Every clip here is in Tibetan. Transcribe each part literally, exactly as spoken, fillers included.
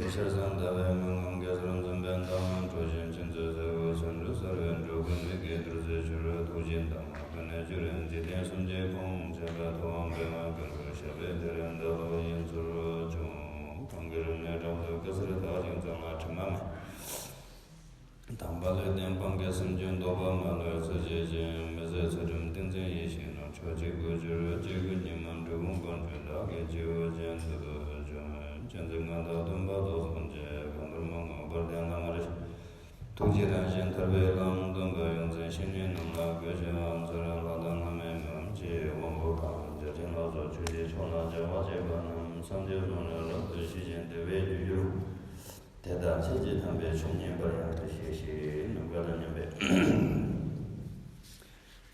ཤར་གསང་ཟླ་བའི་མུན་ཁམས་གེ་སར་འཛུམ་པའི་མདངས། ཁྲོ་ཆེན་མཁྱེན་བརྩེ་སེར་པོ་ཚེམ་བུ་གསལ་བའི་འགྲོ་ཀུན་མིག་གིས་རྡོ་རྗེ་ཆོས་རོལ་ཐུགས་རྗེའི་མདངས། ཀུན་ནས་བསྒྱུར་བའི་འཇིག་རྟེན་སེམས་ཅན་ཀུན། འཆད་པའི་ཐུབ་དབང་པདྨ་ཀུན་ཏུ་ཤར་བའི་ཚེ་རིང་ཟླ་བ་ཡིན་ཚུལ་བྱུང་། གང་གི་རིག་གནས་བྲམ་ཟེ་གེ་སར་དག་ཅིང་གཙང་ལ་དྲི་མ་མེད། དམ་པ་ལུས་ལྡན་སྤང་གི་སེམས་ཅན་རྟོག་པ་མ་ལུས་ཚུལ་བྱེད་ཅིང་། མི་ཟད་ཚུལ་ཁྲིམས་ཏིང་འཛིན་ཡིད་བཞིན་ནོར། ཕྱོགས་གཅིག་པུར་གྱུར་པའི་སྐྱེ་དགུའི་ཉི་མ། འབྲི་གུང་དཀོན་མཆོག་བདག་གི་སྤྱི་བོ་ཅན་དུ་བྱོན། མཁྱེན་བརྩེ་མངའ་བདག་སྟོན་པ་རྫོགས་སངས་རྒྱས། གང་འདུལ་མ་འགགས་བར་དོའི་བླ་མར་ཐུགས་རྗེས་རང་བཞིན་ཐར་པའི་ལམ། སྟོན་པ་ཡོངས་འཛིན་བཤེས་གཉེན་རྣམས་ལ་གུས་ཕྱག་འཚལ། ལྷ་དང་ལྷ་མིན་མི་འམ་ཅི་ཡི་དབང་པོ་དང་། བརྒྱ་བྱིན་ལ་སོགས་ཆོས་ཀྱི་མཆོག་ལ་སྦྱར་བ་བཅས་པ་རྣམས། སངས་རྒྱས་གསུང་རབ་རབ་ཏུ་ཞི་ཞིང་བདེ་བས་རྒྱུད་གྱུར། དེ་དག་ཆོས་ཀྱི་དམ་པའི་མཆོག་བསྙེན་པར་ཡང་དུ་ཤེས་ཤིག་ནམ་མཁའ་དང་མཉམ་པའི་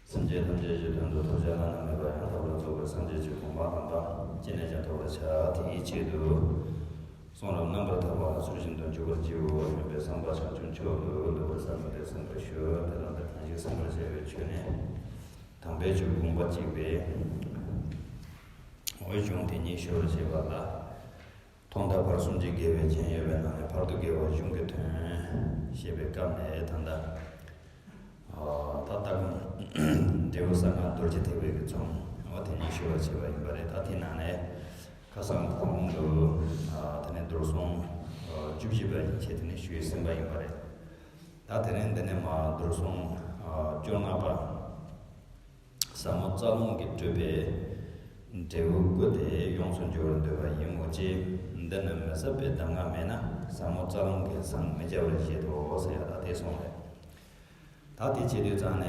སེམས་ཅན་ཐམས་ཅད་ཀྱི་དོན་དུ་ཐོབ་བྱ་བླ་ན་མེད་པ་ཡང་དག་པར་རྫོགས་པའི་སངས་རྒྱས་ཀྱི་གོ་འཕང་དམ་པ་ཅི་ནས་ཀྱང་ཐོབ་པར་བྱ། དེའི་ཆེད་དུ་གསུང་རབ་རྣམ་པར་དག་པ་ལ་ཚུལ་བཞིན་དུ་འཇུག་པར་བགྱིའོ། སྙམ་པའི་བསམ་པ་བྱང་ཆུབ་མཆོག་ཏུ་འདོད་པར་བསམས་ཏེ་གསན་པར་ཞུ། དེ་ལ་འདིར་གང་ཞིག་གསན་པར་བྱ་བའི་ཆོས་ནི། དམ་པའི་ཆོས་དགོངས་པ་གཅིག་པའི་འོད་གཞུང་དེ་ཉིད་ཞུ་བར་བྱེད་པ་ལ། ཐོག་མཐའ་བར་གསུམ་གྱི་དགེ་བའི་རྒྱན་ཡོད་པའི་ནང་ནས་བར་དུ་དགེ་བ་གཞུང་གི་དོན་བཤད་པའི་སྐབས་ནས་ད་ལྟ་ད་ལྟ་གོང་འབྲས་བུ་གསང་སྔགས་རྡོ་རྗེ་ཐེག་པའི་གི་ཚོམས་འོ་དེ་ཉིད་ཞུ་བར་བྱེད་པ་ཡིན་པ་རེད། ད་དེ་ནང་ནས་ཁ་སང་གོང་དུ་དེ་ནས་རྡོར་སྲུང་བཅུ་བཞི་པ་ཡན་ཆད་དེ་ནས་ཞུས་ཟིན་པ་ཡིན་པ་རེད། ད་དེ་རིང་འདི་ནས་མར་རྡོར་སྲུང་བཅོ་ལྔ་པ། ཟབ་མོ་རྩ་རླུང་གིས་སྤྲུལ་པའི་འབྲས་བུ་སྐུ་དེ་ཡོངས་སུ་འགྱུར་བར་འདོད་པ་ཡིན་མོད་ཀྱི། འདི་ནི་མི་ཟབ་པའི་གདམས་ངག་མེད་ན་ཟབ་མོ་རྩ་རླུང་གིས་སངས་མི་རྒྱ་བར་བཞེད་དོ་ཟེར་ཡ་ད་དེ་གསུངས་རེད། ད་དེ་བྱེད་དུས་ཙང་ནས་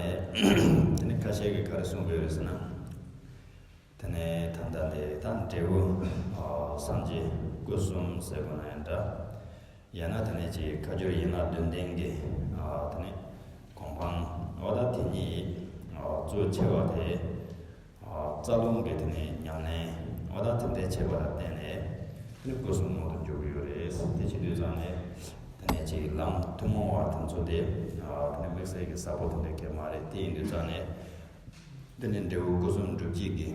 དེ་ནི་ཁ་ཤས་ཀྱིས་ག་རེ་གསུང་གི་ཡོད་རེད་ཟེར་ན། དེ་ནས་ད་ལྟ་འདི་ད་འབྲས་བུ་སངས་རྒྱས་སྐུ་གསུམ་ཟེར་དགོས་ན་ཡང་འདྲ། ཡང་ན་དེ་ནས་ཅིག་ཁ་སྦྱོར་ཡན་ལག་བདུན་ལྡན་གྱི་དེ་ནས་གོ་འཕང་འོ་ད་དེ་ཉིད་གཙོ་ཆེ་བ་དེ་རྩ་རླུང་གི་དེ་ནས་ཉམས་ལེན་འོ་ད་དེ་འདྲའི་ཆེ་བ་ལ་བརྟེན་ནས་དེ་ནས་སྐུ་གསུམ་མངོན་དུ་འགྱུར་གྱི་ཡོད་རེད། དེ་བྱེད་དུས་ཙང་ནས་དེ་ནས་ཅིག་ལམ་ཐུན་མོང་བ་དེ་ཚོ་དེ་དེ་ནས་དམིགས་བསལ་གྱི་ཟབ་པོ་དེ་འདྲ་གལ་མ་རེད། དེ་ཡིན་དུས་ཙང་ནས་དེ་ནས་འབྲས་བུ་སྐུ་གསུམ་སྒྲུབ་བྱེད་ཀྱི།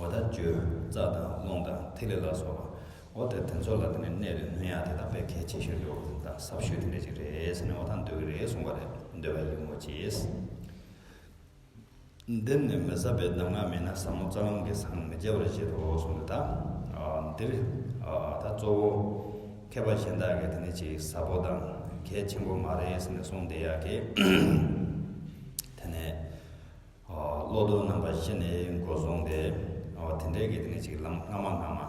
འོ་ད་རྒྱུ་རྩ་དང་རླུང་དང་ཐིག་ལེ་ལ་སོགས་པ་འོ་དེ་དེ་ཚོ་ལ་དེ་ནས་གནད་དུ་སྣོན་ཡག་དེ་དག་དཔེ་གལ་ཆེ་ཤོས་འདྲ་བོ་དང་ཟབ་ཤོས་དེ་འདྲ་ཅིག་རེད་ཟེར་ནས་འོ་ད་འདོད་ཀྱི་རེད་གསུངས་པ་རེད། འདོད་པ་ཡིན་མོད་ཀྱི། འདིར་ནི་མི་ཟབ་པའི་གདམས་ངག་མེད་ན་ཟབ་མོ་རྩ་རླུང་གིས་སངས་མི་རྒྱ་བར་བཞེད་དོ་གསུངས་འདུག་ད་འདིར་ད་གཙོ་བོ་མཁས་པ་གཞན་དག་གིས་དེ་ནས་ཅིག་ཟབ་པོ་དང་གལ་ཆེན་པོ་མ་རེད་ཟེར་ནས་གསུངས་བསྡད་ཡག་གི། དེ་ནས། བློ་ལྡོག་རྣམ་པ་བཞི་ནས་འགོ་བཟུང་སྟེ། དེ་འདྲའི་གི་དེ་ནས་ཅིག་ལམ་སྔ་མ་སྔ་མ།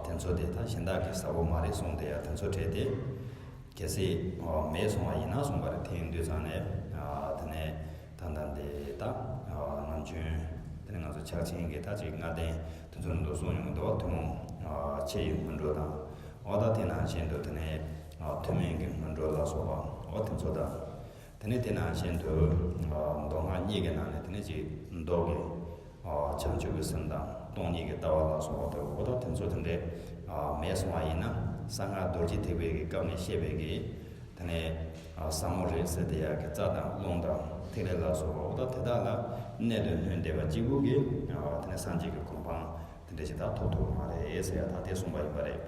དེ་ཚོ་དེ་ད་གཞན་དག་གིས་ཟབ་པོ་མ་རེད་གསུངས་བསྡད་ཡ་དེ་ཚོ་བྲལ་ཏེ། གལ་སྲིད་མེད་གསུངས་པ་ཡིན་ན་གསུངས་པ་རེད། དེ་ཡིན་དུས་ཙང་ནས། དེ་ནས་ད་ལྟ་འདི་ད་ནམ་རྒྱུན་དེ་ནས་ང་ཚོ་ཕྱག་ཆེན་གྱི་ད་ཅིག་ལྔ་ལྡན་དེ་ཚོ་ནང་དུ་གསུངས་ཡོང་གི་འདུག་ཐུན་མོང་ཆེ་ཡི་སྔོན་འགྲོ་དང་། འོ་ད་དེ་ནང་བཞིན་དུ་དེ་ནས་ཐུན་མིན་གྱི་སྔོན་འགྲོ་ལ་སོགས་པ་འོ་དེ་ཚོ་དང་། དེ་ནས་དེ་ནང་བཞིན་དུ། མདོ་སྔགས་གཉིས་ཀྱི་ནང་ནས་དེ་ནས་ཅིག་མདོ་གི། བྱང་ཆུབ་ཀྱི་སེམས་དང་སྟོང་ཉིད་ཀྱི་ལྟ་བ་ལ་སོགས་པ་དང་འོ་ད་དེ་ཚོ་དེ་འདྲའི། མེད་སོང་བ་ཡིན་ན་གསང་སྔགས་རྡོ་རྗེ་ཐེག་པའི་གི་སྐབས་ནས་བཤད་པའི་གི། དེ་ནས། ཟབ་མོ་རེད་ཟེར་དེ་ཡག་གི་རྩ་དང་རླུང་དང་ཐིག་ལེ་ལ་སོགས་པ་འོ་ད་དེ་དག་ལ་གནད་དུ་སྣོན་བསྡད་པ་གཅིག་པུ་གིས། དེ་ནས་སངས་རྒྱས་ཀྱི་གོ་འཕང་དེ་འདྲ་ཞིག་ད་ཐོབ་ཐུབ་མ་རེད་ཟེར་ཡ་ད་དེ་གསུངས་པ་ཡིན་པ་རེད།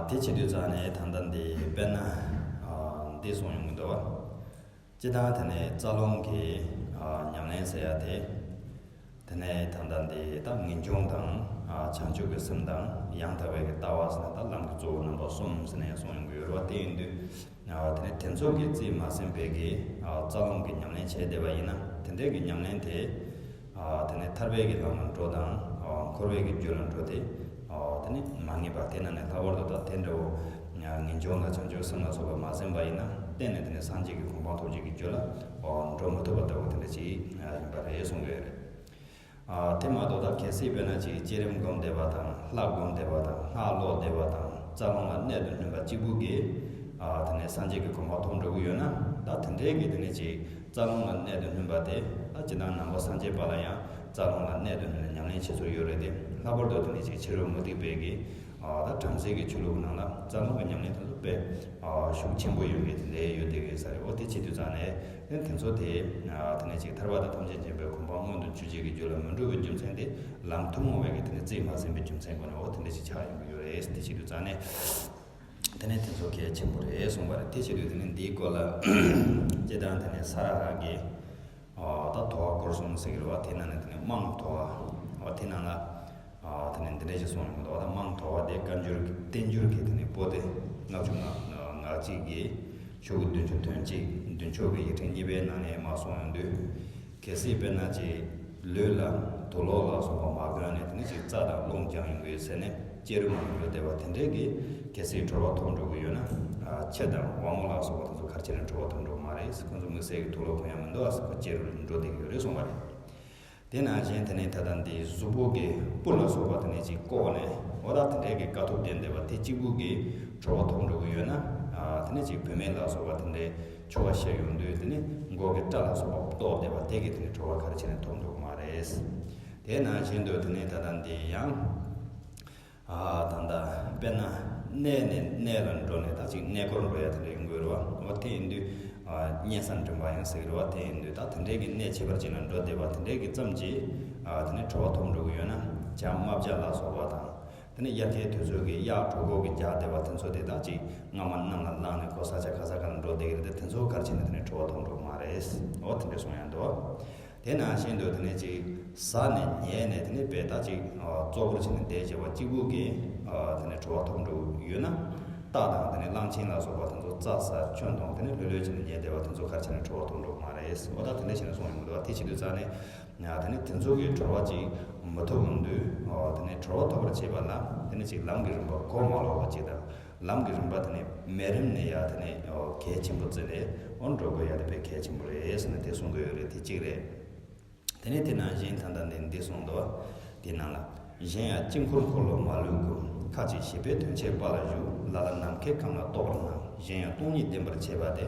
དེ་བྱེད་དུས་ཙང་ནས་ད་ལྟ་འདི་དཔེར་ན། འདི་གསུངས་ཡོང་གི་འདུག་བ། སྤྱིར་བཏང་དེ་ནས་རྩ་རླུང་གི་ཉམས་ལེན་ཟེར་ཡ་དེ། དེ་ནས་ད་ལྟ་འདི་ད་ངེས་འབྱུང་དང་བྱང་ཆུབ་ཀྱི་སེམས་དང་ཡང་དག་པའི་གི་ལྟ་བ་ཟེར་ན་ད་ལམ་གྱི་གཙོ་བོ་རྣམ་པ་གསུམ་ཟེར་ནས་གསུངས་ཡོང་གི་ཡོད་རེད་བ། དེ་ཡིན་དུས། དེ་ནས་དེ་ཚོ་གི་རྩིས་མ་ཟིན་པའི་གི་རྩ་རླུང་གི་ཉམས་ལེན་བྱས་བསྡད་པ་ཡིན་ན་དེ་འདྲའི་གི་ཉམས་ལེན་དེ། དེ་ནས་ཐར་པའི་གི་ལམ་ལ་འགྲོ་དང་། འཁོར་བའི་གི་རྒྱུ་ལ་འགྲོ་དེ། དེ་ནི་མ་ངེས་པ་དེ་ན་ནས་ལྷག་པར་དུ་ད་དེ་འདྲ་བོ། ངེས་འབྱུང་དང་བྱང་ཆུབ་སེམས་ལ་སོགས་པ་མ་ཟིན་པ་ཡིན་ན་གཏན་ནས་དེ་ནས་སངས་རྒྱས་ཀྱི་གོ་འཕང་ཐོབ་བྱེད་ཀྱི་རྒྱུ་ལ་འགྲོ་མི་ཐུབ་པ་ལྟ་བུ་དེ་འདྲ་ཅིག་ཡིན་པ་རེད་གསུངས་ཡོད་རེད། དེ་མ་གཏོགས་ད་གལ་སྲིད་དཔེར་ན་ཅིག་བསྐྱེད་རིམ་སྒོམ་བསྡད་པ་དང་ལྷ་སྒོམ་བསྡད་པ་དང་སྔགས་ཀློག་བསྡད་པ་དང་རྩ་རླུང་ལ་གནད་དུ་བསྣུན་པ་གཅིག་པུ་གིས། དེ་ནས་སངས་རྒྱས་ཀྱི་གོ་འཕང་ཐོབ་འགྲོ་གི་ཡོད་ན་ད་དེ་འདྲའི་གི་དེ་ནས་ཅིག་རྩ་རླུང་ལ་གནད་དུ་བསྣུན་པ་དེ་ད་ཇི་ལྟར་ནང་པ་སངས་རྒྱས་པ་ལ་ཡང་རྩ་རླུང་ལ་གནད་དུ་བསྣུན་ནས་ཉམས་ལེན་བྱེད་སྲོལ་ཡོད་རེད་དེ། ལྷག་པར་དུ་དེ་ནས་ཅིག་ཕྱི་རོལ་མུ་སྟེགས་པའི་གི་ ད་བྲམ་ཟེ་གི་ཆོས་ལུགས་ནང་ལ་རྩ་རླུང་གི་ཉམས་ལེན་དེ་ཚོ་དཔེ་ཤུགས་ཆེན་པོ་ཡོད་མཁན་དེ་འདྲ་ཡོད་བསྡད་ཡོད་ས་རེད། འོ་དེ་བྱེད་དུས་ཙང་ནས་དེ་དེ་ཚོ་དེ་དེ་ནས་ཅིག་ཐར་པ་དང་ཐམས་ཅད་མཁྱེན་པའི་གོ་འཕང་མངོན་དུ་གྱུར་བྱེད་ཀྱི་རྒྱུ་ལ་མི་འགྲོ་བའི་རྒྱུ་མཚན་དེ་ལམ་ཐུན་མོང་བའི་གི་དེ་ནས་རྩིས་མ་ཟིན་པའི་རྒྱུ་མཚན་སྒོ་ནས་འོ་དེ་འདྲ་ཞིག་ཆགས་ཡོང་གི་ཡོད་རེད། དེ་བྱེད་དུས་ཙང་ནས་དེ་ནས་དེ་ཚོ་གལ་ཆེན་པོ་རེད་གསུངས་པ་རེད། དེ་བྱེད་དུས་དེ་ནས་འདིའི་སྐོར་ལ་སྤྱིར་བཏང་དེ་ནས་ས་ར་ཧ་གི་ད་དོ་བ་སྐོར་གསུམ་ཟེར་གི་རེད་བ། དེ་ནང་ནས་དེ་ནས་དམངས་དོ་བ། འོ་དེ་ནང་ལ་དེ་ནས་འདི་འདྲ་ཞིག་གསུངས་ཡོང་གི་འདུག་ད་དམངས་དོ་བ་དེ་བཀའ་འགྱུར་བསྟན་འགྱུར་གྱི་དེ་ནས་པོ་ཏི་ལྔ་བཅུ་ང་ལྔ་གཅིག་གི་ཤོག་གུ་བདུན་ཅུ་དོན་གཅིག་མདུན་ཕྱོགས་ཀྱི་ཡིག་ཕྲེང་གཉིས་པའི་ནང་ནས་མར་གསུངས་ཡོང་དུས། གལ་སྲིད་དཔེར་ན་ཅིག་ལུས་ལ་དུག་ལོག་ལ་སོགས་པ་མ་གོན་ནས་དེ་ནས་ཅིག་རྩྭ་དང་རླུང་སྦྱངས་ཡོང་གི་ཡོད་ཟེར་ནས་གཅེས་རུས་མ་འགྲོ་བསྡད་པ་དེ་འདྲས་ཀྱིས་གལ་སྲིད་གྲོལ་བ་ཐོབ་འགྲོ་གི་ཡོད་ན། ཁྱི་དང་ཝ་མོ་ལ་སོགས་པ་དེ་ཚོ་ག་རེ་བྱས་ནས་གྲོལ་བ་ཐོབ་འགྲོ་གི་མ་རེད། ཁོ་ཚོ་དམིགས་བསལ་གྱི་དུག་ལོག་གོན་ཡ་མི་འདུག་ཨ་ཟེར་ཁོ་གཅེས་རུས་འགྲོ་བསྡད་ཀྱི་ཡོད་རེད་གསུངས་པ་རེད། དེ་ནང་བཞིན་དེ་ནས་ད་ལྟ་འདི་གཟུགས་པོ་གི་སྤུ་ལ་སོགས་པ་དེ་ནས་ཅིག་བཀོག་ནས་འོ་ད་དེ་འདྲས་ཀྱི་དཀའ་ཐུབ་ལྡན་བསྡད་པ་དེ་གཅིག་པུ་གིས་གྲོལ་བ་ཐོབ་འགྲོ་གི་ཡོད་ན། དེ་ནས་ཅིག་བུད་མེད་ལ་སོགས་པ་དེ་འདྲས་ཆོ་ག་བཤད་ཡོང་དུས་དེ་ནས་མགོ་གི་སྐྲ་ལ་སོགས་པ་བཏོག་བསྡད་པ་དེ་གིས་དེ་ནས་གྲོལ་བ་ག་རེ་བྱས་ནས་ཐོབ་འགྲོ་གི་མ་རེད། དེ་ནང་བཞིན་དུ་དེ་ནས་ད་ལྟ་འདི་ཡང་། ཨ་ད་ལྟ་དཔེར་ན་གནས་ནས་གནས་ལ་འགྲོ་ནས་ད་ཅིག་གནས་སྐོར་འགྲོ་ཡ་དེ་འདྲ་ཡོང་གི་རེད་བ། འོ་དེ་ཡིན་དུས་ཨ་གཉན་སར་འགྲིམ་པ་ཡང་ཟེར་གི་རེད་བ། དེ་ཡིན་དུས་ད་དེ་འདྲའི་གི་གནས་ཁྱད་པར་ཅན་ལ་འགྲོ་བསྡད་པ་དེ་འདྲའི་གི་ཙམ་གྱིས་ཨ་དེ་ནས་གྲོལ་བ་ཐོབ་འགྲོ་གི་ཡོད་ན། བྱ་རྨ་བྱ་ལ་སོགས་པ་དང་། དེ་ནས་དབྱར་ཁའི་དུས་ཚོད་ཀྱི་གཡག་གྲོད་ཁོག་གི་རྒྱགས་བསྡད་པ་དེ་ཚོ་དེ་དག་ཅིག་སྔ་མ་གནམ་ལ་ལངས་ནས་ཁོ་ས་ཆ་ག་ས་ག་ལ་འགྲོ་བསྡད་ཀྱི་རེད་དེ། དེ་ཚོ་ག་རེ་བྱས་ནས་དེ་ནས་གྲོལ་བ་ཐོབ་འགྲོ་གི་མ་རེད། འོ་དེ་འདྲ་གསུང་ཡ་འདུག་དེ་ནང་བཞིན་དུ་དེ་ནས་ཅིག་ཟ་ནས་ཉལ་ནས་དེ་ནས་བས་ད་ཅིག་ཙོག་པུར་བྱས་ནས་བསྡད་བྱས་པ་གཅིག་པུ་གིས་དེ་ནས་གྲོལ་བ་ཐོབ་འགྲོ་གི་ཡོད་ན། རྟ་དང་དེ་ནས་གླང་ཆེན་ལ་སོགས་པ་དེ་ཚོ་རྩྭ་ཟ་ཁྱོན་བསྡོམས་དེ་ནས་ལྷོད་ལྷོད་བྱས་ནས་ཉལ་བསྡད་པ་དེ་ཚོ་ག་རེ་བྱས་ནས་གྲོལ་བ་ཐོབ་འགྲོ་གི་མ་རེད། འོ་ད་དེ་འདྲ་བྱས་ནས་གསུང་ཡོང་གི་འདུག་དེ་བྱེད་དུས་ཙང་ནས། ཡང་དེ་ནས་དེ་ཚོ་གི་གྲོལ་བ་ཅིག་མི་ཐོབ་ཡོང་དུས། དེ་ནས་གྲོལ་བ་ཐོབ་པར་བྱེད་པ་ལ་དེ་ནས་ཅིག་ལམ་གྱི་རིམ་པ་གོ་མ་ལོག་པ་ཅིག་དང་། ལམ་གྱི་རིམ་པ་དེ་ནས་མས་རིམ་ནས་ཡང་དེ་ནས་གལ་ཆེན་པོ་བརྩིས་ནས་འོ་འགྲོ་དགོས་ཡ་དེ་དཔེ་གལ་ཆེན་པོ་རེད་ཟེར་ནས་དེ་གསུང་གི་ཡོད་རེད། དེ་གཅིག་རེད། དེ་ནས་དེ་ནང་བཞིན་ད་ལྟ་འདི་འདི་གསུངས་འདུག་དེ་ནང་ལ། གཞན་ཡང་དཀྱིལ་འཁོར་འཁོར་ལོ་མ་ལུས་ཀུན། ཁ་ཅིག་ཞིག་པའི་དོན་བྱེད་དཔའ་ལ་བཞུགས། ལ་ལ་ནམ་མཁའི་ཁམས་ལ་གཏོགས་པར་སྣང་། གཞན་ཡང་སྟོང་ཉིད་བདེན་པར་བྱེད་པ་དེ།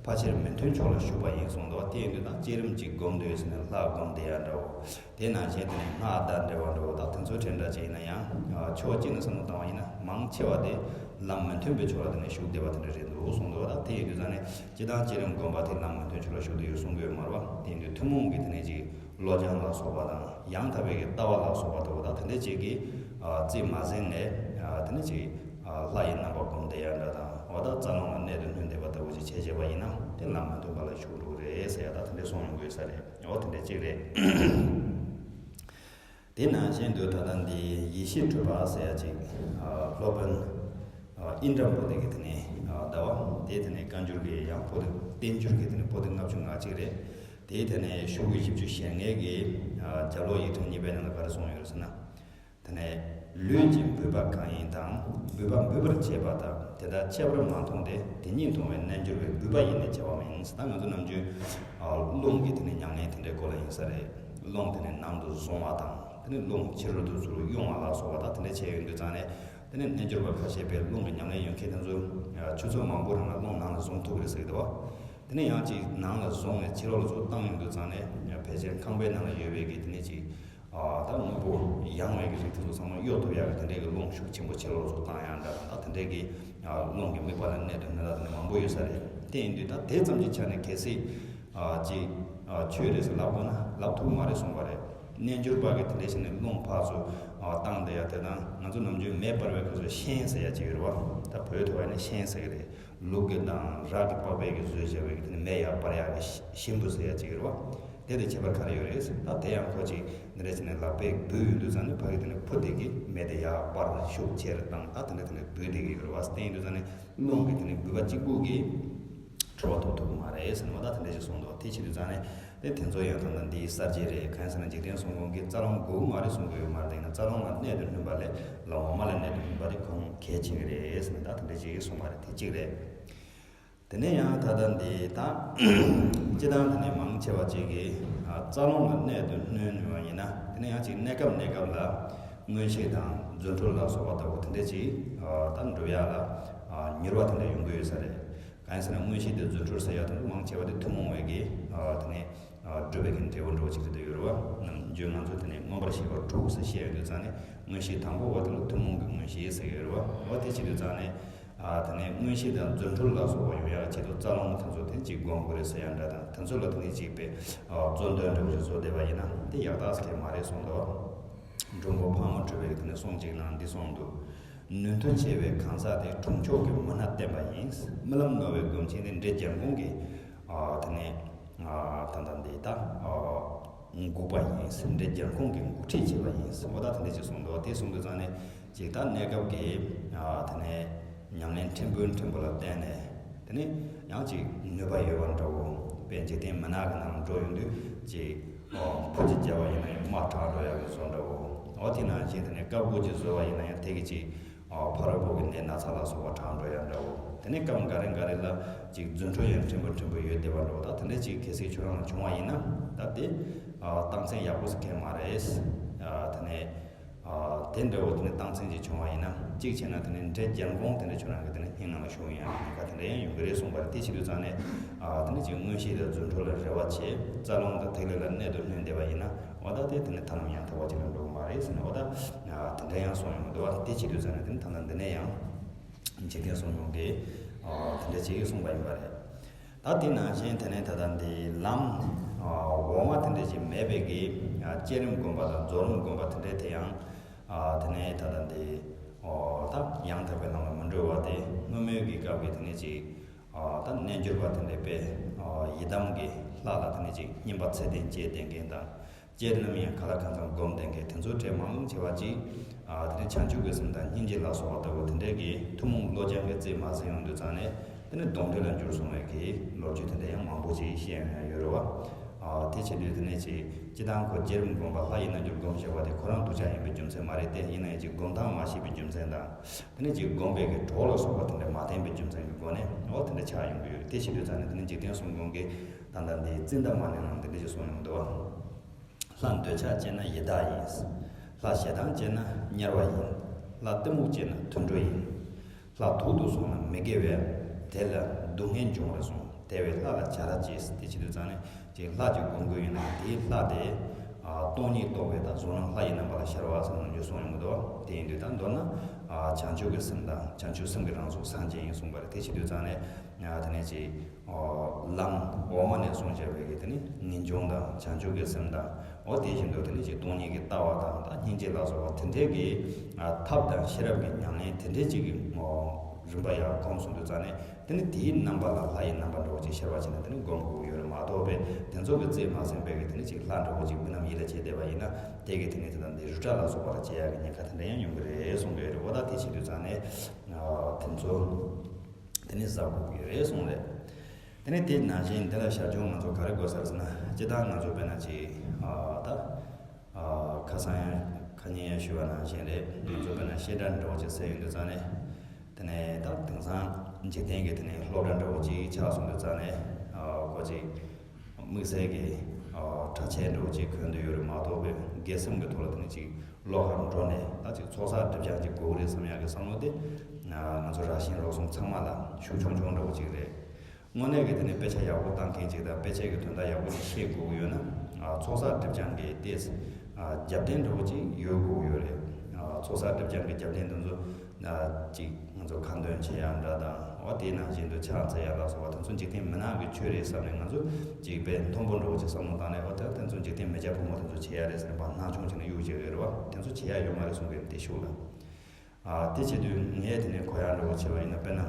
ཕལ་ཆེར་མི་མཐུན་ཕྱོགས་ལ་ཞུགས་པ་ཡིན་གསུངས་འདུག་དེ་ཡིན་དུས་ད་བསྐྱེད་རིམ་གཅིག་སྒོམ་དུས་ཟེར་ནས་ལྷ་སྒོམ་བསྡད་ཡ་འདྲ་བོ། དེ་ནང་བཞིན་དེ་ནས་སྔགས་བཟླ་འདྲ་བ་འདྲ་བོ་ད་དེ་ཚོ་དྲན་འདྲ་ཅིག་ཡིན་ན་ཡང་། ཕྱོགས་གཅིག་ནས་བསམ་བློ་བཏང་བ་ཡིན་ན་མང་ཆེ་བ་དེ་ལམ་མི་མཐུན་པའི་ཕྱོགས་ལ་དེ་ནས་ཞུགས་བསྡད་པ་དེ་འདྲ་རེད་འདུག་གསུངས་འདུག་ད་དེ་ཡིན་དུས་ད་ནས་སྤྱིར་བཏང་བསྐྱེད་རིམ་སྒོམ་པ་དེ་ལམ་མི་མཐུན་ཕྱོགས་ལ་ཞུགས་བསྡད་ཡོད་གསུང་གི་ཡོད་མ་རེད་བ། དེ་ཡིན་དུས་ཐུན་མོང་གི་དེ་ནས་ཅིག་བློ་སྦྱོང་ལ་སོགས་པ་དང་ཡང་དག་པའི་གི་ལྟ་བ་ལ་སོགས་པ་ལྟ་བུ་དང་དེ་འདྲ་ཅིག་གིས་རྩིས་མ་ཟིན་ནས་དེ་ནས་ཅིག་ལྷ་ཡི་རྣམ་པ་སྒོམ་བསྡད་ཡ་འདྲ་དང་། འོ་ད་རྩ་རླུང་ལ་གནད་དུ་བསྣུན་བསྡད་པ་ལྟ་བུ་ཅིག་བྱས་བྱས་པ་ཡིན་ན་དེ་ལམ་མི་མཐུན་པ་ལ་ཞུགས་འགྲོ་གི་རེད་ཟེར་ཡ་ད་དེ་འདྲ་གསུང་ཡོང་གི་ཡོད་ས་རེད། འོ་དེ་འདྲ་ཅིག་རེད། དེ་ནང་བཞིན་དུ་ད་ལྟ་འདི་ཡེ་ཤེས་སྤྲུལ་པ་ཟེར་ཡ་ཅིག་སློབ་དཔོན་ཨིནྡྲ་བྷུ་ཏི་གི་དེ་ནས་ཟླ་བ་དེ་དེ་ནས་བཀའ་འགྱུར་གྱི་ཡང་པོ་ཏི་བསྟན་འགྱུར་གྱི་དེ་ནས་པོ་ཏི་ལྔ་བཅུ་ང་གཅིག་རེད། དེའི་དེ་ནས་ཤོག་གུ་བཞི་བཅུ་ཞེ་ལྔའི་གི་རྒྱབ་ལོགས་ཡིག་ཕྲེང་གཉིས་པའི་ནང་ལ་ག་རེ་གསུངས་ཡོད་ཟེར་ན། དེ་ནས་ལུས་ཀྱི་འབུད་པ་གང་ཡིན་དང་། འབུད་པ་འབུད་པར་བྱེད་པ་དང་། དེ་དག་ཁྱད་པར་མ་མཐོང་སྟེ། དེ་ཉིད་མཐོང་བའི་རྣལ་འབྱོར་པས། འབུད་པ་ཡིས་ནི་བྱ་བ་མིན། ད་ང་ཚོ་ནམ་རྒྱུན་རླུང་གི་དེ་ནས་ཉམས་ལེན་དེ་འདྲའི་སྐོར་ལ་ཡིན་ས་རེད། རླུང་དེ་ནས་ནང་དུ་བཟུང་བ་དང་། དེ་ནས་རླུང་ཕྱི་རོལ་དུ་ཚུར་དབྱུང་བ་ལ་སོགས་པ་དང་དེ་འདྲ་བྱས་ཡོང་དུས་ཙང་ནས། དེ་ནས་རྣལ་འབྱོར་པ་ཁ་ཤས་པས་རླུང་གི་ཉམས་ལེན་ཡོད་མཁན་དེ་ཚོ་ཆུ་ཚོད་མང་པོ་རིང་ལ་རླུང་ནང་ལ་བཟུང་ཐུབ་ཀྱི་རེད་ཟེར་གྱི་འདུག་བ། དེ་ནས་ཡང་ཅིག་ནང་ལ་བཟུང་ནས་ཕྱི་ལོགས་ལ་ཚུར་བཏང་ཡོང་དུས་ཙང་ནས་ཕལ་ཆེར་ཁང་པའི་ནང་ལ་ཡོད་པའི་གི་དེ་ནས་ཅིག་ཨ་ད་དངོས་པོ་ཡང་བའི་གི་རིགས་དེ་ཚོ་ཚང་མ་གཡོ་ཐུབ་ཡག་གི་དེ་འདྲའི་གི་རླུང་ཤུགས་ཆེན་པོ་ཕྱི་ལོགས་སུ་བཏང་ཡག་འདྲ་དང་། ད་དེ་འདྲའི་གི་ཨ་རླུང་གི་དམིགས་པ་ལ་གནད་དུ་སྣོན་ཡག་དེ་འདྲ་མང་པོ་ཡོད་ས་རེད། དེ་ཡིན་དུས་ད་དེ་ཙམ་གྱི་ཆ་ནས་གལ་སྲིད་ཨ་ཅིག་ཨ་ཆོས་རེད་ཟེར་ལབ་དགོས་ན་ལབ་ཐུབ་མ་རེད་གསུངས་པ་རེད། རྣལ་འབྱོར་པ་གི་དེ་འདྲའི་ཞིག་ནས་རླུང་ཕར་ཚུར་ཨ་བཏང་བསྡད་ཡག་དེ་དང་། ང་ཚོ་ནམ་རྒྱུན་མེ་སྤར་བའི་སྐབས་སུ་ཤན་ཟེར་ཡག་ཅིག་ཡོད་རེད་བ། ད་བོད་ཐོག་ཡིན་ན་ཤན་ཟེར་གི་རེད། ལུག་གི་དང་ར་གི་པགས་པའི་གི་བཟོས་བྱས་པའི་གི་དེ་ནས་མེ་ཡར་སྤར་ཡག་གི་ཤན་བུ་ཟེར་ཡག་ཅིག་ཡོད་རེད་བ། དེ་དང་ཁྱད་པར་ག་རེ་ཡོད་རེད་ཟེར། ད་དེ་ཡང་ཁོ་ཅིག་འདི་འདྲ་བྱས་ནས་ལག་པས་འབུད་ཡོང་དུས་ཙང་ནས་ཕ་གི་དེ་ནས་ཕུ་དེ་གི་མེ་དེ་ཡར་སྤར་ཤུགས་ཆེ་རུ་བཏང་། ད་དེ་འདྲ་དེ་ནས་འབུད་དེ་གི་ཡོད་རེད་བ། དེ་ཡིན་དུས་ཙང་ནས་རླུང་གི་དེ་ནས་འབུད་པ་གཅིག་པུ་གིས་གྲོལ་བ་ཐོབ་ཐུབ་ཀྱི་མ་རེད་ཟེར་ནས་འོ་ད་དེ་འདྲ་ཞིག་གསུངས་འདུག་དེ་བྱེད་དུས་ཙང་ནས་དེ་དེ་ཚོ་ཡང་ད་ལྟ་འདིའི་གསར་བརྗེ་རེད། གང་ཡིན་ཟེར་ན་འཇིག་རྟེན་གསུམ་མགོན་གྱིས་རྩ་རླུང་དགུ་མ་རེད་གསུང་གི་ཡོད་མ་རེད། དེ་ཡིན་ན་རྩ་རླུང་ལ་གནད་དུ་བསྣུན་པ་ལས་ལམ་འོག་མ་ལ་གནད་དུ་བསྣུན་པ་དེ་ཁོང་གལ་ཆེ་གི་རེད་ཟེར་ནས་ད་དེ་འདྲ་ཞིག་གསུངས་པ་རེད། དེ་གཅིག་རེད། དེ་ནས་ཡང་ད་ལྟ་འདི་དང་། སྤྱི་བཏང་དེ་ནས་མང་ཆེ་བ་ཅིག་གིས་ཨ་རྩ་རླུང་ལ་གནད་དུ་བསྣུན་ནུས་པ་ཡིན་ན། དེ་ནས་ཡང་ཅིག་གནས་སྐབས་གནས་སྐབས་ལ་མངོན་ཤེས་དང་རྫུ་འཕྲུལ་ལ་སོགས་པ་ལྟ་བུ་དེ་འདྲ་ཅིག་ཨ་ད་འགྲུབ་ཡག་ལ་ཨ་མྱུར་བ་དེ་འདྲ་ཡོང་གི་ཡོད་ས་རེད། གང་ཡིན་ཟེར་ན་མངོན་ཤེས་དེ་རྫུ་འཕྲུལ་ཟེར་ཡག་དེ་ཚོ་མང་ཆེ་བ་དེ་ཐུན་མོང་བའི་གི་ཨ་དེ་ནས་ སྒྲུབ་པའི་གི་འབྲས་བུ་འདྲ་བོ་ཅིག་རེད་འདོད་ཡོད་རེད་བ། ནམ་རྒྱུན་ང་ཚོ་དེ་ནས་མངོན་པར་ཤེས་པ་དྲུག་ཟེར་བཤད་ཡོང་དུས་ཙང་ནས་མངོན་ཤེས་དང་པོ་བ་དེ་ལ་ཐུན་མོང་གི་མངོན་ཤེས་ཟེར་གྱི་ཡོད་རེད་བ། འོ་དེ་བྱེད་དུས་ཙང་ནས། ཨ་དེ་ནས་མངོན་ཤེས་དང་རྫུ་འཕྲུལ་ལ་སོགས་པ་ཡོང་ཡག་ཆེད་དུ་རྩ་རླུང་དེ་ཚོ་དེ་གཅིག་སྒོམ་དགོས་རེད་ཟེར་ཡག་འདྲ་དང་། དེ་ཚོ་ལ་དེ་ནས་གཅིག་པའི་ཨ་རྩོལ་འདོན་འདྲ་བོ་ཞིག་བཟོ་བསྡད་པ་ཡིན་ན་དེ་ཡག་རྟགས་ཟེར་མཁན་མ་རེད་གསུངས་འདུག། འགྲོ་མགོན་ཕག་མོ་གྲུ་པས་དེ་ནས་གསུང་གཅིག་ནང་འདི་གསུངས་འདུག། ནུས་མཐུ་ཆེ་བའི་གང་ཟག་དེ་གྲུབ་མཆོག་གི་མུན་ནག་བསྟེན་པ་ཡིན། རྨི་ལམ་རྣོ་བའི་སྒོམ་ཆེན་དེ་འདྲེ་རྒྱལ་འགོང་གི་ཨ་དེ་ནས་ཨ་ད་ལྟ་འདི་ད་ཨ་འགུགས་པ་ཡིན། འདྲེ་རྒྱལ་འགོང་གི་འགུགས་ཁྲིད་བྱེད་པ་ཡིན། འོ་ད་དེ་འདྲ་ཅིག་གསུངས་འདུག། དེ་གསུངས་དུས་ཙང་ནས་ཅིག་ད་གནས་སྐབས་ཀྱི་ཨ་དེ་ནས་ཉམས་ལེན་ཕྲན་བུ་ཕྲན་བུ་ལ་བརྟེན་ནས་དེ་ནས་ཡང་ཅིག་ནུས་པ་ཡོད་པ་འདྲ་བོ། དཔེ་འཇིག་རྟེན་མུན་ནག་གི་ནང་འགྲོ་ཡོང་དུས་ཅིག་ཨོ་འཕུར་སྐྱིད་རྒྱག་པ་ཡིན་ན་ཡང་དམག་དྲག་འགྲོ་ཡག་གི་བཟོ་འདྲ་བོ། འོ་དེ་ནང་བཞིན་དེ་ནས་བཀའ་བསྒོ་ཅིག་བཟོས་པ་ཡིན་ན་ཡང་དེ་གི་ཅིག་ཨོ་ཕ་རོལ་པོ་གི་ནད་ན་ཚ་ལ་སོགས་པ་དྲག་འགྲོ་ཡག་འདྲ་བོ། དེ་ནས་སྐབས་འགའ་རེ་འགའ་རེ་ལ་ཅིག་རྫུ་འཕྲུལ་ཡང་ཕྲན་བུ་ཕྲན་བུ་ཡོད་བསྡད་པ་འདྲ་བོ། ད་དེ་འདྲ་ཅིག་གལ་སྲིད་ཁྱོད་རང་ལ་བྱུང་བ་ཡིན་ན་ད་དེ་ཨོ་རྟགས་མཚན་ཡག་པོ་ཟེར་མཁན་མ་རེད། ཨ་དེ་ནས། ཨ་དེ་འདྲ་བོ་དེ་ནས་རྟགས་མཚན་ཅིག་བྱུང་བ་ཡིན་ན། གཅིག་བྱས་ན་དེ་ནས་འདྲེ་རྒྱལ་འགོང་དེ་འདྲ་ཁྱོད་རང་གི་དེ་ནས་སྙིང་ནང་ལ་ཞུགས་ཡོང་ཡག་གི་ཉེན་ཁ་དེ་འདྲ་ཡང་ཡོང་གི་རེད་གསུངས་པ་རེད། དེ་བྱེད་དུས་ཙང་ནས་ཨ་དེ་ནས་ཅིག་མངོན་ཤེས་དང་རྫུ་འཕྲུལ་ལ་རེ་བ་བྱེད། རྩ་རླུང་དང་ཐིག་ལེ་ལ་གནད་དུ་བསྣུན་བསྡད་པ་ཡིན་ན། འོ་ད་དེ་དེ་ནས་ཐར་ལམ་ཡང་དག་པ་ཅིག་ལ་འགྲོ་གི་མ་རེད་ཟེར་ནས། འོ་ད་ཨ་དེ་འདྲ་ཡང་གསུངས་ཡོང་གི་འདུག་བ། དེ་བྱེད་དུས་ཙང་ནས་དེ་ནས་ད་ལྟ་འདི་ནས་ཡང་འཇིག་རྟེན་གསུམ་མགོན་གྱིས་ཨ་དེ་འདྲ་ཅིག་གསུངས་པ་ཡིན་པ་རེད། ད་དེ་ནང་བཞིན་དེ་ནས་ད་ལྟ་འདི་ལམ་འོག་མ་དེ་འདྲ་ཅིག་མེད་པའི་གི་བསྐྱེད་རིམ་སྒོམ་པ་དང་རྫོགས་རིམ་སྒོམ་པ་དེ་འདྲ་དེ་ཡང་དེ་ནས་ད་ལྟ་འདི་ད་ཡང་དག་པའི་ལམ་ལ་མི་འགྲོ་བ་དེ་སྔོན་མའི་གི་སྐབས་ཀྱི་དེ་ནས་ཅིག་ད་རྣལ་འབྱོར་པ་དེ་འདྲ་པས་ཡི་དམ་གྱི་ལྷ་ལ་དེ་ནས་ཅིག་བསྙེན་པ་ཚད་ལྡན་བྱས་བསྡད་མཁན་དང་། བསྐྱེད་རིམ་ཡང་ག་ལ་གང་འཚམ་སྒོམ་བསྡད་མཁན་དེ་ཚོ་གྲས་མང་ཆེ་བ་ཅིག་ཨ་དེ་ནས་བྱང་ཆུབ་ཀྱི་སེམས་དང་སྙིང་རྗེ་ལ་སོགས་པ་ལྟ་བུ་དེ་འདྲའི་གི་ཐུན་མོང་བློ་སྦྱང་གི་རྩིས་མ་ཟིན་ཡོང་དུས་ཙང་ནས་དེ་ནས་གདོན་འདྲེ་ལ་འགྱུར་སོང་བའི་གི་ལོ་རྒྱུས་དེ་འདྲ་ཡང་མང་པོ་ཅིག་བཤད་ཡོང་ཡ་ཡོད་རེད་བ། ཨ་དེ་བྱེད་དུས་དེ་ནས་ཅིག་སྤྱིར་བཏང་ཁོ་བསྐྱེད་རིམ་སྒོམ་པ་ལྷ་ཡི་རྣལ་འབྱོར་སྒོམ་ཞེས་པ་དེ་ཁོ་རང་སྡུག་ཅག་ཡིན་པའི་རྒྱུ་མཚན་མ་རེད་དེ། ཡིན་ན་ཡང་ཅིག་སྒོམ་སྟངས་མ་ཤེས་པའི་རྒྱུ་མཚན་དང་། དེ་ནས་ཅིག་སྒོམ་པའི་གི་གྲོགས་ལ་སོགས་པ་དེ་འདྲ་མ་བསྟེན་པའི་རྒྱུ་མཚན་གྱི་སྒོ་ནས་འོ་དེ་འདྲ་ཆགས་ཡོང་གི་ཡོད། དེ་བྱེད་དུས་ཙང་ནས་དེ་ནས་འཇིག་རྟེན་གསུམ་མགོན་གྱིས་ད་ལྟ་འདིའི་ཙིནྟ་མ་ཎི་ནང་དེ་འདྲ་ཞིག་གསུངས་ཡོང་འདུག། ལྷ་འདོད་ཆགས་སྐྱེས་ན་ཡི་དྭགས་ཡིན། ལྷ་ཞེ་སྡང་སྐྱེས་ན་དམྱལ་བ་ཡིན། ལྷ་གཏི་མུག་སྐྱེས་ན་དུད་འགྲོ་ཡིན། ལྷ་དུག་ཏུ་སོང་ན་མི་དགེ་བས། དེ་ལ་སྡུག་བསྔལ་འབྱུང་བར་གསུངས། དེ་བས་ལྷ་ལ་བྱ་ར་བྱེད། དེ་བྱེད་དུས་ཙང་ནས་ཅིག་ལྷ་ཅིག་སྒོམ་དགོས་ཡོད་ན་དེའི་ལྷ་དེ་ཨ་སྟོང་ཉིད་རྟོགས་པའི་དང་གཟུགས་སྣང་ལྷ་ཡི་རྣམ་པ་ལ་ཤར་བ་ཟེར་ནས་ནམ་རྒྱུན་གསུངས་ཡོང་གི་འདུག། དེ་ཡིན་དུས་ད་མདོར་ན་ཨ་བྱང་ཆུབ་ཀྱི་སེམས་དང་བྱང་ཆུབ་སེམས་ཀྱི་རང་གཟུགས་སངས་རྒྱས་ཡིན་གསུངས་པ་རེད། དེ་བྱེད་དུས་ཙང་ནས་ཨ་དེ་ནས་ཅིག་ཨ་ལམ་འོག་མ་ནས་གསུངས་བཞག་པའི་གི་དེ་ནི་ངེས་འབྱུང་དང་བྱང་ཆུབ་ཀྱི་སེམས་དང་། འོ་དེ་བཞིན་དུ་དེ་ནི་ཅིག་སྟོང་ཉིད་ཀྱི་ལྟ་བ་དང་ད་སྙིང་རྗེ་ལ་སོགས་པ་དེ་འདྲའི་གི་ཨ་ཐབས་དང་ཤེས་རབ་ཀྱི་ཉམས་ལེན་དེ་འདྲའི་ཅིག་གི་ཨ་རིམ་པ་ཡར་གོམས་སོང་དུས་ཙང་ནས། དེ་ནི་དེའི་རྣམ་པ་ལ་ལྷ་ཡི་རྣམ་པ་འདྲ་བོ་ཅིག་ཤར་བ་བྱས་ན་དེ་ནི་སྒོམ་དགོས་ཀྱི་ཡོད་རེད་མ་གཏོགས་པས། དེ་ཚོ་གི་རྩིས་མ་ཟིན་པའི་གི་དེ་ནི་ཅིག་ལྷ་འདྲ་བོ་ཅིག་མི་རྣམས་ཡིད་ལ་བྱེད་བསྡད་པ་ཡིན་ན། དེ་གི་དེ་ནི་དེ་དང་དེ་རི་བཀྲ་ལ་སོགས་པ་ལ་བྱེད་ཡག་གི་ཉེན་ཁ་དེ་འདྲ་ཡང་ཡོང་གི་རེད་གསུང་གི་ཡོད་རེད། འོ་ད་དེ་བྱེད་དུས་ཙང་ནས་ཨ་དེ་ཚོ་དེ་ནི་གཟབ་དགོས་ཀྱི་རེད་གསུངས་རེད། དེ་ནི་དེ་ནང་བཞིན་དེ་ལ་ཞར་བྱུང་ང་ཚོ་ག་རེ་དགོས་ཟེར་ཟེར་ན། སྤྱིར་བཏང་ང་ཚོ་དཔེར་ན་ཅིག་ཨ་ད་ཨ་ཁ་སང་ཡང་ཁ་ཉིན་ཡང་ཞུས་པ་ནང་བཞིན་རེད། ང་ཚོ་དཔེར་ན་བཤད་གྲྭ་འདྲ་བོ་ཅིག་ཟེར་ཡོང་དུས་ཙང་ནས། དེ་ནས་ད་དེང་སང་འཇིག་རྟེན་གྱི་དེ་ནས་སློབ་གྲྭ་འདྲ་བོ་ཅིག་ཆགས་སོང་དུས་ཙང་ནས། ཨ་ཁོ་ཅིག་དམིགས་བསལ་གྱི་ཨ་གྲྭ་ཆས་འདྲ་བོ་ཅིག་གོན་བསྡད་ཡོད་རེད་མ་གཏོགས་པའི་དགེ་སེམས་ཀྱི་ཐོག་ལ་དེ་ནས་ཅིག་ལོགས་ཀར་འགྲོ་ནས་ད་ཅིག་ཚོགས་བསགས་སྒྲིབ་སྦྱང་ཅིག་དགོས་ཀྱི་རེད་བསམ་ཡག་གི་བསམ་བློ་དེ་ང་ཚོ་ར་ཤན་རོགས་ཟུང་ཚང་མ་ལ་ཤུགས་ཆུང་ཆུང་འདྲ་བོ་ཅིག་རེད། དངོས་གནས་ཀྱི་དེ་ནས་དཔེ་ཆ་ཡག་པོ་བཏང་མཁན་ཅིག་དང་དཔེ་ཆ་གི་དོན་དག་ཡག་པོ་ཅིག་ཤེས་དགོས་ཀྱི་ཡོད་ན། ཨ་ཚོགས་བསགས་སྒྲིབ་སྦྱང་གི་ཏོག་ཙམ་ཨ་རྒྱབ་རྟེན་འདྲ་བོ་ཅིག་ཡོད་དགོས་ཀྱི་ཡོད་རེད། ཨ་ཚོགས་བསགས་སྒྲིབ་སྦྱང་གི་རྒྱབ་རྟེན་དེ་ཚོ་ཨ་ཅིག་ང་ཚོ་ཁ་འདོན་བྱེད་ཡག་འདྲ་དང་། འོ་དེ་ནང་བཞིན་དུ་ཕྱག་འཚལ་ཡག་ལ་སོགས་པ་དེ་ཚོ་འཇིག་རྟེན་མི་ནག་གི་ཆོས་རེད་བསམ་ནས་ང་ཚོ་ཅིག་དཔེ་མཐོན་པོ་འདྲ་བོ་ཅིག་བསམ་བློ་བཏང་ནས། འོ་ད་དེ་ཚོ་འཇིག་རྟེན་མི་སྐྱ་ཕོ་མོ་དེ་ཚོ་བྱེད་ཡག་རེད་ཟེར་ནས་ཕར་སྣང་ཆུང་བྱས་ནས་གཡུག་བྱེད་ཀྱི་ཡོད་རེད་བ། དེ་ཚོ་བྱེད་ཡག་ཡོད་མ་རེད་གསུང་གི་ཡིན། དེ་ཤུགས་ལ། ཨ་དེ་བྱེད་དུས་ངས་དེ་ནས་གོ་ཡག་འདྲ་བོ་བྱས་པ་ཡིན་ན། དཔེར་ན་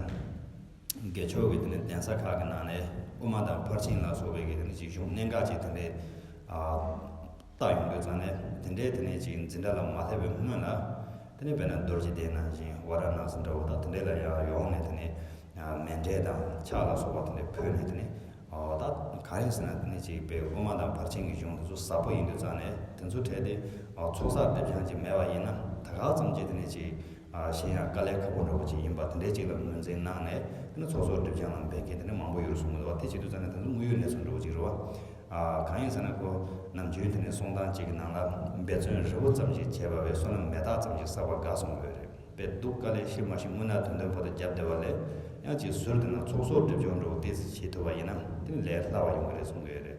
དགེ་ཕྱོགས་ཀྱི་དེ་ནས་གདན་ས་ཁག་གི་ནང་ནས་དབུ་མ་དང་ཕར་ཕྱིན་ལ་སོགས་པའི་གི་དེ་ནས་ཅིག་གཞུང་གནད་འགག་ཅིག་དེ་འདྲའི་ཨ་བལྟ་ཡོང་དུས་ཙང་ནས། དེ་འདྲའི་དེ་ནས་ཅིག་འཛིན་གྲྭ་ལ་མ་སླེབས་པའི་སྔོན་ལ། དེ་ནས་དཔེར་ན་རྡོ་རྗེ་གདན་ནང་བཞིན་ཝཱ་ར་ཎཱ་སི་འདྲ་བོ་དང་དེ་འདྲའི་ལ་ཡར་ཡོང་ནས་དེ་ནས་མཎྜལ་དང་ཕྱག་ལ་སོགས་པ་དེ་འདྲ་ཕུལ་ནས། དེ་ནས་ཨ་ད་གང་ཡིན་ཟེར་ན་དེ་ནས་ཅིག་དཔེ་དབུ་མ་དང་ཕར་ཕྱིན་གྱི་གཞུང་དེ་ཚོ་ཟབ་པོ་ཡིན་དུས་ཙང་ནས། དེ་ཚོ་འཕྲལ་དེ་ཨ་ཚོགས་བསགས་སྒྲིབ་སྦྱང་ཅིག་མེད་པ་ཡིན་ན་ད་ག་ཙམ་གྱིས་དེ་ནས་ཅིག་ཨ་ཤེས་ཡག་དཀའ་ལས་ཁག་པོ་འདྲ་བོ་ཅིག་ཡིན་པ་དེ་འདྲའི་ཅིག་ལ་ངོས་འཛིན་གནང་ནས། དེ་ནས་ཚོགས་གསོག་སྒྲིབ་སྦྱང་ལ་འབད་མཁན་དེ་འདྲ་མང་པོ་ཡོད་རེད་གསུངས་གི་འདུག་བ། དེ་བྱེད་དུས་ཙང་ནས་དེ་ཚོ་དངོས་ཡོད་གནས་ཚུལ་འདྲ་བོ་ཅིག་རེད་བ། ཨ་གང་ཡིན་ཟེར་ན་ཁོ་ནམ་རྒྱུན་དེ་ནས་གསུང་སྟངས་གཅིག་གི་ནང་ལ་འབད་བརྩོན་རི་བོ་ཙམ་ཞིག་བྱས་པ་བས་བསོད་ནམས་མེ་སྟག་ཙམ་ཞིག་བསགས་པ་དགའ་གསུང་གི་ཡོད་རེད། དཔེ་སྡུག་དཀའ་ལས་ཤི་མ་ཤི་དངོས་གནས་དོན་ལྡན་པོ་དེ་བརྒྱབ་བསྡད་པ་ལས། ཡང་ཅིག་ཟུར་དེ་ན་ཚོགས་གསོག་སྒྲིབ་སྦྱོང་འདྲ་བོ་ཏོག་ཙམ་བྱེད་ཐུབ་པ་ཡིན་ན་དེ་ནི་ལས་སླ་བ་ཡོང་གི་རེད་གསུང་གི་ཡོད་རེད།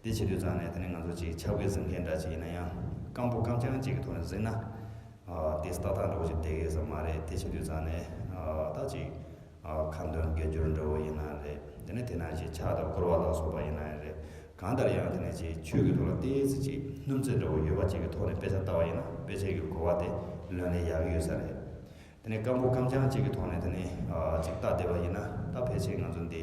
དེ་བྱེད་དུས་ཙང་ནས་དེ་ནས་ང་ཚོ་ཅིག་ཆབ་གི་གཟིམ་མཁན་འདྲ་ཅིག་ཡིན་ན་ཡང་སྐམ་པོ་སྐམ་རྐྱང་ཅིག་གི་ཐོག་ནས་གཟིམ་ན། ཨ་དེ་ལྟ་སྟངས་འདྲ་བོ་ཅིག་བསྡད་ཀྱི་ཡོད་ས་མ་རེད། དེ་བྱེད་དུས་ཙང་ནས་ཨ་ད་ཅིག་ཨ་ཁ་འདོན་དགེ་སྦྱོར་འདྲ་བོ་ཡིན་ན་རེད། དེ་ནས་དེ་ནང་བཞིན་ཕྱག་དང་བསྐོར་བ་ལ་སོགས་པ་ཡིན་ན་ཡང་རེད། གང་ལྟར་ཡང་དེ་ནས་ཅིག་ཆོས་ཀྱི་ཐོག་ལ་ཏོག་ཙམ་ཅིག་སྣུམ་ཚད་འདྲ་བོ་ཡོད་པ་ཅིག་གི་ཐོག་ནས་དཔེ་ཆ་ལྟ་བ་ཡིན་ན་དཔེ་ཆའི་གི་གོ་བ་དེ་ལོན་ལེ་ཡག་གི་ཡོད་ས་རེད། དེ་ནས་སྐམ་པོ་སྐམ་རྐྱང་ཅིག་གི་ཐོག་ནས་དེ་ནས་ཨ་ཅིག་ལྟ་བསྡད་པ་ཡིན་ན་ད་ཕལ་ཆེར་ང་ཚོ་འདི་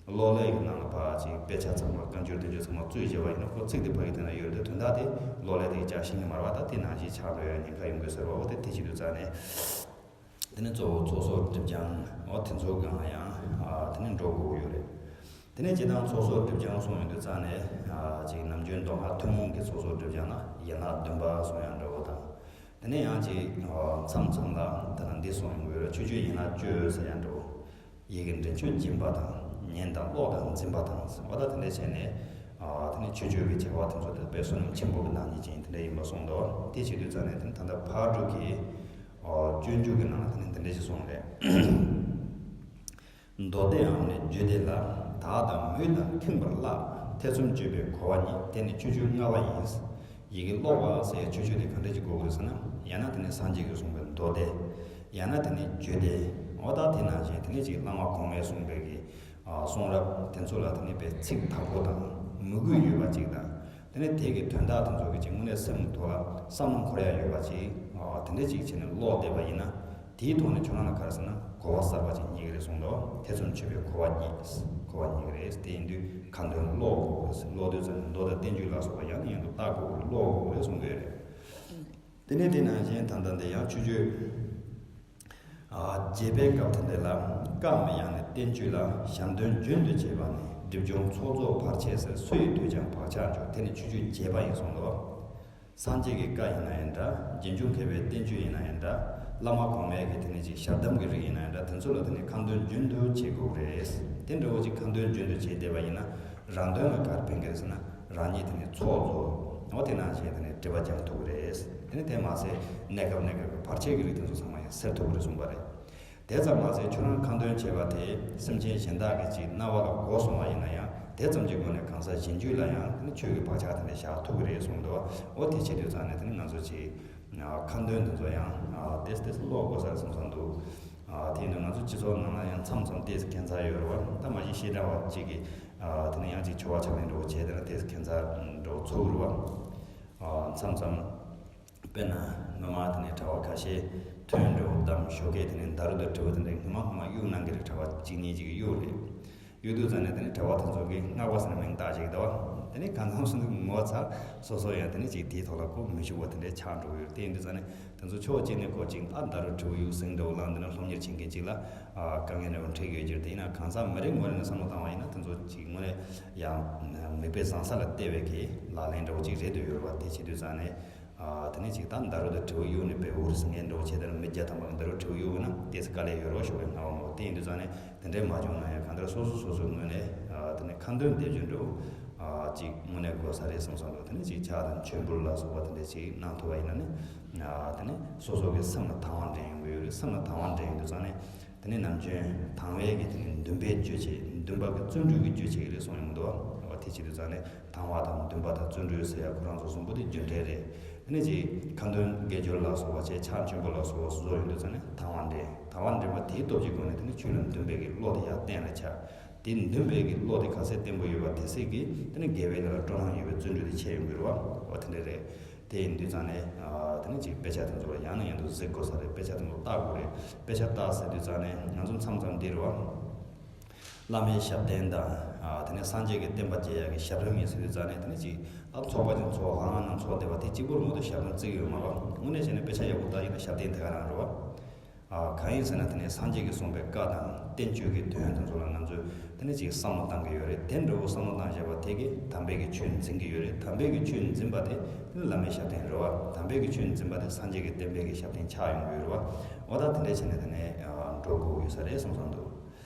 གློག་ཀླད་ཀྱི་ནང་ལ་ཕར་ཅིག་དཔེ་ཆ་ཚང་མ་བཀའ་འགྱུར་དེ་འདྲ་ཚང་མ་བཙུགས་བྱས་པ་ཡིན་ན་ཁོ་ཚིག་དེ་ཕ་གི་དེ་ན་ཡོད་རེད། དོན་དག་དེ་གློག་ཀླད་དེ་གིས་ཅག་ཤེས་ཀྱི་མ་རེད་པ། ད་དེ་ནང་བཞིན་ཆགས་འགྲོ་ཡ་ཉེན་ཁ་ཡོང་གི་ཟེར་བ་འོ་དེ་དེ་བྱེད་དུས་ཙང་ནས། དེ་ནས་གཙོ་བོ་ཚོགས་གསོག་སྒྲིབ་སྦྱང་འོ་དེ་ཚོ་སྒང་ལ་ཡང་ཨ་དེ་ནས་འགྲོ་དགོས་ཀྱི་ཡོད་རེད། དེ་ནས་སྤྱིར་བཏང་ཚོགས་གསོག་སྒྲིབ་སྦྱང་གསུངས་ཡོང་དུས་ཙང་ནས་ཨ་ཅིག་ནམ་རྒྱུན་མདོ་སྔགས་ཐུན་མོང་གི་ཚོགས་གསོག་སྒྲིབ་སྦྱང་ལ་ཡན་ལག་བདུན་པ་གསུང་ཡ་འདྲ་བོ་དང་། དེ་ནས་ཡང་ཅིག་ཨ་མཚམས་མཚམས་ལ་ད་ལྟ་འདི་གསུང་ཡོང་གི་ཡོད་རེད། ཆོས་སྤྱོད་ཡན་ལག་བཅུ་ཟེར་ཡ་འདྲ་བོ། ཡི་གེ་འདྲེན་མཆོག་སྦྱིན་པ་དང་ཉན་དང་ཀློག་དང་འཛིན་པ་དང་ཟེར་བ་ད་དེ་འདྲ་བྱས་ནས་ཨ་དེ་ནས་ཆོས་སྤྱོད་ཀྱི་བྱ་བ་དེ་ཚོ་དེ་དཔེ་བསོད་ནམས་ཆེན་པོ་གི་བདག་ཉིད་ཅན་དེ་འདྲ་ཡིན་པ་གསུངས་འདུག་དེ་བྱེད་དུས་ཙང་ནས་དེ་ནས་ད་ལྟ་ཕར་འགྲོ་གི་ཨ་སྤྱོད་འཇུག་གི་ནང་ལ་དེ་ནས་དེ་འདྲ་ཞིག་གསུངས་རེད། མདོ་སྡེའམ་ནི་རྒྱུད་སྡེ་ལ། དག་དང་མུས་དང་ཁེངས་པར་བཀླག་ཐེ་ཚོམ་གཅོད་པའི་གོ་བ་གཉིས། དེ་ནི་ཆོས་སྤྱོད་ལྔ་པ་ཡིན། ཡི་གེ་ཀློག་པ་ཟེར་ཡ་ཆོས་སྤྱོད་དེ་ག་འདྲ་ཅིག་དགོས་ཀྱི་རེད་ཟེར་ན། ཡང་ན་དེ་ནི་སངས་རྒྱས་ཀྱིས་གསུངས་པའི་མདོ་སྡེ། ཡང་ན་དེ་ནི་རྒྱུད་སྡེ། འོ་ད་དེ་ནང་བཞིན་དེ་ནི་ཅིག་བླ་མ་གོང་མས་གསུངས་པའི་གི་ཨ་གསུང་རབ་དེ་ཚོ་ལ་དེ་ནི་དཔེ་ཚིག་དག་པོ་དང་མོས་གུས་ཡོད་པ་ཅིག་དང་། དེ་ནས་དེ་གི་དོན་དག་དེ་ཚོ་གི་ཅིག་དངོས་གནས་སེམས་ཐོག་ལ་བསམ་བློ་འཁོར་ཡ་ཡོད་པ་ཅིག་ཨ་དེ་འདྲ་ཅིག་བྱས་ནས་ཀློག་བསྡད་པ་ཡིན་ན། དེའི་ཐོག་ནས་ཁྱོད་རང་ལ་ག་རེ་ཟེར་ན་གོ་བ་གསར་པ་ཅིག་རྙེད་ཀྱི་རེད་གསུངས་འདུག་ཐེ་ཚོམ་ཆོད་པའི་གོ་བ་རྙེད། གོ་བ་རྙེད་ཀྱི་རེད། དེ་ཡིན་དུས་ཁ་འདོན་ཀློག་དགོས་རེད། ཀློག་དུས་ཙམ་མདོ་དང་བསྟན་བཅོས་ལ་སོགས་པ་ཡང་ནས་ཡང་དུ་བལྟ་དགོས་རེད། ཀློག་དགོས་རེད་གསུང་གི་ཡོད་རེད། དེ་ནས་དེ་ནང་བཞིན་ད་ལྟ་འདི་ཡང་ཆོས་སྤྱོད་ཨ་རྒྱས་པའི་སྐབས་དེ་འདྲ་ལ་བཀའ་མི་ཡང་ནི་བསྟན་བཅོས་ལ་ཞལ་འདོན་རྒྱུན་དུ་བྱེད་པ་ནི་སྒྲིབ་སྦྱོང་ཚོགས་རྫོགས་བར་ཆད་སེལ། སུ་ཡི་ཐོས་ཀྱང་བག་ཆགས་འཇོམས། དེ་ནི་ཆོས་སྤྱོད་རྒྱས་པ་ཡིན་གསུངས་འདུག་སངས་རྒྱས་ཀྱི་བཀའ་ཡིན་ན་ཡང་འདྲ། རྗེས་འཇུག་མཁས་པའི་བསྟན་བཅོས་ཡིན་ན་ཡང་འདྲ། བླ་མ་གོང་མའི་གི་དེ་ནས་ཅིག་ཞལ་གདམས་ཀྱི་རིགས་ཡིན་ན་ཡང་འདྲ། དེ་ཚོ་ལ་དེ་ནས་ཁ་འདོན་རྒྱུན་དུ་བྱེད་དགོས་རེད། དེ་འདྲ་བོ་ཅིག་ཁ་འདོན་རྒྱུན་དུ་བྱས་བསྡད་པ་ཡིན་ན་རང་དོན་ལ་ག་རེ་ཕན་གི་རེད་ཟེར་ན། རང་ཉིད་དེ་ནས་ཚོགས་རྫོགས། འོ་དེ་ནང་བཞིན་དེ་ནས་སྒྲིབ་པ་སྦྱང་ཐུབ་ཀྱི་རེད། དེ་ནས་དེ་མ་ཟད་གནས་སྐབས་གནས་སྐབས་ཀྱི་བར་ཆད་ཀྱི་རིགས་དེ་ཚོ་ཚང་མ་ཡང་སེལ་ཐུབ་ཀྱི་རེད་གསུངས་པ་རེད། དེ་ཙམ་མ་ཟད་ཁྱོད་རང་ཁ་འདོན་བྱས་པ་དེ་སེམས་ཅན་གཞན་དག་གི་ཅིག་རྣ་བ་ལ་གོ་སོང་བ་ཡིན་ན་ཡང་དེ་ཙམ་གྱི་སྒོ་ནས་གང་ཟག་གཞན་རྒྱུད་ལ་ཡང་དེ་ནི་ཆོས་ཀྱི་བག་ཆགས་དེ་འདྲ་བཞག་ཐུབ་ཀྱི་རེད་གསུངས་འདུག་འོ་དེ་བྱེད་དུས་ཙང་ནས་དེ་ནི་ང་ཚོ་ཅིག་ཁ་འདོན་དེ་ཚོ་ཡང་ཏེས་ཏེས་ཀློག་དགོས་ས་རེད་བསམ་བསམ་འདུག་དེ་ཡིན་དུས་ང་ཚོ་སྤྱི་ཚོགས་ནང་ལ་ཡང་མཚམས་མཚམས་ཏེས་ཁྱད་མཚར་ཡོད་རེད་བ། ད་མ་གཞི་བཤད་གྲྭ་བ་གཅིག་གིས་དེ་ནི་ཡང་ཅིག་ཆོ་ག་ཕྱག་ལེན་འདྲ་བོ་བྱས་དེ་ན་ཏེས་ཁྱད་མཚར་འདྲ་བོ་ཚོར་གི་རེད་བ། མཚམས་མཚམས། དཔེར་ན་སྔོན་མ་དེ་ནས་གྲྭ་བ་ཁ་ཤས་ཐུན་འདྲ་བོ་བདམས་ཞོགས་ཀས་དེ་ནས་ཟླ་རུ་དང་དྲིལ་བུ་དེ་འདྲ་སྔོན་མ་སྔོན་མ་གཡུག་གནང་གི་རེད། གྲྭ་བ་གཅིག་གཉིས་ཅིག་གིས་གཡུག་རེད། གཡུག་དུས་ཙང་ནས་དེ་ནས་གྲྭ་བ་དེ་ཚོ་གིས་སྔགས་པ་ཟེར་ནས་མིང་བཏགས་བྱེད་ཀྱི་འདུག་བ། དེ་ནས་གང་འཚམ་སོང་དུས་ངོ་ཚ་སོ་སོ་ཡང་དེ་ནས་ཅིག་དེའི་ཐོག་ལ་ཁོ་མི་ཞུ་བ་དེ་འདྲ་ཆགས་འགྲོ་གི་ཡོད་རེད། དེ་ཡིན་དུས་ཙང་ནས་དེ་ཚོ་ཕྱོགས་གཅིག་ནས་ཁོ་ཅིག་ཨ་ཟླ་རུ་དྲིལ་བུ་གཡུག་ཟིང་འདྲ་བོ་ལངས། དེ་ནས་སློབ་གཉེར་བྱེད་མཁན་ཅིག་ལ་དཀའ་ངལ་འདྲ་བོ་འཕྲད་ཀྱི་ཡོད་ཀྱི་རེད། དེ་ཡིན་ན་གང་ཟག་མི་རེ་ངོ་རེ་ནས་བསམ་བློ་བཏང་བ་ཡིན་ན་དེ་ཚོ་ཅིག་དངོས་གནས་ཡང་མིག་དཔེ་བཟང་ས་ལ་བལྟས་པའི་གི་ལག་ལེན་འདྲ་བོ་ཅིག་རེད་འདོད་ཡོད་རེད་བ། དེ་བྱེད་དུས་ཙང་ནས། ཨ་དེ་ནས་ཅིག་ད་ཟླ་རུ་དང་དྲིལ་བུ་གཡུག་ནས་དཔེ་འུར་ཟིང་ངེ་འདྲ་བོ་བྱས། ད་ནི་མི་བརྒྱ་ཐམ་པ་གིས་ཟླ་རུ་དྲིལ་བུ་གཡུག་ན་ཏོག་ཙམ་དཀའ་ལས་ཡོད་རེད་བ། ཞོགས་པའི་སྔ་བ་མ་གཏོགས། དེ་ཡིན་དུས་ཙང་ནས་དེ་འདྲའི་མ་བྱུང་ན་ཡང་གང་ལྟར་སོ་སོ་སོ་སོའི་ངོས་ནས་ཨ་དེ་ནས་ཁ་འདོན་སྡེབ་སྦྱོར་འདྲ་བོ་ཨ་ཅིག་དངོས་གནས་དགོས་ས་རེད་བསམ་བསམ་འདུག་དེ་ནས་ཅིག་ཕྱག་དང་མཆོད་འབུལ་ལ་སོགས་པ་དེ་འདྲ་ཅིག་གནང་ཐུབ་པ་ཡིན་ན་ནི་ཨ་དེ་ནས་སོ་སོ་གི་སེམས་ལ་དང་བ་འདྲེན་ཡོང་གི་ཡོད་རེད། སེམས་ལ་དང་བ་འདྲེན་ཡོང་དུས་ཙང་ནས། དེ་ནས་ནམ་རྒྱུན་དང་བའི་གི་དེ་ནས་འདུན་པའི་རྒྱུ་བྱེད། འདུན་པ་གི་བརྩོན་འགྲུས་ཀྱི་རྒྱུ་བྱེད་ཀྱི་རེད་གསུངས་ཡོང་གི་འདུག་བ། དེ་བྱེད་དུས་ཙང་ནས་དང་བ་དང་འདུན་པ་དང་བརྩོན་འགྲུས་ཟེར་ཡ་ཁོ་རང་ཚོ་གསུམ་པོ་དེ་རྒྱུ་འབྲས་རེད། དེ་ནས་ཅིག་ཁ་འདོན་དགེ་སྦྱོར་ལ་སོགས་པ་བྱས། ཕྱག་མཆོད་འབུལ་ལ་སོགས་པ་བཟོ་ཡོང་དུས་ཙང་ནས་དང་བ་འདྲེན། དང་བ་འདྲེན་པ་དེའི་སྟོབས་ཀྱི་སྒོ་ནས་དེ་ནས་ཆོས་ལ་འདུན་པའི་གི་བློ་དེ་ཡར་བརྟན་ལ་ཆགས། དེ་འདུན་པའི་གི་བློ་དེ་ག་ཚད་བརྟན་པོ་ཡོད་པ་དེ་ཚད་ཀྱིས་དེ་ནས་དགེ་བའི་ལས་ལ་སྤྲོ་སྣང་ཡོད་པའི་བརྩོན་འགྲུས་དེ་ཆེ་ཡོང་གི་རེད་བ། འོ་དེ་འདྲ་རེད། དེ་ཡིན་དུས་ཙང་ནས་ཨ་དེ་ནས་ཅིག་དཔེ་ཆ་དེ་ཚོ་ལ་ཡང་ནས་ཡང་དུ་གཟིགས་དགོས་ས་རེད། དཔེ་ཆ་དེ་ཚོ་ལྟ་དགོས་རེད། དཔེ་ཆ་ལྟ་ཟེར་དུས་ཙང་ནས་ང་ཚོ་མཚམས་མཚམས་འདི་རེད་བ། བླ་མའི་ཞབས་བརྟན་དང་ཨ་དེ་ནས་སངས་རྒྱས་ཀྱི་བསྟན་པ་རྒྱས་ཡག་གི་ཞབས་རིམ་ཡིན་ཟེར་དུས་ཙང་ནས་དེ་ནས་ཅིག་ཨ་ཚོགས་པ་ཅིག་ཚོགས། ལྷ་ཁང་ནང་ཚོགས་བསྡད་པ་དེ་གཅིག་པུར་མ་གཏོགས་ཞབས་རིམ་བརྩི་གི་ཡོད་མ་རེད་བ། དངོས་གནས་བྱས་ན་དཔེ་ཆ་ཡག་པོ་ལྟ་ཡིན་ན་ཞབས་བརྟན་དེ་ག་རང་རེད་བ། ཨ་གང་ཡིན་ཟེར་ན་དེ་ནས་སངས་རྒྱས་ཀྱིས་གསུངས་པའི་བཀའ་དང་བསྟན་བཅོས་ཀྱི་དོན་དེ་ཚོ་ལ་ང་ཚོས་དེ་ནས་ཅིག་བསམ་བློ་བཏང་གི་ཡོད་རེད། དེ་འདྲ་བོ་བསམ་བློ་བཏང་བཞག་པ་དེ་གིས་དམ་པའི་གི་ཆོས་འཛིན་གྱི་ཡོད་རེད། དམ་པའི་གི་ཆོས་འཛིན་པ་དེ་དེ་ནི་བླ་མའི་ཞབས་བརྟན་རེད་བ། དམ་པའི་གི་ཆོས་འཛིན་པ་དེ་སངས་རྒྱས་ཀྱི་བསྟན་པའི་གི་ཞབས་བརྟན་ཆགས་ཡོང་གི་ཡོད་རེད་བ། འོ་ད་དེ་འདྲ་བྱས་ནས་དེ་ནས་ཨ་འགྲོ་དགོས་ཡོད་ས་རེད་བསམ་བསམ་འདུག་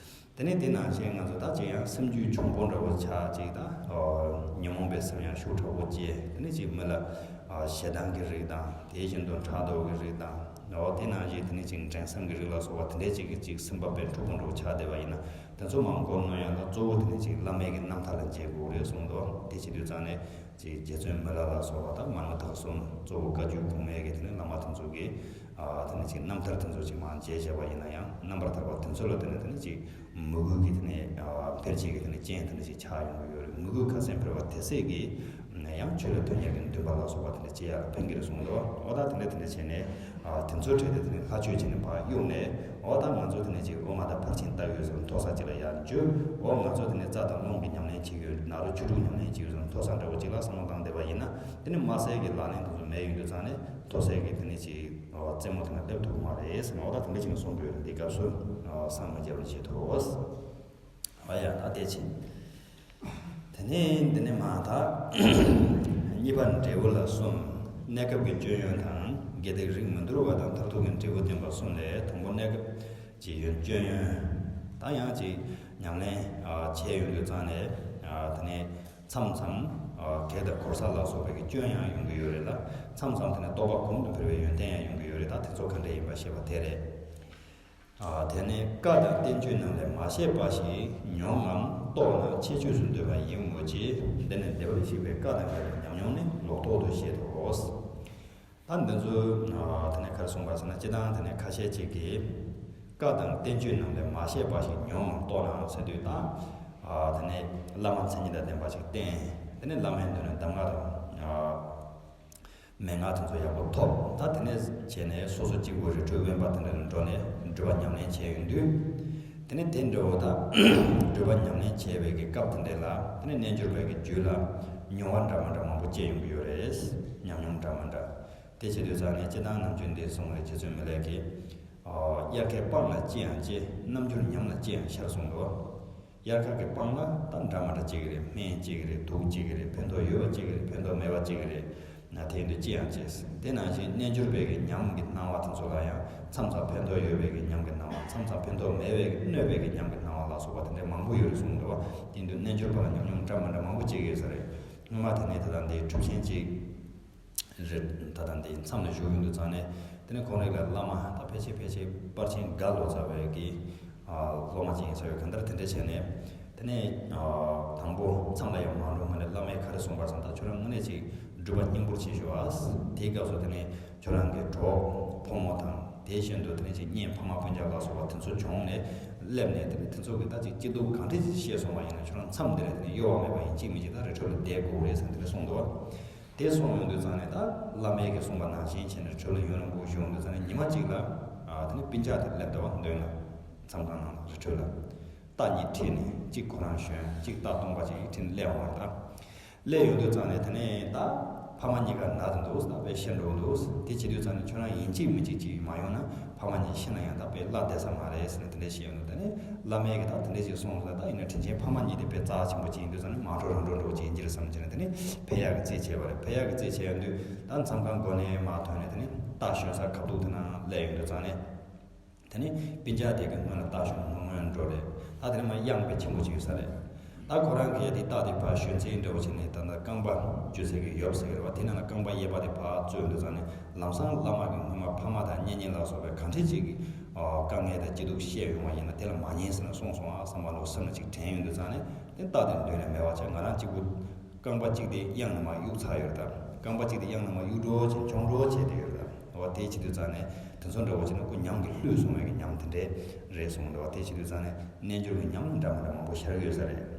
དེ་ནས་དེ་ནང་བཞིན་ང་ཚོ་ད་ཅིག་ཡང་སེམས་རྒྱུད་གྱོང་པོ་འདྲ་བོ་ཆགས་ཅིག་ད་ཨོ་ཉོན་མོངས་པའི་སེམས་ཡང་ཤུགས་དྲག་པོ་སྐྱེ། དེ་ནས་ཅིག་མི་ལ་ ཞེ་སྡང་གི་རིགས་དང་། དེ་བཞིན་དུ་ཕྲག་དོག་གི་རིགས་དང་། འོ་དེ་ནང་བཞིན་དེ་ནས་ཅིག་འགྲན་སེམས་ཀྱི་རིགས་ལ་སོགས་པ་དེ་འདྲའི་ཅིག་གིས་ཅིག་སེམས་པ་དཔེ་འཁྲུག་པོ་འདྲ་བོ་ཆགས་བསྡད་པ་ཡིན་ན། དེ་ཚོ་མར་མགོ་གནོན་ཡ་ལ་གཙོ་བོ་དེ་ནས་ཅིག་བླ་མའི་གི་རྣམ་ཐར་ལ་མཇལ་དགོས་རེད་གསུངས་འདུག་དེ་བྱེད་དུས་ཙང་ནས་ཅིག་རྗེ་བཙུན་མི་ལ་ལ་སོགས་པ་དང་མར་མི་དྭགས་གསུམ། གཙོ་བོ་བཀའ་བརྒྱུད་གོང་མའི་གི་དེ་ནས་བླ་མ་དེ་ཚོ་གི་ཨ་དེ་ནས་ཅིག་རྣམ་ཐར་དེ་ཚོ་ཅིག་མར་མཇལ་བྱས་པ་ཡིན་ན་ཡང་། རྣམ་པར་ཐར་པ་དེ་ཚོ་ལ་དེ་ནས་དེ་ནས་ཅིག་མོས་གུས་ཀྱི་དེ་ནས་ཨ་འཕེལ་བྱེད་ཀྱི་དེ་ནས་རྐྱེན་དེ་འདྲ་ཞིག་ཆགས་ཡོང་གི་ཡོད་རེད། མོས་གུས་ཁ་སེམས་འཕེལ་བ་དེ་སྲིད་ཀྱིས་ཡང་ཆོས་ལ་དོན་གཉེར་གྱི་འདུན་པ་ལ་སོགས་པ་དེ་འདྲ་སྐྱེ་ཡག་ལ་ཕན་གྱི་རེད་གསུངས་འདུག་འོ་ད་དེ་འདྲ་དེ་འདྲ་བྱས་ནས་ཨ་དེ་ཚོའི་གྲས་དེ་དེ་ནས་ལྷ་ཆོས་བྱས་ནས་ཕར་གཡུགས་ནས། འོ་ད་ང་ཚོ་དེ་ནས་ཅིག་དབུ་མ་དང་ཕར་ཕྱིན་ལྟ་གི་ཡོད་ཟེར་ནས་མཐོ་ས་ཅིག་ལ་ཡར་འཇུས། འོ་ང་ཚོ་དེ་ནས་རྩ་དང་རླུང་གི་ཉམས་ལེན་བྱེད་ཀྱི་ཡོད། ནཱ་རོ་ཆོས་དྲུག་ཉམས་ལེན་བྱེད་ཀྱི་ཡོད་ཟེར་ནས་མཐོ་ས་འདྲ་བོ་ཅིག་ལ་བསམ་བློ་བཏང་བསྡད་པ་ཡིན་ན། དེ་ནས་དམར་གསལ་གྱི་ལག་ལེན་དེ་ཚོ་མེད་ཡོང་དུས་ཙང་ནས་མཐོ་སའི་གི་དེ་ནས་ཅིག་རྩེད་མོ་དེ་ན་སླེབས་ཐུབ་ཀྱི་མ་རེད་ཟེར་ནས། འོ་ད་དེ་འདྲ་ཅིག་གསུང་གི་ཡོད་རེད། འདི་སྐབས་སུ་སངས་མ་རྒྱས་པར་བྱེད་དོ། འོ་ཡ། ད་དེ་བྱས། དེ་ནས་འདི་ནས་མར་ད་གཉིས་པ་འབྲས་བུ་ལ་གསུམ། གནས་སྐབས་ཀྱི་སྐྱོན་ཡོན་དང་། དགེ་སྡིག་རིགས་མི་འདུལ་བ་དང་། མཐར་ཐུག་གི་འབྲས་བུ་བསྟན་པ་གསུམ་ལས། དང་པོ་གནས་སྐབས་ཀྱི་ཡོན་སྐྱོན་ཡོན། ད་ཡང་ཅིག་ཉམས་ལེན་བྱས་ཡོང་དུས་ཙང་ནས་དེ་ནས་མཚམས་མཚམས་གེགས་དང་གོལ་ས་ལ་སོགས་པའི་གི་སྐྱོན་ཡང་ཡོང་གི་ཡོད་རེད་ལ། མཚམས་མཚམས་དེ་ནས་རྟོགས་པ་གོང་དུ་འཕེལ་བའི་ཡོན་ཏན་ཡང་ཡོང་གི་ཡོད་རེད། ད་དེ་ཚོ་ག་འདྲ་ཡིན་པ་ཤེས་པ་དེ་རེད། ཨ། དེ་ནས་བཀའ་དང་བསྟན་བཅོས་རྣམས་ལས་མ་བཤད་པ་ཞིག་མྱོང་ངམ་རྟོགས་ན་ཁྱད་ཆོས་སུ་འདོད་པ་ཡིན་མོད་ཀྱི། འདི་ནི་བདེ་བར་གཤེགས་པའི་བཀའ་དང་འཁྲིལ་བའི་ཉམས་མྱོང་ནི་ལོག་རྟོག་ཏུ་བཤད་དོ། ད་འདི་ཚོ་ཨ་དེ་ནས་ག་རེ་གསུངས་པ་ཟེར་ན། སྤྱིར་བཏང་དེ་ནས་ཁ་ཤས་ཅིག་གིས་བཀའ་དང་བསྟན་བཅོས་རྣམས་ལས་མ་བཤད་པ་ཞིག་མྱོང་ངམ་རྟོགས་ནའང་ཟེར་དུས། ད་ཨ་དེ་ནས་བླ་མ་མཚན་ཉིད་དང་ལྡན་པ་ཞིག་བསྟེན། དེ་ནས་བླ་མའི་མདུན་ནས་གདམས་ངག་དང་ཨ་མན་ངག་དེ་ཚོ་ཡག་པོ་ཐོབ། ད་དེ་ནས་བྱས་ནས་སོ་སོ་གཅིག་པུ་རི་ཁྲོད་དབེན་པ་དེ་འདྲ་ལ་འགྲོ་ནས་སྒྲུབ་པ་ཉམས་ལེན་བྱས་ཡོང་དུས། དེ་ནས་དེ་འདྲ་བོ་ད་སྒྲུབ་པ་ཉམས་ལེན་བྱས་པའི་གི་སྐབས་དེ་འདྲ་ལ། དེ་ནས་རྣལ་འབྱོར་པའི་གི་རྒྱུད་ལ་མྱོང་བ་འདྲ་མི་འདྲ་མང་པོ་སྐྱེ་ཡོང་གི་ཡོད་རེད། ཉམས་མྱོང་འདྲ་མི་འདྲ། དེ་བྱེད་དུས་ཙང་ནས་སྤྱིར་བཏང་ནམ་རྒྱུན་འདི་གསུངས་རེད། རྗེ་བཙུན་མི་ལས་ཀྱིས། དབྱར་ཁའི་སྤང་ལ་ཅི་ཡང་སྐྱེ། རྣམ་འགྱུར་ཉམས་ལ་ཅི་ཡང་ཤར་གསུངས་འདུག་དབྱར་ཁ་གི་སྤང་ལ་ད་འདྲ་མི་འདྲ་སྐྱེ་གི་རེད། སྨན་སྐྱེ་གི་རེད། དུག་སྐྱེ་གི་རེད། ཕན་ཐོགས་ཡོད་པ་སྐྱེ་གི་རེད། ཕན་ཐོགས་མེད་པ་སྐྱེ་གི་རེད། ན་དེ་ཡིན་དུས་ཅི་ཡང་སྐྱེ། དེ་ནང་བཞིན་རྣལ་འབྱོར་པའི་གི་ཉམས་ཀྱི་སྣང་བ་དེ་ཚོ་ལ་ཡང་མཚམས་མཚམས་ཕན་ཐོགས་ཡོད་པའི་གི་ཉམས་ཀྱི་སྣང་བ། མཚམས་མཚམས་ཕན་ཐོགས་མེད་པའི་གི་གནོད་པའི་གི་ཉམས་ཀྱི་སྣང་བ་ལ་སོགས་པ་དེ་འདྲའི་མང་པོ་ཡོད་རེད་གསུངས་འདུག་བ། དེ་ཡིན་དུས་རྣལ་འབྱོར་པ་ལ་ཉམས་མྱོང་འདྲ་མི་འདྲ་མང་པོ་སྐྱེ་གི་ཡོད་ས་རེད། སྔོན་མ་དེ་ནས་ད་ལྟ་འདི་གྲུབ་ཆེན་གཅིག་རེད། ད་ལྟ་འདི་མཚམས་ལ་བཞུགས་ཡོང་དུས་ཙང་ནས། དེ་ནས་ཁོང་རང་ལ་བླ་མ་ད་ཕལ་ཆེར་ཕལ་ཆེར་པར་ཆེན་དགའ་ལོ་ཙཱ་བའི་གི་ཨ་སློབ་མ་ཅིག་ཡིན་ས་ཡོད། གང་ལྟར་དེ་འདྲ་བྱས་ནས། དེ་ནས་ཨ་དང་པོ་མཚམས་ལ་ཡང་མ་འགྲོ་སྔོན་ནས་བླ་མས་ག་རེ་གསུངས་པ་རེད་ཟེར་ན། ད་ཁྱོད་རང་དངོས་གནས་ཅིག་སྒྲུབ་པ་སྙིང་པོར་བྱེད་ཤོག་ཨ། དེའི་སྐབས་སུ་དེ་ནས་ཁྱོད་རང་གི་གྲོགས་ཕོ་མོ་དང་། དེ་བཞིན་དུ་དེ་ནས་ཅིག་གཉེན་ཕ་མ་སྤུན་ཀྱག་ལ་སོགས་པ་དེ་ཚོ་གྱོང་ནས་སླེབས་ནས། དེ་ནས་དེ་ཚོ་གི་ད་ཅིག་སྐྱིད་སྡུག་གང་འདྲ་ཅིག་བཤད་སོང་བ་ཡིན་ན། ཁྱོད་རང་མཚམས་འདི་ནས་དེ་ནས་གཡོལ་བ་མེད་པ་ཡིན་གཅིག་མིན་གཅིག་ད་རི་ཁྲོད་ལ་བསྡད་དགོས་རེད་ཟེར་དེ་འདྲ་གསུངས་འདུག་བ། དེ་གསུངས་ཡོང་དུས་ཙང་ནས། ད་བླ་མའི་གིས་གསུངས་པ་ནང་བཞིན་བྱས་ནས་ཁྲོད་ལ་ཡུན་རིང་པོ་བཞུགས་ཡོང་དུས་ཙང་ནས། ཉི་མ་གཅིག་ལ་ཨ་དེ་ནས་སྤུན་ཀྱག་དེ་སླེབས་འདུག་བ། མདུན་ལ། མཚམས་ཁང་ནང་ལ། རི་ཁྲོད་ལ། རྟ་གཉིས་ཁྲིད་ནས། གཅིག་ཁོ་རང་ཞོན། གཅིག་རྟ་སྟོང་པ་ཅིག་ཁྲིད་ནས་སླེབས་ཡོང་བ་རེད། ད་སླེབས་ཡོང་དུས་ཙང་ནས་དེ་ནས་ད་ཕ་མ་གཉིས་ཀ་ན་དུ་འདུག་ད་དཔེ་ཤི་འགྲོ་འདུག་དེ་བྱེད་དུས་ཙང་ནས་ཁྱོད་རང་ཡིན་གཅིག་མིན་གཅིག་ཅིག་མ་ཡོང་ན། ཕ་མ་གཉིས་ཤི་ན་ཡང་ད་དཔེ་བླ་བསྡད་ས་མ་རེད་ཟེར་ནས་དེ་འདྲ་བཤད་ཡོང་དུས། དེ་ནས་བླ་མས་གིས་ད་དེ་འདྲ་ཅིག་གསུངས་སོང་། ད་ཡིན་ན་དྲིན་ཆེན་ཕ་མ་གཉིས་དེ་དཔེ་རྩ་ཆེན་པོ་ཅིག་ཡིན་དུས་ཙང་ནས། མ་འགྲོ་རང་འགྲོ་འགྲོ་ཅིག་ཡིན་གྱི་རེད་བསམ་བྱས་ནས། དེ་ནས་ཕེབས་ཡག་གི་རྩིས་བྱས་པ་རེད། ཕེབས་ཡག་གི་རྩིས་བྱས་ཡོང་དུས། ད་མཚམས་ཁང་སྒོ་ནས་མར་ཐོན་ནས། དེ་ནས་རྟ་ཞོན་ས་ཁ་ཐུག་དེ་ན་སླེབས་ཡོང་དུས་ཙང་ནས། དེ་ནས་སྤུན་ཀྱག་དེ་གི་སྔོན་ལ་རྟ་ཞོན་སྔོན་སྔོན་འགྲོ་རེད། ད་དེ་ནས་མར་གཡང་དཔེ་ཆེན་པོ་ཅིག་ཡོད་ས་རེད། ད་ཁོ་རང་གིས་དེ་རྟ་དེ་ཕར་ཞོན་ཚད་འདྲ་བོ་བྱས་ནས། ད་ལྟ་རྐང་པ་འཇུ་ས་གི་ཡོབ་ཟེར་གི་རེད་བ། དེ་ནང་ལ་རྐང་པ་གཡས་པ་དེ་ཕར་བཙུགས་ཡོང་དུས་ཙང་ནས། ལམ་སང་བླ་མ་གིས་སྔོན་མ་ཕ་མ་དང་གཉེན་ཉེ་ལ་སོགས་པའི་གང་འདྲ་ཅིག་གི་དཀའ་ངལ་དང་སྐྱིད་སྡུག་བཤད་ཡོང་བ་ཡིན་ན། དེ་ལ་མ་ཉན་ཟེར་ནས་གསུངས་སོང་ཨ་བསམ་པ་འདྲ་བོ་སེམས་ལ་ཅིག་དྲན་ཡོང་དུས་ཙང་ནས། དེ་རྟ་དེ་མདུན་ནས་མེད་པ་བྱས། ང་རང་གཅིག་པུ། རྐང་པ་གཅིག་དེ་གཡང་ནང་མར་གཡུག་ཚར་ཡོད་རེད། ད་རྐང་པ་གཅིག་དེ་གཡང་ནང་མར་གཡུག་འགྲོ་བྱས། མཆོང་འགྲོ་བྱས་བསྡད་ཡོད་རེད། ད་འོ་དེ་བྱེད་དུས་ཙང་ནས། དེ་ཚོ་འདྲ་བོ་བྱས་ན་ཁོ་ཉམས་ཀྱིས་བསླུས་སོང་བའི་གི་ཉམས་དེ་འདྲས་རེད་གསུངས་འདུག་བ། དེ་བྱེད་དུས་ཙང་ནས་རྣལ་འབྱོར་གྱི་ཉམས་འདྲ་མི་འདྲ་མང་པོ་ཤར་གྱི་ཡོད་ས་རེད།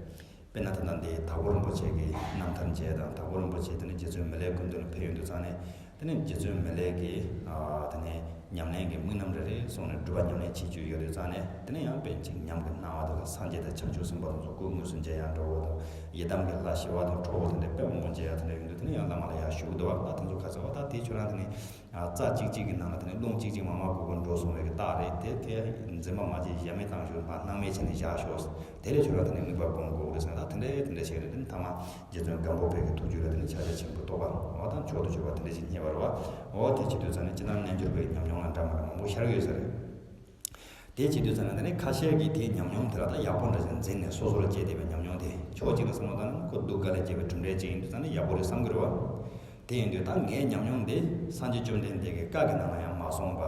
དཔེར་ན་ད་ལྟ་འདི་དྭགས་པོ་རིན་པོ་ཆེ་གི་རྣམ་ཐར་མཇལ་དང་། དྭགས་པོ་རིན་པོ་ཆེ་དེ་ནས་རྗེ་བཙུན་མི་ལའི་སྐུ་མདུན་ལ་ཕེབས་ཡོང་དུས་ཙང་ནས། དེ་ནས་རྗེ་བཙུན་མི་ལའི་གི་ཨ་དེ་ནས་ཉམས་ལེན་གྱི་དམིགས་རྣམ་རེ་རེ་གསུངས་ནས། སྒྲུབ་པ་ཉམས་ལེན་བྱེད་རྒྱུ་ཡོད་དུས་ཙང་ནས། དེ་ནས་ཡང་དཔེ་ཅིག་ཉམས་ཀྱི་སྣང་བ་དེ་ལ་སངས་རྒྱས་དང་བྱང་ཆུབ་སེམས་དཔའ་དེ་ཚོ་སྐུ་དངོས་སུ་མཇལ་ཡག་འདྲ་བོ་དང་། ཡི་དམ་གྱི་ལྷ་ཞི་བ་དང་གྲོགས་པོ་དེ་འདྲ་དཔེ་མང་པོ་མཇལ་ཡག་དེ་འདྲ་ཡོང་དུས། དེ་ནས་ཡང་བླ་མ་ལ་ཡར་ཞུ་གི་འདུག་བ། ད་དེ་ཚོ་ཁ་ཚ་བ། ད་དེ་ཁྱོད་རང་དེ་ནས་ཨ་རྩ་གཅིག་གཅིག་གི་ནང་ལ་དེ་ནས་རླུང་གཅིག་གཅིག་མ་མ་གུག་གུག་འགྲོ་སོང་བའི་གི་རྟགས་རེད། དེ་དེ་འཛིན་པ་མ་བྱེད། ཞེ་མེར་བཏང་ཞོག། མར་སྣང་མེད་བྱས་ནས་བཞག་ཞོག། དེ་ལས་ཁྱོད་རང་དེ་ནས་དམིགས་པ་སྒོམ་དགོས་རེད་ཟེར། ད་དེ་འདྲ་དེ་འདྲ་བྱས་ནས། དེ་ནས་ཐ་མ་རྗེ་བཙུན་སྒམ་པོ་པའི་གི་ཐུགས་རྒྱུད་ལ་དེ་ནས་ཕྱག་རྒྱ་ཆེན་པོའི་རྟོགས་པ། འོ་ད་མཆོག་ཏུ་གྱུར་པ་དེ་འདྲ་ཞིག་རྙེད་པ་རེད་བ། འོ་དེ་བྱེད་དུས་ཙང་ནས་སྤྱིར་བཏང་རྣལ་འབྱོར་པའི་ཉམས་མྱོང་ལ་འདྲ་མི་འདྲ་མང་པོ་ཤར་གྱི་ཡོད་ས་རེད། དེ་བྱེད་དུས་ཙང་ནས་དེ་ནས་ཁ་ཤས་ཀྱིས་དེའི་ཉམས་མྱོང་དེ་ལ་ད་ཡག་པོ་འདྲ་ཞིག་འཛིན་ནས། སོ་སོ་ལ་སྐྱེས་བསྡད་པའི་ཉམས་མྱོང་དེ། ཕྱོགས་གཅིག་ལ་བསམ་བློ་བཏང་ན་ཁོ་སྡུག་དཀའ་ལས་བརྒྱབ་པའི་གྲུབ་འབྲས་ཅིག་ཡིན་དུས་ཙང་ནས་ཡག་པོ་རེད་བསམ་གྱི་རེད་བ། དེ་ཡིན་དུས་ད་ངའི་ཉམས་མྱོང་འདི་སངས་རྒྱས་བཅོམ་ལྡན་འདས་ཀྱི་བཀའ་གི་ནང་ལ་ཡང་མ་སོང་བ།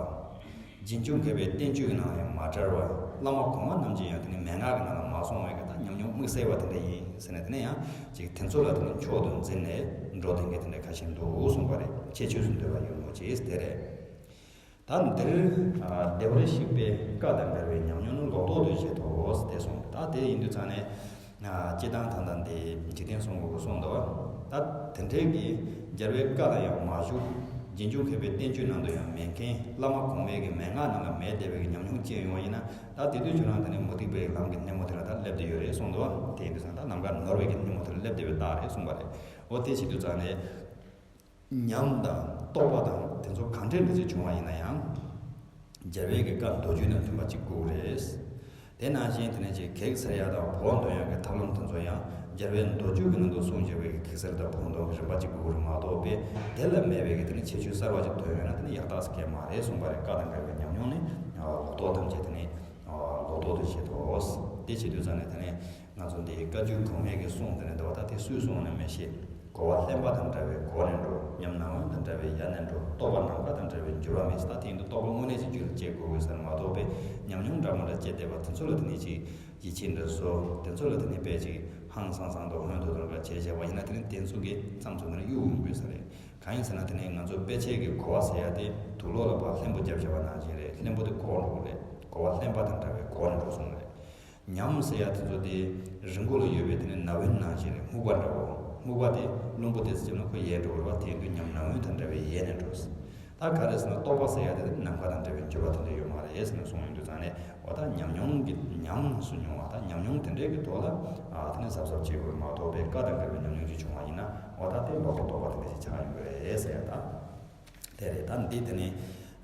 རྗེས་འཇུག་མཁས་པའི་བསྟན་བཅོས་ཀྱི་ནང་ལ་ཡང་མ་བཀྲལ་བ། བླ་མ་གོང་མ་རྣམས་ཀྱིས་ཡང་དེ་ནི་མན་ངག་གི་ནང་ལ་མ་སོང་བའི་གི་ད་ཉམས་མྱོང་དམིགས་བསལ་བ་དེ་འདྲ་ཡིན་ཟེར་ནས། དེ་ནས་ཡང་ཅིག་དེ་ཚོ་ལ་དེ་ནི་མཆོག་ཏུ་འཛིན་ནས་འགྲོ་བསྡད་མཁན་དེ་འདྲ་ཁ་ཤས་འདུག་གསུངས་པ་རེད། ཁྱད་ཆོས་སུ་འདོད་པ་ཡོད་མོད་ཅེས་དེ་རེད། ད་འདིར་ཨ་བདེ་བར་གཤེགས་པའི་བཀའ་དང་འགལ་བའི་ཉམས་མྱོང་ནི་ལོག་རྟོག་ཏུ་བྱེད་དོ་ཟེར་ཏེ་གསུངས། ད་དེ་ཡིན་དུས་ཙང་ནས་ཨ་སྤྱིར་བཏང་ད་ལྟ་འདི་འཇིག་རྟེན་གསུམ་གྱི་གསུངས་འདུག། ད་དེ་འདྲའི་གི་རྒྱལ་བའི་བཀའ་ལ་ཡང་མ་ཞུགས། རྗེས་འཇུག་མཁས་པའི་བསྟན་བཅོས་ནང་དུ་ཡང་མེད་མཁན། བླ་མ་གོང་མའི་གི་མན་ངག་ནང་ལ་མེད་བསྡད་པའི་གི་ཉམས་མྱོང་ཅིག་ཡོང་བ་ཡིན་ན། ད་དེ་དུས་ཁྱོད་རང་དེ་ནི་མུ་སྟེགས་པའི་ལམ་གྱི་སྣེ་མོ་དེ་ལ་ད་སླེབས་བསྡད་ཡོད་རེད་གསུངས་འདུག། དེ་ཡིན་དུས་ཙང་ད་ལམ་ཁ་ནོར་བའི་གི་སྣེ་མོ་དེ་ལ་སླེབས་བསྡད་པའི་རྟགས་རེད་གསུངས་པ་རེད། འོ་དེ་བྱེད་དུས་ཙང་ནས། ཉམས་དང་རྟོགས་པ་དང་དེ་ཚོ་གང་འདྲ་འདྲ་ཅིག་བྱུང་བ་ཡིན་ན་ཡང་། རྒྱལ་བའི་གི་བཀའ་མདོ་རྒྱུད་དང་མཐུན་པ་ཅིག་དགོས་རེད། དེ་ནང་བཞིན་དེ་ནས་ཅིག་གེགས་སེལ་ཡ་དང་བོགས་འདོན་ཡ་གི་ཐབས་ལམ་དེ་ཚོ་ཡང་རྒྱལ་བའི་མདོ་རྒྱུད་ཀྱི་ནང་དུ་གསུངས་བཞག་པའི་གི་གེགས་སེལ་དང་བོགས་འདོན་གྱི་རིམ་པ་ཅིག་དགོས་རེད་མ་གཏོགས་པས། དེ་ལ་མེད་པའི་གི་དེ་ནས་ཁྱད་ཆོས་གསར་བ་ཅིག་ཐོན་ཡོད་ན་དེ་ནི་ཡག་རྟགས་སུ་སྐྱེ་མ་རེད་གསུངས་པ་རེད། བཀའ་དང་འགལ་བའི་ཉམས་མྱོང་ནི་ལོག་རྟོག་ཐམས་ཅད་དེ་ནི་ལོག་རྟོག་ཏུ་བྱེད་དོ། དེ་བྱེད་དུས་ཙང་ནས་དེ་ནས། ང་ཚོ་འདིའི་བཀའ་བརྒྱུད་གོང་མའི་གི་གསུང་དེ་ནས་འདུག་བ། ད་དེ་སུས་གསུངས་ནས་མི་ཤེས། གོ་བ་ལྷན་པ་དང་བྲལ་བའི་གོ་ནས་འགྲོ། ཉམས་ནམ་རྒྱུན་དང་བྲལ་བའི་ཡལ་ནས་འགྲོ། རྟོགས་པ་ནམ་མཁའ་དང་བྲལ་བའི་འགྱུར་བ་མེད་ཟེར། ད་དེ་ཡིན་དུས་རྟོགས་པ་དངོས་གནས་ཀྱི་རྒྱུད་ལ་སྐྱེ་དགོས་ཀྱི་ཟེར་མ་གཏོགས་པའི་ཉམས་མྱོང་འདྲ་མི་འདྲ་སྐྱེས་བསྡད་པ་དེ་ཚོ་ལ་དེ་ནས་ཅིག་ཡིད་ཆེས་འདྲ་བཟོ། དེ་ཚོ་ལ་དེ་ནས་དཔེ་ཅིག་ཧང་སང་སང་དང་ཧོན་ཐོར་ཐོར་འདྲ་བྱས་བྱས་པ་ཡིན་ན་དེ་ནས་དེ་ཚོ་གི་མཚམས་ཚོ་དེ་ནས་གཡུག་ཡོང་དགོས་ས་རེད། གང་ཡིན་ཟེར་ན་དེ་ནས་ང་ཚོ་དཔེ་ཆའི་གི་གོ་བ་ཟེར་ཡ་དེ་དུག་ལོག་ལ་ཕར་ལྷན་པོ་བརྒྱབ་བྱས་པ་ནང་བཞིན་རེད། ལྷན་པོ་དེ་གོག་འགྲོ་གི་རེད། གོ་བ་ལྷན་པ་དང་བྲལ་བའི་གོག་ནས་འགྲོ་སོང་རེད། ཉམས་ཟེར་ཡ་དེ་ཚོ་དེ་རི་མགོ་ལ་ཡོད་པའི་དེ་ནི་ན་བུན་ནང་བཞིན་རེད། སྨུག་པ་འདྲ་བོ། སྨུག་པ་དེ་རླུང་པོ་དེ་ཚོ་བྱས་ན་ཁོ་ཡལ་འགྲོ་གི་རེད་བ། དེ་ཡིན་དུས་ཉམས་ན་བུན་དང་བྲལ་བའི་ཡལ་ནས་འགྲོ། ད་ག་རེ་ཟེར་ན་རྟོགས་པ་ཟེར་ཡ་དེ་ནམ་མཁའ་དང་བྲལ་བའི་འགྱུར་བ་དེ་འདྲ་ཡོད་མ་རེད་ཟེར་ནས་གསུངས་ཡོང་དུས་ཙང་ནས། འོ་ད་ཉམས་མྱོང་གི་ཉམས་སུ་མྱོང་བ་དང་ཉམས་མྱོང་དེ་འདྲའི་གི་ཐོག་ལ་ཨ་དེ་ནི་གཟབ་གཟབ་བྱེད་དགོས་མ་གཏོགས་པའི་བཀའ་དང་འགལ་བའི་ཉམས་མྱོང་ཅིག་བྱུང་བ་ཡིན་ན། འོ་ད་དེ་ལོག་པ་རྟོགས་པ་དེ་འདྲ་ཞིག་ཆགས་ཡོང་གི་རེད་ཟེར་ཡ་ད། དེ་རེད། ད་འདི་དེ་ནི་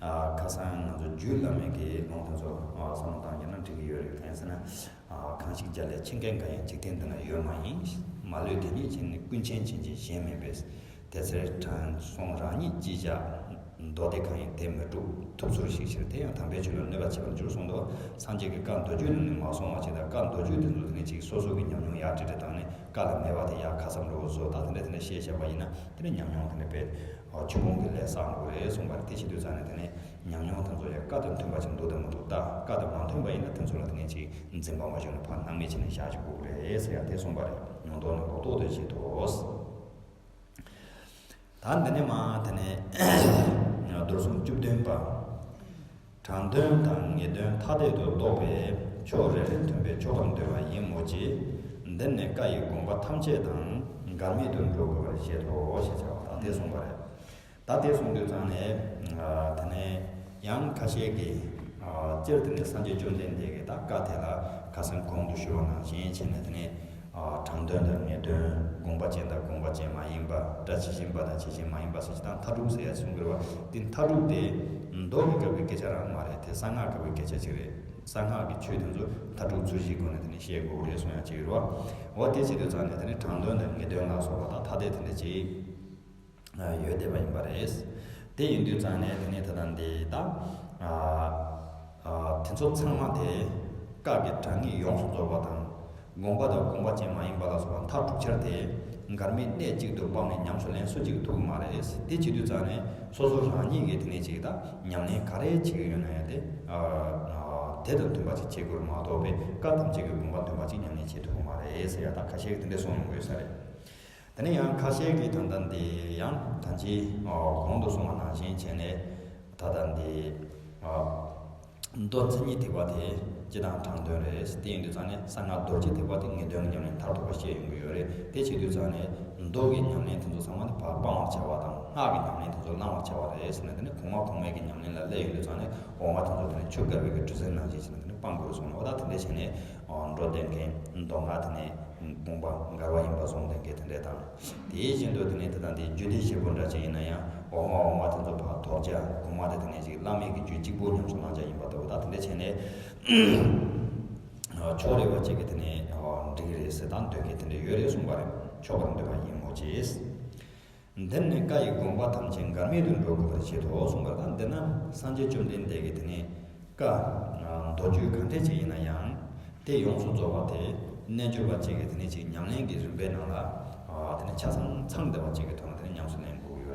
ཨ་ཁ་སང་ང་ཚོ་རྒྱུད་བླ་མའི་གི་ལུང་དེ་ཚོ་ཨ་བསམ་བློ་བཏང་རྒྱུ་ན་འགྲིག་གི་ཡོད་རེད། གང་ཡིན་ཟེར་ན། ཨ་གང་ཞིག་རྒྱལ་ལ་ཆེ་མཁན་གང་ཡང་འཇིག་རྟེན་འདི་ན་ཡོད་མ་ཡིན། མ་ལུས་དེ་ཉིད་ཅན་ནི་ཀུན་མཁྱེན་ཆེན་གྱི་ཞེན་མེད་པས། དེ་ཚེ་དྲང་སྲོང་རང་ཉིད་ཅི་བྱ་མདོ་སྡེ་གང་ཡིན་དེ་མི་དཀྲུག་ཐུབ་ཚུལ་ཞིག་ཕྱིར། དེ་ཡང་དམ་པའི་ཆོས་ལ་གནོད་པ་བྱེད་པར་འགྱུར་གསུངས་འདུག། སངས་རྒྱས་ཀྱི་བཀའ་མདོ་རྒྱུད་ནང་ནས་མ་སོང་བ་ཅིག་དང་། བཀའ་མདོ་རྒྱུད་དེ་ཚོ་དེ་ནས་ཅིག་སོ་སོ་གི་ཉམས་མྱོང་ཡར་ཁྲིད་ཁྲིད་བཏང་ནས་བཀའ་ལ་མེད་པ་དེ་ཡར་ཁ་གསབ་འདྲ་བོ་བཟོ། ད་དེ་འདྲ་དེ་འདྲ་བཤད་བཞག་པ་ཡིན་ན་དེ་ནི་ཉམས་མྱོང་དེ་ནི་དཔེ་ཆུ་བོང་གི་ལས་བསགས་འགྲོ་གི་རེད་གསུངས་པ་རེད། དེ་བྱེད་དུས་ཙང་ནས་དེ་ནི་ཉམས་མྱོང་དེ་ཚོ་ཡང་བཀའ་དང་མཐུན་པ་ཅིག་འདུག་དང་མི་འདུག་ལྟ། བཀའ་དང་མ་མཐུན་པ་ཡིན་ན་དེ་ཚོ་ལ་དེ་ནས་ཅིག་འཛིན་པ་མ་བྱུང་ན་ཕར་སྣང་མེད་བྱས་ནས་བཞག་ཅིག་དགོས་ཀྱི་རེད་ཟེར་ཡང་དེ་གསུངས་པ་རེད། མྱོང་རྟོགས་ནི་ལོག་རྟོག་ཏུ་བྱེད་དོ། ད་འདི་ནས་མ་དེ་ནས་རྡོར་སེམས་བཅུ་བདུན་པ། དྲང་དོན་དང་ངེས་དོན་ཐ་དད་དུ་རྟོགས་པས་ཕྱོགས་རེ་རེ་མཐུན་པས་ཆོག་པར་འདོད་པ་ཡིན་མོད་ཀྱི། འདིར་ནི་བཀའ་ཡི་དགོངས་པ་ཐམས་ཅད་དང་འགལ་མེད་དུ་འགྲོ་དགོས་པར་བཞེད་དོ་ཞེས་བྱ་བ་དང་དེ་གསུངས་པ་རེད། ད་དེ་གསུངས་དུས་ཙང་ནས་དེ་ནས་ཡང་ཁ་ཤས་ཀྱིས་སྤྱིར་དེ་ནས་སངས་རྒྱས་བཅོམ་ལྡན་འདས་ཀྱིས་ད་བཀའ་དེ་ལ་ཁ་སང་གོང་དུ་ཞུས་པ་ནང་བཞིན་བྱས་ནས་དེ་ནས། དྲང་དོན་དང་ངེས་དོན། དགོངས་པ་ཅན་དང་དགོངས་པ་ཅན་མ་ཡིན་པ། སྒྲ་ཇི་བཞིན་པ་དང་ཇི་བཞིན་མ་ཡིན་པ་ཟེར་གྱི་དང་མཐའ་དྲུག་ཟེར་ཡ་གསུང་གི་རེད་བ། དེ་མཐའ་དྲུག་དེ་མདོ་གི་སྐབས་ཀྱི་སྐད་ཆ་རང་མ་རེད། དེ་གསང་སྔགས་སྐབས་ཀྱི་སྐད་ཆ་ཅིག་རེད། གསང་སྔགས་ཀྱི་ཆོས་དེ་ཚོ་མཐའ་དྲུག་ཚུལ་བཞིའི་སྒོ་ནས་དེ་ནས་བཤད་དགོས་རེད་གསུང་ཡ་ཅིག་ཡོད་རེད་བ། འོ་དེ་བྱེད་དུས་ཙང་ནས་དེ་ནས་དྲང་དོན་དང་ངེས་དོན་ལ་སོགས་པ་དང་ཐ་དད་དེ་འདྲ་ཅིག་ཡོད་བསྡད་པ་ཡིན་པ་རེད། དེ་ཡིན་དུས་ཙང་ནས་དེ་ནས་ད་ལྟ་འདི་ད་དེ་ཚོ་ཚང་མ་དེ་བཀའ་གི་དྲང་ངེས་ཡོངས་སུ་རྫོགས་པ་དང་། དགོངས་པ་དང་དགོངས་པ་ཅན་མ་ཡིན་པ་ལ་སོགས་པ་མཐའ་དྲུག་ཆར་དེ་འགལ་མེད་གནད་གཅིག་ཏུ་དཔག་ནས་ཉམས་སུ་ལེན་སུ་གཅིག་ཐུབ་ཀྱི་མ་རེད། དེ་བྱེད་དུས་ཙང་ནས་སོ་སོ་རང་ཉིད་ཀྱིས་དེ་ནས་ཅིག་ད་ཉམས་ལེན་ག་རེ་བྱེད་ཀྱི་ཡོད་ན་ཡང་དེ་དེ་དང་མཐུན་པ་ཅིག་བྱེད་དགོས་མ་གཏོགས་པའི་བཀའ་ཐམས་ཅད་ཀྱི་དགོངས་པ་མཐུན་པ་ཅིག་ཉམས་ལེན་བྱེད་ཐུབ་ཀྱི་མ་རེད་ཟེར་ཡ་ད་ཁ་ཤས་ཀྱིས་དེ་འདྲ་གསུངས་ཡོང་གི་ཡོད་ས་རེད། དེ་ནས་ཡང་ཁ་ཤས་ཀྱིས་ད་ལྟ་འདི་ཡང་ད་ཅི་གོང་དུ་གསུངས་པ་ནང་བཞིན་བྱས་ནས་ད་ལྟ་འདི་མདོ་མཚན་ཉིད་ཐེག་པ་དེ་སྤྱི་དང་དྲང་དོན་རེད། དེ་ཡིན་དུས་ཙང་ནས་གསང་སྔགས་རྡོ་རྗེ་ཐེག་པ་དེ་ངེས་དོན་གྱི་ཉམས་ལེན་མཐར་ཐུག་པ་བཤད་ཡོང་གི་ཡོད་རེད། དེ་བྱེད་དུས་ཙང་ནས་མདོ་གི་ཉམས་ལེན་དེ་ཚོ་ཚང་མ་དེ་ཕར་སྤང་བར་བྱ་བ་དང་། སྔགས་ཀྱི་ཉམས་ལེན་དེ་ཚོ་བླང་བར་བྱ་བ་རེད་ཟེར་ནས། དེ་ནས་གོང་མ་གོང་མའི་གི་ཉམས་ལེན་ལ་སླེབས་ཡོང་དུས་ཙང་ནས་འོག་མ་དེ་ཚོ་དེ་ནས་ཆུ་བསྐལ་པའི་གི་གྲུ་གཟིངས་ནང་བཞིན་བྱས་ནས་དེ་ནས་སྤང་དགོས་གསུངས་ནས། འོ་ད་དེ་འདྲ་བྱས་ནས་འགྲོ་བསྡད་མཁན་མདོ་སྔགས་དེ་ནས་དགོངས་པ་འགལ་བ་ཡིན་པ་བཟུང་བསྡད་མཁན་དེ་འདྲ་དང་། དེའི་བཞིན་དུ་དེ་ནས་དེ་དང་དེའི་རྒྱུད་སྡེ་བཞི་པོ་འདྲ་ཅིག་ཡིན་ན་ཡང་འོག་མ་འོག་མ་དེ་ཚོ་ཕར་དོར་བྱ། གོང་མ་དེ་དེ་ནས་ཅིག་བླ་མེད་ཀྱི་རྒྱུད་གཅིག་པོ་ཉམས་སུ་བླང་བྱ་ཡིན་པ་ལྟ་བུ། ད་དེ་འདྲ་བྱས་ནས་ཕྱོགས་རེ་བ་གཅིག་གིས་དེ་ནས་འགྲིག་གི་རེད་ཟེར་ད་འདོད་མཁན་དེ་འདྲ་ཡོད་རེད་གསུངས་པ་རེད། ཆོག་པར་འདོད་པ་ཡིན་མོད་ཀྱི། འདིར་ནི་བཀའ་ཡི་དགོངས་པ་ཐམས་ཅད་འགལ་མེད་དུ་འགྲོ་དགོས་པར་བཞེད་དོ་གསུངས་པ་རེད། ད་འདི་ན་སངས་རྒྱས་བཅོམ་ལྡན་འདས་ཀྱིས་དེ་ནས་བཀའ་མདོ་རྒྱུད་གང་འདྲ་ཅིག་ཡིན་ན་ཡང་དེ་ཡོངས་སུ་རྫོགས་པ་དེ་རྣལ་འབྱོར་པ་གཅིག་གིས་དེ་ནས་ཅིག་ཉམས་ལེན་གྱི་རིམ་པའི་ནང་ལ་དེ་ནས་ཆ་ཚང་ཚང་བསྡད་པ་གཅིག་གི་ཐོག་ནས་དེ་ནས་ཉམས་སུ་ལེན་དགོས་ཀྱི་ཡོད།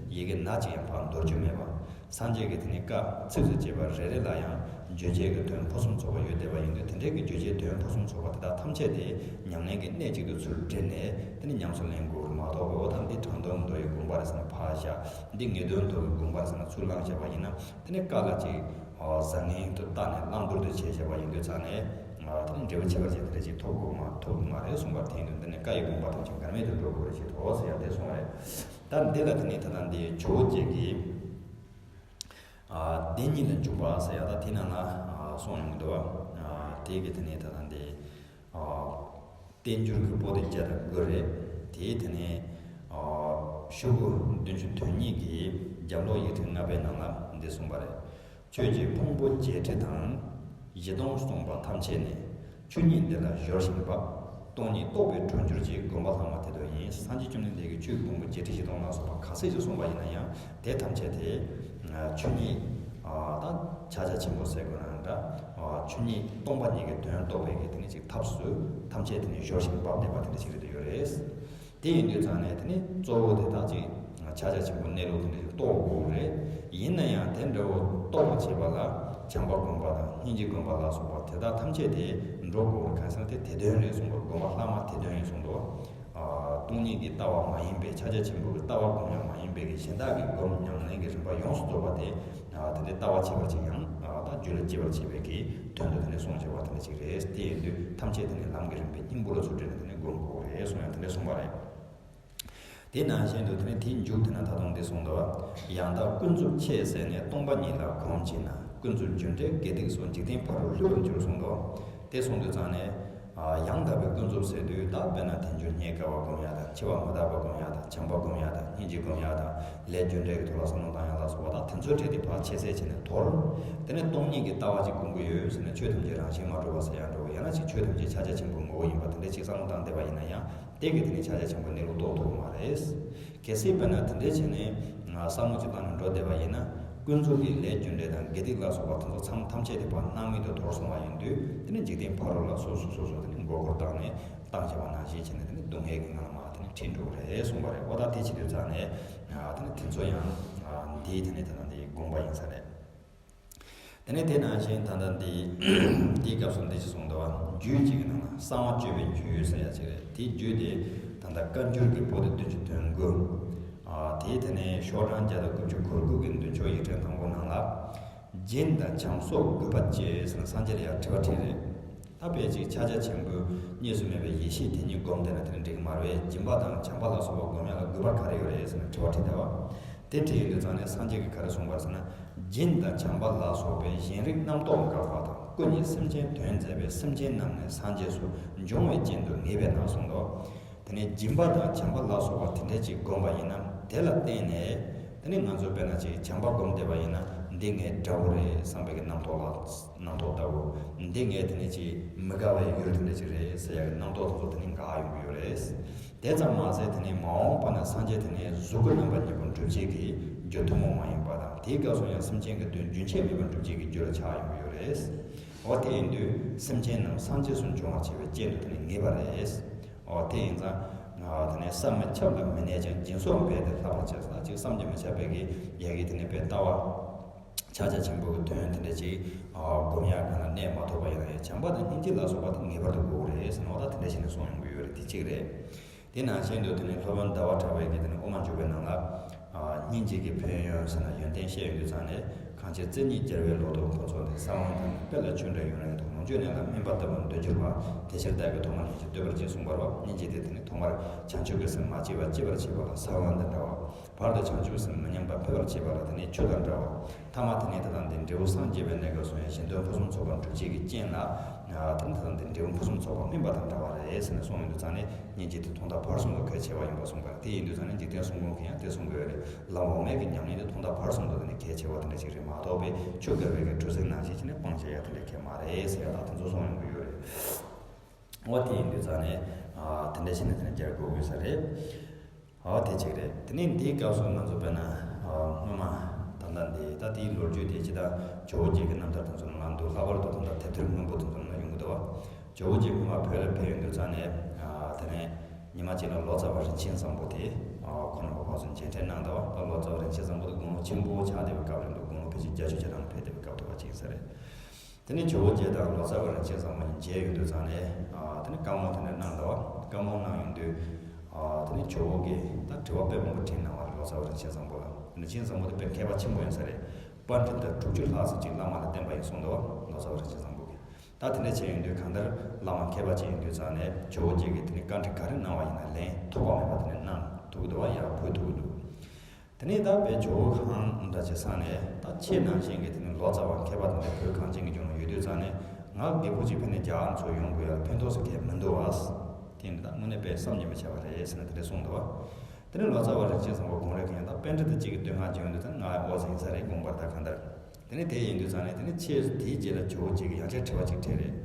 ཡི་གེ་ན་གཅིག་ཡང་ཕར་འདོར་རྒྱུ་མེད་པ། སངས་རྒྱས་ཀྱི་དེ་ནས་བཀའ་ཚིགས་སུ་བཅད་པ་རེ་རེ་ལ་ཡང་བརྗོད་བྱའི་གི་དོན་ཕུན་སུམ་ཚོགས་པ་ཡོད་བསྡད་པ་ཡིན་དུས། དེ་འདྲའི་གི་བརྗོད་བྱའི་དོན་ཕུན་སུམ་ཚོགས་པ་དེ་དག་ཐམས་ཅད་དེ་ཉམས་ལེན་གྱི་གནད་གཅིག་ཏུ་ཚུར་དྲིལ་ནས་དེ་ནས་ཉམས་སུ་ལེན་དགོས་རེད་མ་གཏོགས། འོ་ད་འདི་དྲང་དོན་མདོ་ཡི་དགོངས་པ་རེད་ཟེར་ན་ཕར་བཞག་འདི་ངེས་དོན་མདོ་ཡི་དགོངས་པ་རེད་ཟེར་ན་ཚུར་བླངས་བཞག་པ་ཡིན་ན། དེ་ནས་བཀའ་ལ་ཅིག་བཟང་ངན་དུ་བལྟས་ནས་བླང་དོར་དུ་བྱས་བཞག་པ་ཡིན་དུས་ཙང་ནས། དེ་ནས་འབྲས་བུ་ཁྱད་པར་ཅན་དེ་འདྲ་ཅིག་ཐོབ་དགོས་མ་ཐོབ་དགོས་མ་རེད་གསུངས་པ་དེ་ཡིན་དུས། འདི་ནས་བཀའ་ཡི་དགོངས་པ་ཐམས་ཅད་འགལ་མེད་དུ་འགྲོ་དགོས་རེད་ཅེས་དོགས་ཟེར་ཡ་དེ་གསུངས་པ་རེད། ད་འདི་ལ་དེ་ནས་ད་ལྟ་འདི་ཇོ་བོ་རྗེ་གིས་ཨ་བདེན་གཉིས་ལ་འཇུག་པ་ཟེར་ཡ་ད་དེ་ནང་ལ་ཨ་གསུངས་ཡོང་གི་འདུག་བ། ཨ་དེ་གི་དེ་ནས་ད་ལྟ་འདི་ཨ་བསྟན་འགྱུར་གྱི་པོ་ཏི་བརྒྱ་དང་དགུ་རེད། དེའི་དེ་ནས་ཨ་ཤོག་གུ་བདུན་ཅུ་དོན་གཉིས་ཀྱི་རྒྱབ་ལོགས་ཡིག་ཕྲེང་ལྔ་པའི་ནང་ལ་འདི་གསུངས་པ་རེད། ཆོས་ཀྱི་ཕུང་པོ་བརྒྱད་ཁྲི་དང་། བཞི་སྟོང་གསུངས་པ་ཐམས་ཅད་ནི། ཆོས་ཉིད་འདི་ལ་གཞོལ་ཞིང་འབབ། སྟོང་ཉིད་རྟོགས་པའི་གྲོལ་འགྱུར་གྱི། དགོངས་པ་ལྷག་མ་དེ་དག་ཡིན། སངས་རྒྱས་བཅོམ་ལྡན་འདས་ཀྱིས་ཆོས་ཀྱི་ཕུང་པོ་བརྒྱད་ཁྲི་བཞི་སྟོང་ལ་སོགས་པ་ག་ཚད་ཅིག་གསུངས་པ་ཡིན་ན་ཡང་། དེ་ཐམས་ཅད་དེ་ཆོས་ཉིད་ད་ཕྱག་རྒྱ་ཆེན་པོ་ཟེར་དགོས་ན་འདྲ། ཆོས་ཉིད་སྟོང་པ་ཉིད་ཀྱི་དོན་རྟོགས་པའི་གི་དེ་ནི་ཅིག་ཐབས་སུ་ཐམས་ཅད་དེ་ནི་གཞོལ་ཞིང་འབབ་བསྡད་པ་དེ་འདྲ་ཞིག་རེད་ཡོད་རེད། དེ་ཡིན་དུས་ཙང་ནས་དེ་ནི་གཙོ་བོ་དེ་དག་ཅིག་ཕྱག་རྒྱ་ཆེན་པོའི་གནས་ལུགས་དེ་འདྲ་ཞིག་རྟོགས་དགོས་རེད། ཡིན་ན་ཡང་དེ་འདྲ་བོ་རྟོགས་པར་བྱེད་པ་ལ་བྱམས་པ་སྒོམ་པ་དང་སྙིང་རྗེ་སྒོམ་པ་ལ་སོགས་པ་དེ་དག་ཐམས་ཅད་དེ་འགྲོ་དགོས་རེད། གང་ཟེར་ན་དེ་དེ་དོན་རེད་གསུངས་པ། དགོངས་པ་ལྷག་མ་དེ་དོན་ཡིན་གསུངས་འདུག། སྟོང་ཉིད་ཀྱི་ལྟ་བ་མ་ཡིན་པའི་ཕྱག་རྒྱ་ཆེན་པོའི་ལྟ་བ་སྒོམ་ཡག་མ་ཡིན་པའི་གི་གཞན་དག་གི་སྒོམ་ཉམས་ལེན་གྱི་རིམ་པ་ཡོངས་སུ་རྫོགས་པ་དེ། དེ་འདྲའི་ལྟ་བ་བྱེད་པར་བྱེད་ཡང་ད་རྒྱུད་ལ་སྐྱེ་བར་བྱེད་པའི་གི་དོན་དུ་དེ་ནས་གསུངས་བྱ་བ་དེ་འདྲ་ཞིག་རེད། དེ་ཡིན་དུས་ཐམས་ཅད་དེ་ནི་ལམ་གྱི་རིམ་པའི་སྙིང་པོ་ལ་ཚུར་དྲིལ་ནས་དེ་ནས་སྒོམ་དགོས་རེད་གསུངས་ཡང་དེ་འདྲ་གསུངས་པ་རེད། དེ་ནང་བཞིན་དུ་དེ་ནས་དེའི་མཇུག་དེ་ན་ད་དུང་འདི་གསུངས་འདུག། ཡང་དག་ཀུན་རྫོབ་ཆོས་ཟད་ནས། སྟོང་པ་ཉིད་ལ་གོམས་བྱས་ན། ཀུན་རྫོབ་རྒྱུ་འབྲས་དགེ་སྡིག་སོགས། འཇིག་རྟེན་ཕ་རོལ་ལྷོད་པར་འགྱུར་གསུངས་འདུག། དེ་གསུངས་དུས་ཙང་ནས། ཡང་དག་པའི་ཀུན་རྫོབ་ཟེར་དུས་ད་དཔེར་ན་དལ་འབྱོར་རྙེད་དཀའ་བ་སྒོམ་ཡག་དང་། འཆི་བ་མི་རྟག་པ་སྒོམ་ཡག་དང་། བྱམས་པ་སྒོམ་ཡག་དང་། སྙིང་རྗེ་སྒོམ་ཡག་དང་། ལས་རྒྱུ་འབྲས་ཀྱི་ཐོག་ལ་བསམ་བློ་བཏང་ཡག་ལ་སོགས་པ་དག་དེ་ཚོའི་གྲས་དེ་ཕར་ཆད་སེལ་བྱས་ནས་དོར། དེ་ནས་སྟོང་ཉིད་ཀྱི་ལྟ་བ་ཅིག་སྒོམ་གྱི་ཡོད་ཟེར་ན། ཆོས་ཐམས་ཅད་རང་བཞིན་མ་གྲུབ་པ་ཟེར་ཡང་འགྲོ་གི། ཡང་ན་ཅིག་ཆོས་ཐམས་ཅད་ཕྱག་རྒྱ་ཆེན་པོའི་ངོ་བོ་ཡིན་པ་དེ་འདྲ་ཅིག་བསམ་བློ་བཏང་བསྡད་པ་ཡིན་ན་ཡང་། དེ་གིས་དེ་ནས་ཕྱག་རྒྱ་ཆེན་པོའི་གནས་ལུགས་རྟོགས་ཐུབ་ཀྱི་མ་རེད། གལ་སྲིད་དཔེར་ན་དེ་འདྲའི་བྱས་ནས་བསམ་བློ་ཅིག་བཏང་ནས་འགྲོ་བསྡད་པ་ཡིན་ན། ཀུན་རྫོབ་ཀྱི་ལས་རྒྱུ་འབྲས་དང་དགེ་སྡིག་ལ་སོགས་པ་དེ་ཚོ་ཐམས་ཐམས་ཅད་དེ་ཕར་སྣང་མེད་དུ་དོར་སོང་བ་ཡིན་དུས། དེ་ནས་འཇིག་རྟེན་ཕ་རོལ་ལ་སོ་སོ་སོ་སོ་དེ་ནས་མགོ་སྐོར་བཏང་ནས་བཏང་བྱ་བ་ནང་བཞིན་བྱས་ནས་དེ་ནས་སྡུག་བསྔལ་གྱི་ངང་ལ་མར་དེ་ནས་ཁྲིད་འགྲོ་གི་རེད་གསུངས་པ་རེད། འོ་ད་དེ་བྱེད་དུས་ཙང་ནས་དེ་ནས་དེ་ཚོ་ཡང་འདིའི་དེ་ནས་ད་ལྟ་འདིའི་དགོངས་པ་ཡིན་ས་རེད། དེ་ནས་དེ་ནང་བཞིན་ད་ལྟ་འདི་འདིའི་སྐབས་སུ་འདི་ཅི་གསུངས་འདུག་བ། རྒྱུད་གཅིག་གི་ནང་ལ་གསང་བ་སྤྱོད་པའི་རྒྱུད་ཟེར་ཡ་ཅིག་རེད། དེའི་རྒྱུད་དེ་ད་ལྟ་བཀའ་འགྱུར་གྱི་པོ་ཏི་བདུན་ཅུ་དོན་དགུ། ཨ་དེའི་དེ་ནས་ཤོག་གྲངས་བརྒྱ་དང་དགུ་བཅུ་གོ་དགུ་གི་མདུན་ཕྱོགས་ཡིག་ཕྲེང་དང་པོ་ནང་ལ། སྦྱིན་དང་བྱམས་སོགས་དགོས་པ་ཅི་ཟེར་ན་སངས་རྒྱས་ལ་ཡང་དྲི་བ་དྲིས་རེད། ད་དཔེ་ཅིག་ཕྱག་རྒྱ་ཆེན་པོའི་གཉིས་སུ་མེད་པའི་ཡེ་ཤེས་དེ་ཉིད་སྒོམ་བསྡད་ན་དེ་ནི་འགྲིག་གི་མ་རེད། སྦྱིན་པ་དང་བྱམས་པ་ལ་སོགས་པ་སྒོམ་ཡག་ལ་དགོས་པ་ག་རེ་ཡོད་རེད་ཟེར་ནས་དྲི་བ་དྲིས་བསྡད་པ། དེ་དྲིས་ཡོང་དུས་ཙང་ནས་སངས་རྒྱས་ཀྱིས་ག་རེ་གསུངས་པ་རེད་ཟེར་ན། སྦྱིན་དང་བྱམས་པ་ལ་སོགས་པའི་གཞན་རིག་རྣམ་རྟོག་འགགས་པ་དང་། སྐུ་ཉིད་སེམས་ཅན་དོན་མཛད་པས། སེམས་ཅན་རྣམས་ནི་སངས་རྒྱས་སུ། འབྱུང་བའི་རྐྱེན་དུ་ངེས་པས་ན་གསུངས་འདུག། དེ་ནས་སྦྱིན་པ་དང་བྱམས་པ་ལ་སོགས་པ་དེ་འདྲ་ཅིག་བསྒོམས་པ་ཡིན་ན། དེ་ལ་བརྟེན་ནས་དེ་ནས་ང་ཚོ་དཔེར་ན་ཅིག་བྱམས་པ་བསྒོམས་བསྡད་པ་ཡིན་ན། འདི་ངའི་དགྲ་བོ་རེད་བསམ་པའི་གི་རྣམ་རྟོག་ལ་རྣམ་རྟོག་ལྟ་བུ། འདི་ངའི་དེ་ནས་ཅིག་མི་དགའ་བའི་ཡུལ་དེ་འདྲ་ཅིག་རེད་ཟེར་ཡག་གི་རྣམ་རྟོག་དེ་ཚོ་དེ་ནས་འགག་ཡོང་གི་ཡོད་རེད། དེ་ཙམ་མ་ཟད་དེ་ནས་མ་འོངས་པ་ན་སངས་རྒྱས་དེ་ནས་གཟུགས་སྐུ་རྣམ་པ་གཉིས་པོ་འགྲུབ་བྱེད་ཀྱི་རྒྱུ་ཐུན་མོང་མ་ཡིན་པ་དང་། དེའི་སྐབས་སུ་ཡང་སེམས་ཅན་གྱི་དོན་རྒྱུན་ཆད་མེད་པར་འགྲུབ་བྱེད་ཀྱི་རྒྱུ་ལ་ཆགས་ཡོང་གི་ཡོད་རེད། འོ་དེ་ཡིན་དུས་སེམས་ཅན་རྣམས་སངས་རྒྱས་སུ་འབྱུང་བར་བྱེད་པའི་རྐྱེན་དུ་དེ་ནི་ངེས་པ་རེད། འོ་དེ་ཡིན་ཙང་། དེ་ནས་བསམ་མི་ཁྱབ་ལ་མི་གནས་ཀྱང་། སྦྱིན་སོགས་འབད་དེ་ལྷག་པར་བྱས་ཟེར་ན། ཅིག་བསམ་གྱིས་མི་ཁྱབ་པའི་གི་ཡ་གི་དེ་ནས་དཔེ་ལྟ་བ། ཕྱག་རྒྱ་ཆེན་པོ་གི་དོན་དེ་འདྲ་ཅིག་སྒོམ་ཡག་གང་ལ་གནས་མ་ཐུབ་པ་ཡིན་ན་ཡང་། བྱམས་པ་དང་སྙིང་རྗེ་ལ་སོགས་པ་དེ་ངེས་པར་དུ་དགོས་རེད་ཟེར་ན། འོ་ད་དེ་འདྲ་བྱས་ནས་གསུངས་ཡོང་གི་ཡོད་རེད། དེ་གཅིག་རེད། དེ་ནང་བཞིན་དུ་དེ་ནས་སློབ་དཔོན་ཟླ་བ་གྲགས་པའི་གི་དེ་ནས་དབུ་མ་འཇུག་པའི་ནང་ལ། སྙིང་རྗེ་གི་ཕན་ཡོན་ཟེར་ན་ཡོན་ཏན་བཤད་ཡོང་དུས་ཙང་ནས། གང་ཕྱིར་བརྩེ་ཉིད་རྒྱལ་བའི་ལོ་ཏོག་ཕུན་ཚོགས་འདི། ས་བོན་དང་ནི་དཔེ་ལ་ཆུ་འདྲ་ཡུན་རིང་དུ། ལོངས་སྤྱོད་གནས་ལ་སྨིན་པ་ལྟ་བུར་འདོད་གྱུར་པ། དེ་ཕྱིར་བདག་གིས་ཐོག་མར་སྙིང་རྗེ་བསྟོད་པར་བགྱི་གསུངས་པ་རེད་བ། སྙིང་རྗེ་དེ་དེ་ནི་ཐོག་མར་བྱང་ཆུབ་ཀྱི་སེམས་མ་སྐྱེས་པ་སྐྱེས་པར་བྱེད་པ་ལ་ས་བོན་དང་འདྲ་བ། བར་དུ་བྱང་ཆུབ་སེམས་མི་ཉམས་པ་འཕེལ་བར་བྱེད་པ་ལ་དེ་ནི་ཆུ་དང་འདྲ་བ། ཐ་མ་དེ་ནས་ད་ལྟ་འདི་འབྲས་བུ་སངས་རྒྱས་པའི་གནས་སྐབས་སུ་ཡང་གཞན་དོན་ཕུན་སུམ་ཚོགས་པར་འགྲུབ་བྱེད་ཀྱི་རྐྱེན་ལ། དེ་ནི་ད་ལྟ་འདི་འབྲས་བུ་ཕུན་སུམ་ཚོགས་པ་སྨིན་པ་དང་འདྲ་བ་རེད་ཟེར་ནས་གསུངས་ཡོང་དུས་ཙང་ནས། སྙིང་རྗེ་དེ་ཐོག་མཐའ་བར་གསུམ་དུ་གལ་ཆེ་བ་ཡིན་པ་གསུངས་པ་རེད། དེ་ཡིན་དུས་ཙང་ནས་འཇིག་རྟེན་གསུམ་མགོན་གྱིས་ཡང་དེ་གསུང་གི་ཡོད་རེད། ལམ་འོག་མའི་གི་ཉམས་ལེན་དེ་ཐོག་མཐའ་བར་གསུམ་དུ་དེ་ནི་གལ་ཆེ་བ་དེ་འདྲ་ཞིག་རེད་མ་གཏོགས་པའི་ཆོས་དགེ་བའི་གི་གྲུ་གཟིངས་ནང་བཞིན་བྱས་ནས་སྤང་བྱ་ཡ་དེ་འདྲ་གལ་མ་རེད་ཟེར་ཡ་དག་དེ་ཚོ་གསུངས་ཡོང་གི་ཡོད་རེད། འོ་དེ་ཡིན་དུས་ཙང་ནས་དེ་འདྲ་བྱས་ནས་དེ་ནི་རྒྱལ་དགོས་དགོས་ས་རེད། འོ་དེ་གཅིག་རེད། དེ་ནས་འདིའི་སྐབས་སུ་ང་ཚོ་དཔེར་ན་སྔོན་མ་ད་ལྟ་འདི་ད་དེའི་ལོ་རྒྱུས་དེ་ཇི་ལྟར་ཇོ་བོ་རྗེ་གི་རྣམ་ཐར་དེ་ཚོ་ནང་ལ་འདུག། ལྷག་པར་དུ་ད་ལྟ་དེབ་ཐེར་སྔོན་པོ་དེ་ཚོ་ནང་ལ་ཡོང་གི་འདུག་བ། ཇོ་བོ་རྗེ་སྔོན་མ་བོད་ལ་ཕེབས་ཡོང་དུས་ཙང་ནས། དེ་ནས་ ཉི་མ་གཅིག་ལ་ལོ་ཙཱ་བ་རིན་ཆེན་བཟང་པོ་དེ་ཁོང་རྣམ་པ་ཕར་ཚུར་མཇལ་འཕྲད་གནང་འདུག་ད་ལོ་ཙཱ་བ་རིན་ཆེན་བཟང་པོ་དེ་དགུང་ལོ་ཆེན་པོ་ཆགས་བསྡད་པའི་སྐབས་རེད་འདུག་དགུང་ལོ་ཕལ་ཆེར་བརྒྱད་ཅུ་ཞེ་གྲངས་ཕེབས་བསྡད་པའི་སྐབས་དེ་བ་ཅིག་ཡིན་ས་རེད། དེ་ནས་ཇོ་བོ་རྗེ་དང་ལོ་ཙཱ་བ་རིན་ཆེན་བཟང་པོ་གཉིས་མཇལ་ཡོང་དུས་ཙང་ནས་དེ་ནས་བཀའ་མོལ་དེ་འདྲ་གནང་འདུག་བཀའ་མོལ་གནང་ཡོང་དུས་དེ་ནས་ཇོ་བོ་གིས་ད་དྲི་བ་དཔེ་མང་པོ་དྲིས་གནང་བ་རེད། ལོ་ཙཱ་བ་རིན་ཆེན་བཟང་པོ་ལ། རིན་ཆེན་བཟང་པོ་དེ་དཔེ་མཁས་པ་ཆེན་པོ་ཡིན་ས་རེད། པཎྜི་ཏ་དྲུག་ཅུ་ལྷག་ཙམ་ཅིག་བླ་མ་ལ་བསྟེན་པ་ཡིན་གསུངས་འདུག་ལོ་ཙཱ་བ་རིན་ཆེན་བཟང་པོ་གིས། ད་དེ་འདྲ་བྱས་ཡོང་དུས་གང་ལྟར་བླ་མ་མཁས་པ་ཅིག་ཡིན་དུས་ཙང་ནས་ཇོ་བོ་རྗེ་གིས་དེ་ནས་བཀའ་འདྲི་ག་རེ་གནང་བ་ཡིན་ན་ལན་ཐོགས་པ་མེད་པ་དེ་ནས་གནང་ཐུབ་ཀྱི་འདུག་བ། ཡར་འབུལ་ཐུབ་ཀྱི་འདུག་དེ་ནས་ད་དཔེ་ཇོ་བོ་གང་འདྲ་བྱེད་ས་ནས་ད་ཁྱེད་ནང་བཞིན་གྱི་དེ་ནས་ལོ་ཙཱ་བ་མཁས་པ་དེ་འདྲ་བོད་གངས་ཅན་གྱི་ལྗོངས་ལ་ཡོད་དུས་ཙང་ནས་ང་རྒད་པོ་ཅིག་ཕེབས་ནས་རྒྱ་གར་ཚོ་ཡོང་དགོས་ཡ་ལ་ཕན་ཐོགས་ཟེར་མཁན་མི་འདུག་བ། དེ་འདྲ་ད་དངོས་གནས་དཔེ་བསམ་གྱིས་མི་ཁྱབ་པ་རེད་ཟེར་ནས་དེ་འདྲ་གསུངས་འདུག་བ། དེ་ནས་ལོ་ཙཱ་བ་རིན་ཆེན་བཟང་པོ་དགུང་ལོ་གང་ཡང་ད་པཎྜི་ཏ་གཅིག་གི་བསྟོད་བསྔགས་བྱེད་ཡོང་དུས་ད་ང་ཨོ་ཟེར་ཡིན་ས་རེད། དགོངས་པར་ད་གང་ལྟར། དེ་ནས་དེ་ཡིན་དུས་ཙང་ནས་དེ་ནས་ཁྱེད་དེའི་རྗེས་ལ་ཇོ་བོ་རྗེ་གིས་ཡང་བསྐྱར་དྲི་བ་གཅིག་དྲིས་རེད།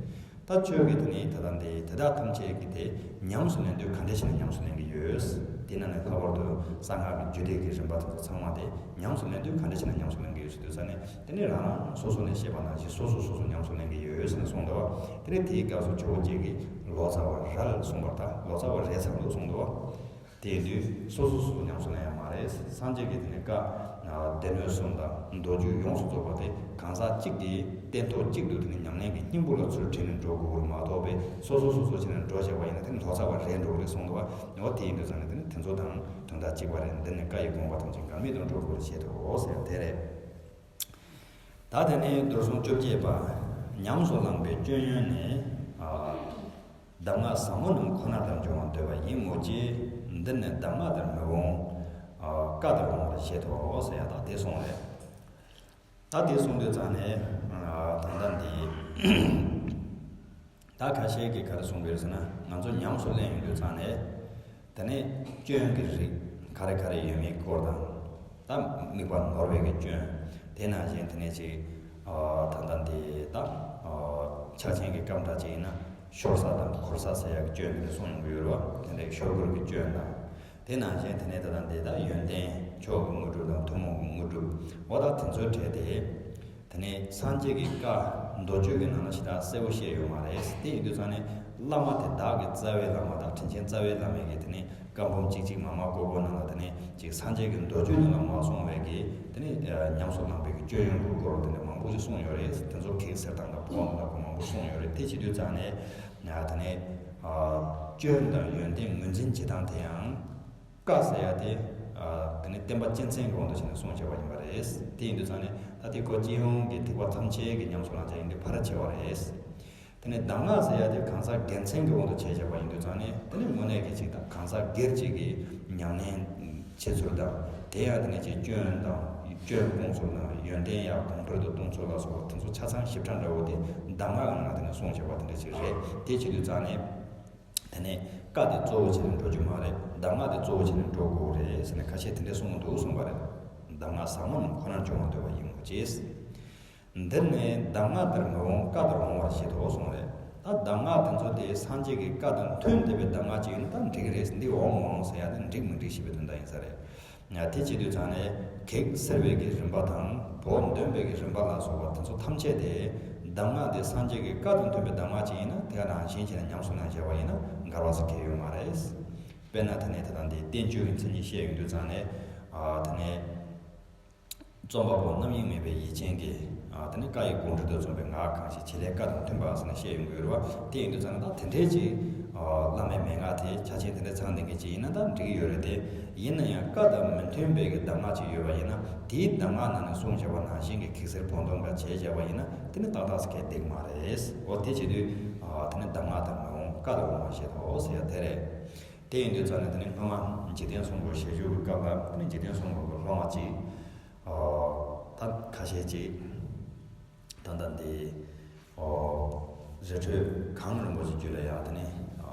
ད་ཁྱོད་ཀྱིས་དེ་ནས་ད་ལྟ་འདི་དེ་དག་ཐམས་ཅད་ཀྱི་དེ་ཉམས་སུ་ལེན་དུས་ག་འདྲ་བྱས་ནས་ཉམས་སུ་ལེན་གྱི་ཡོད། དེ་ནང་ནས་ལྷག་པར་དུ་གསང་སྔགས་ཀྱི་རྒྱུད་སྡེ་གི་རིམ་པ་དེ་ཚོ་ཚང་མ་དེ་ཉམས་སུ་ལེན་དུས་ག་འདྲ་བྱས་ནས་ཉམས་སུ་ལེན་གྱི་ཡོད་ཟེར་དུས་ཙང་ནས་དེ་ནས་རང་རང་སོ་སོ་ནས་བཤད་པ་ནང་བཞིན་སོ་སོ་སོ་སོ་ཉམས་སུ་ལེན་གྱི་ཡོད་ཟེར་ནས་གསུངས་འདུག་བ། དེ་ནས་དེའི་སྐབས་སུ་ཇོ་བོ་རྗེ་གིས་ལོ་ཙཱ་བ་རལ་གསུངས་པར་ད་ལོ་ཙཱ་བ་རལ་ཚང་འདུག་གསུངས་འདུག་བ། དེ་དུས་སོ་སོ་སོ་སོ་ཉམས་སུ་ལེན་ཡ་མ་རེད། སངས་རྒྱས་ཀྱི་དེ་ནས་བཀའ་སྡེ་སྣོད་གསུམ་དང་མདོ་རྒྱུད་ཡོངས་སུ་རྫོགས་པ་དེ་གང་ཟག་གཅིག་གིས་སྟན་ཐོག་གཅིག་ཏུ་དེ་ནས་ཉམས་ལེན་གྱི་སྙིང་པོ་ལ་ཚུར་དྲིལ་ནས་འགྲོ་དགོས་པ་མ་གཏོགས་པའི་སོ་སོ་སོ་སོ་བྱས་ནས་འགྲོ་བྱས་པ་ཡིན་ན་དེ་ནི་ལོ་ཙཱ་བ་རེད་འགྲོ་གི་རེད་གསུངས་འདུག་བ། འོ་དེ་ཡིན་དུས་ཙང་ནས་དེ་ནི་དེ་ཚོ་དང་དོན་དག་གཅིག་པ་རེད། འདི་ནི་བཀའ་ཡི་དགོངས་པ་ཐམས་ཅད་འགལ་མེད་དུ་འགྲོ་དགོས་པར་བཤད་དོ་ཟེར་དེ་རེད། ད་དེ་ནས་མདོར་བྱུང་བཅོ་བརྒྱད་པ། ཉམས་སུ་བླངས་པའི་སྐྱོན་ཡོན་ནི། གདམས་ངག་ཟབ་མོ་རྣམས་ཁོ་ན་ལྟར་འབྱུང་བར་འདོད་པ་ཡིན་མོད་ཀྱི། འདི་ནི་གདམས་ངག་ལྟར་མི་འོང་། བཀའ་ལྟར་འོང་བར་བཞེད་དོ་ཟེར་ཡ་ད་དེ་གསུངས་རེད། ད་དེ་གསུངས་དུས་ཙང་ནས་ད་ལྟ་འདི། ད་ཁ་ཤས་ཀྱིས་ག་རེ་གསུང་གི་རེད་ཟེར་ན། ང་ཚོ་ཉམས་སུ་ལེན་ཡོང་དུས་ཙང་ནས། དེ་ནས་སྐྱོན་གྱི་རིགས་ག་རེ་ག་རེ་ཡོད་མེད་སྐོར་དང་། ད་དམིགས་པ་ནོར་བའི་གི་སྐྱོན། དེ་ནང་བཞིན་དེ་ནས་ཅིག་ད་ལྟ་འདི་ད་ཕྱག་ཆེན་གྱི་སྐབས་འདྲ་ཅིག་ཡིན་ན་ཤོར་ས་དང་འཁོར་ས་ཟེར་ཡག་གི་སྐྱོན་དེ་འདྲ་གསུང་ཡོང་གི་ཡོད་རེད་བ། དེ་འདྲའི་ཤོར་སྐོར་གྱི་སྐྱོན་དང་། དེ་ནང་བཞིན་དེ་ནས་ད་ལྟ་འདི་ད་ཡོན་ཏན་མཆོག་གི་དངོས་གྲུབ་དང་ཐུན་མོང་གི་དངོས་གྲུབ། འོ་ད་དེ་ཚོའི་གྲས་དེ། དེ་ནས་སངས་རྒྱས་ཀྱི་བཀའ་མདོ་རྒྱུད་ཀྱི་ནང་ན་ཞེ་དྲག་གསལ་པོ་བཤད་ཡོད་མ་རེད། དེ་ཡིན་དུས་ཙང་ནས་བླ་མ་དེ་བདག་གི་རྩ་བའི་བླ་མ་དང་དྲིན་ཆེན་རྩ་བའི་བླ་མའི་གི་དེ་ནས་བཀའ་འབུམ་གཅིག་གཅིག་མ་མ་ཀོ་ཀོ་ནང་ལ་དེ་ནས་ཅིག་སངས་རྒྱས་ཀྱི་མདོ་རྒྱུད་ནང་ལ་མ་གསུངས་པའི་གི་དེ་ནས་ཉམས་སུ་བླངས་པའི་གི་སྐྱོན་ཡོན་གྱི་སྐོར་དེ་འདྲ་མང་པོ་ཞིག་གསུངས་ཡོད་རེད། དེ་ཚོ་གེགས་སེལ་སྟངས་དང་ཕོག་སྟངས་དང་མང་པོ་གསུངས་ཡོད་རེད། དེ་བྱེད་དུས་ཙང་ནས་དེ་ནས་སྐྱོན་དང་ཡོན་ཏན་ངོས་འཛིན་བྱེད་སྟངས་དེ་ཡང་། བཀའ་ཟེར་ཡ་དེ། དེ་ནི་བསྟན་པ་སྤྱི་མཚན་གྱི་དབང་དུ་བྱས་ནས་གསུངས་བྱས་པ་ཡིན་པ་རེད། དེ་ཡིན་དུས་ཙང་ནས་ད་དེ་ཁོ་སྤྱི་ཡོངས་ཀྱི་ཐེག་པ་ཐམས་ཅད་ཀྱི་ཉམས་སུ་བླང་བྱ་ཡིན་དུས་ཕལ་ཆེ་བ་རེད། དེ་ནི་གདམས་ངག་ཟེར་ཡ་དེ་གང་ཟག་སྒེར་མཚན་གྱི་དབང་དུ་བྱས་བྱས་པ་ཡིན་དུས་ཙང་ནས་དེ་ནི་དངོས་གནས་ཀྱི་ཅིག་དང་གང་ཟག་སྒེར་གཅིག་གི་ཉམས་ལེན་བྱེད་ཚུལ་དང་དེ་ཡང་དེ་ནི་ཅིག་སྐྱོན་དང་སྐྱོན་སྤོང་ཚུལ་དང་ཡོན་ཏན་ཡང་གོང་འཕེལ་དུ་གཏོང་ཚུལ་ལ་སོགས་པ་དེ་ཚོ་ཆ་ཚང་ཞིབ་ཕྲ་འདྲ་བོ་དེ་གདམས་ངག་གི་ནང་དེ་ནི་གསུངས་བྱས་པ་དེ་འདྲ་ཅིག་རེད། དེ་བྱེད་དུས་ཙང་ནས། དེ་ནས་བཀའ་དེ་གཙོ་བོ་བྱས་ནས་འགྲོ་རྒྱུ་མ་རེད། གདམས་ངག་དེ་གཙོ་བོ་བྱས་ནས་འགྲོ་དགོས་རེད་ཟེར་ནས་ཁ་ཤས་དེ་འདྲས་གསུངས་འདུག་གསུངས་པ་རེད། གདམས་ངག་ཟབ་མོ་རྣམས་ཁོ་ནར་འབྱུང་བར་འདོད་པ་ཡིན་མོད་ཀྱི། འདིར་ནི་གདམས་ངག་ལྟར་མི་འོང་བཀའ་ལྟར་འོང་བར་བཞེད་དོ་གསུངས་རེད། ད་གདམས་ངག་དེ་ཚོ་དེ་སངས་རྒྱས་ཀྱི་བཀའ་དང་མཐུན་བསྡད་པའི་གདམས་ངག་ཅིག་ཡིན་ན་ད་འགྲིག་གི་རེད། འདི་འོང་མ་འོང་ཟེར་ཡ་དེ་འགྲིག་མི་འགྲིག་ཞེས་པའི་དོན་དག་ཡིན་ས་རེད། དེ་བྱེད་དུས་ཙང་ནས་གེགས་སེལ་བའི་གི་རིམ་པ་དང་བོགས་འདོན་པའི་གི་རིམ་པ་ལ་སོགས་པ་དེ་ཚོ་ཐམས་ཅད་དེ་གདམས་ངག་དེ་སངས་རྒྱས་ཀྱི་བཀའ་དང་མཐུན་པའི་གདམས་ངག་ཅིག་ཡིན་ན་དེ་ག་རང་བཞིན་བྱས་ནས་ཉམས་སུ་བླངས་བྱས་པ་ཡིན་ན་འགལ་བ་ཟེར་གྱི་ཡོད་མ་རེད། དཔེར་ན་དེ་ནས་དེ་དང་དེའི་བསྟན་བཅོས་ཀྱི་མཚན་ཉིད་བཤད་ཡོང་དུས་ཙང་ནས་དེ་ནས་རྩོམ་པ་པོ་རྣམ་གཡེང་མེད་པའི་ཡིད་ཅན་གྱིས་དེ་ནས་བཀའ་ཡི་དགོངས་འགྲེལ་དུ་རྩོམ་པའི་ངག་གང་ཞིག་བྱེད་ལས་བཀའ་དང་མཐུན་པ་ཟེར་ནས་བཤད་ཡོང་གི་ཡོད་རེད་བ། དེ་ཡིན་དུས་ཙང་ནས་ད་དེ་འདྲའི་ཅིག་བླ་མའི་མན་ངག་དེ་ཆ་ཆེན་དེ་འདྲ་ཚང་ལྡན་མཁན་ཅིག་ཡིན་ན་ད་འགྲིག་གི་ཡོད་རེད་དེ། ཡིན་ན་ཡང་བཀའ་དང་མི་མཐུན་པའི་གི་གདམས་ངག་ཅིག་ཡོད་པ་ཡིན་ན་དེའི་གདམས་ངག་ནང་ནས་གསུངས་བྱས་པ་ནང་བཞིན་གྱི་གེགས་སེལ་བོགས་འདོན་འགའ་བྱས་བྱས་པ་ཡིན་ན་དེ་ནི་ཏག་ཏག་ཟེར་མཁན་འགྲིག་མ་རེད། འོ་དེ་བྱེད་དུས་དེ་ནི་གདམས་ངག་ལྟར་མི་འོང་བཀའ་ལྟར་འོང་བ་ཞེས་དོ་ཟེར་ཡ་དེ་རེད། དེ་ཡིན་དུས་ཙང་ནས་དེ་ནི་སྔོན་མ་འཇིག་རྟེན་གསུམ་མགོན་ཞལ་བཞུགས་ཀྱི་སྐབས་ལ་དེ་ནི་འཇིག་རྟེན་གསུམ་མགོན་གྱི་སློབ་མ་ཅིག་ད་ཁ་ཤས་ཅིག་ད་ལྟ་འདི་རི་ཁྲོད་གངས་རིན་པོ་ཆེ་རྒྱུད་ལ་ཡང་དེ་ནི་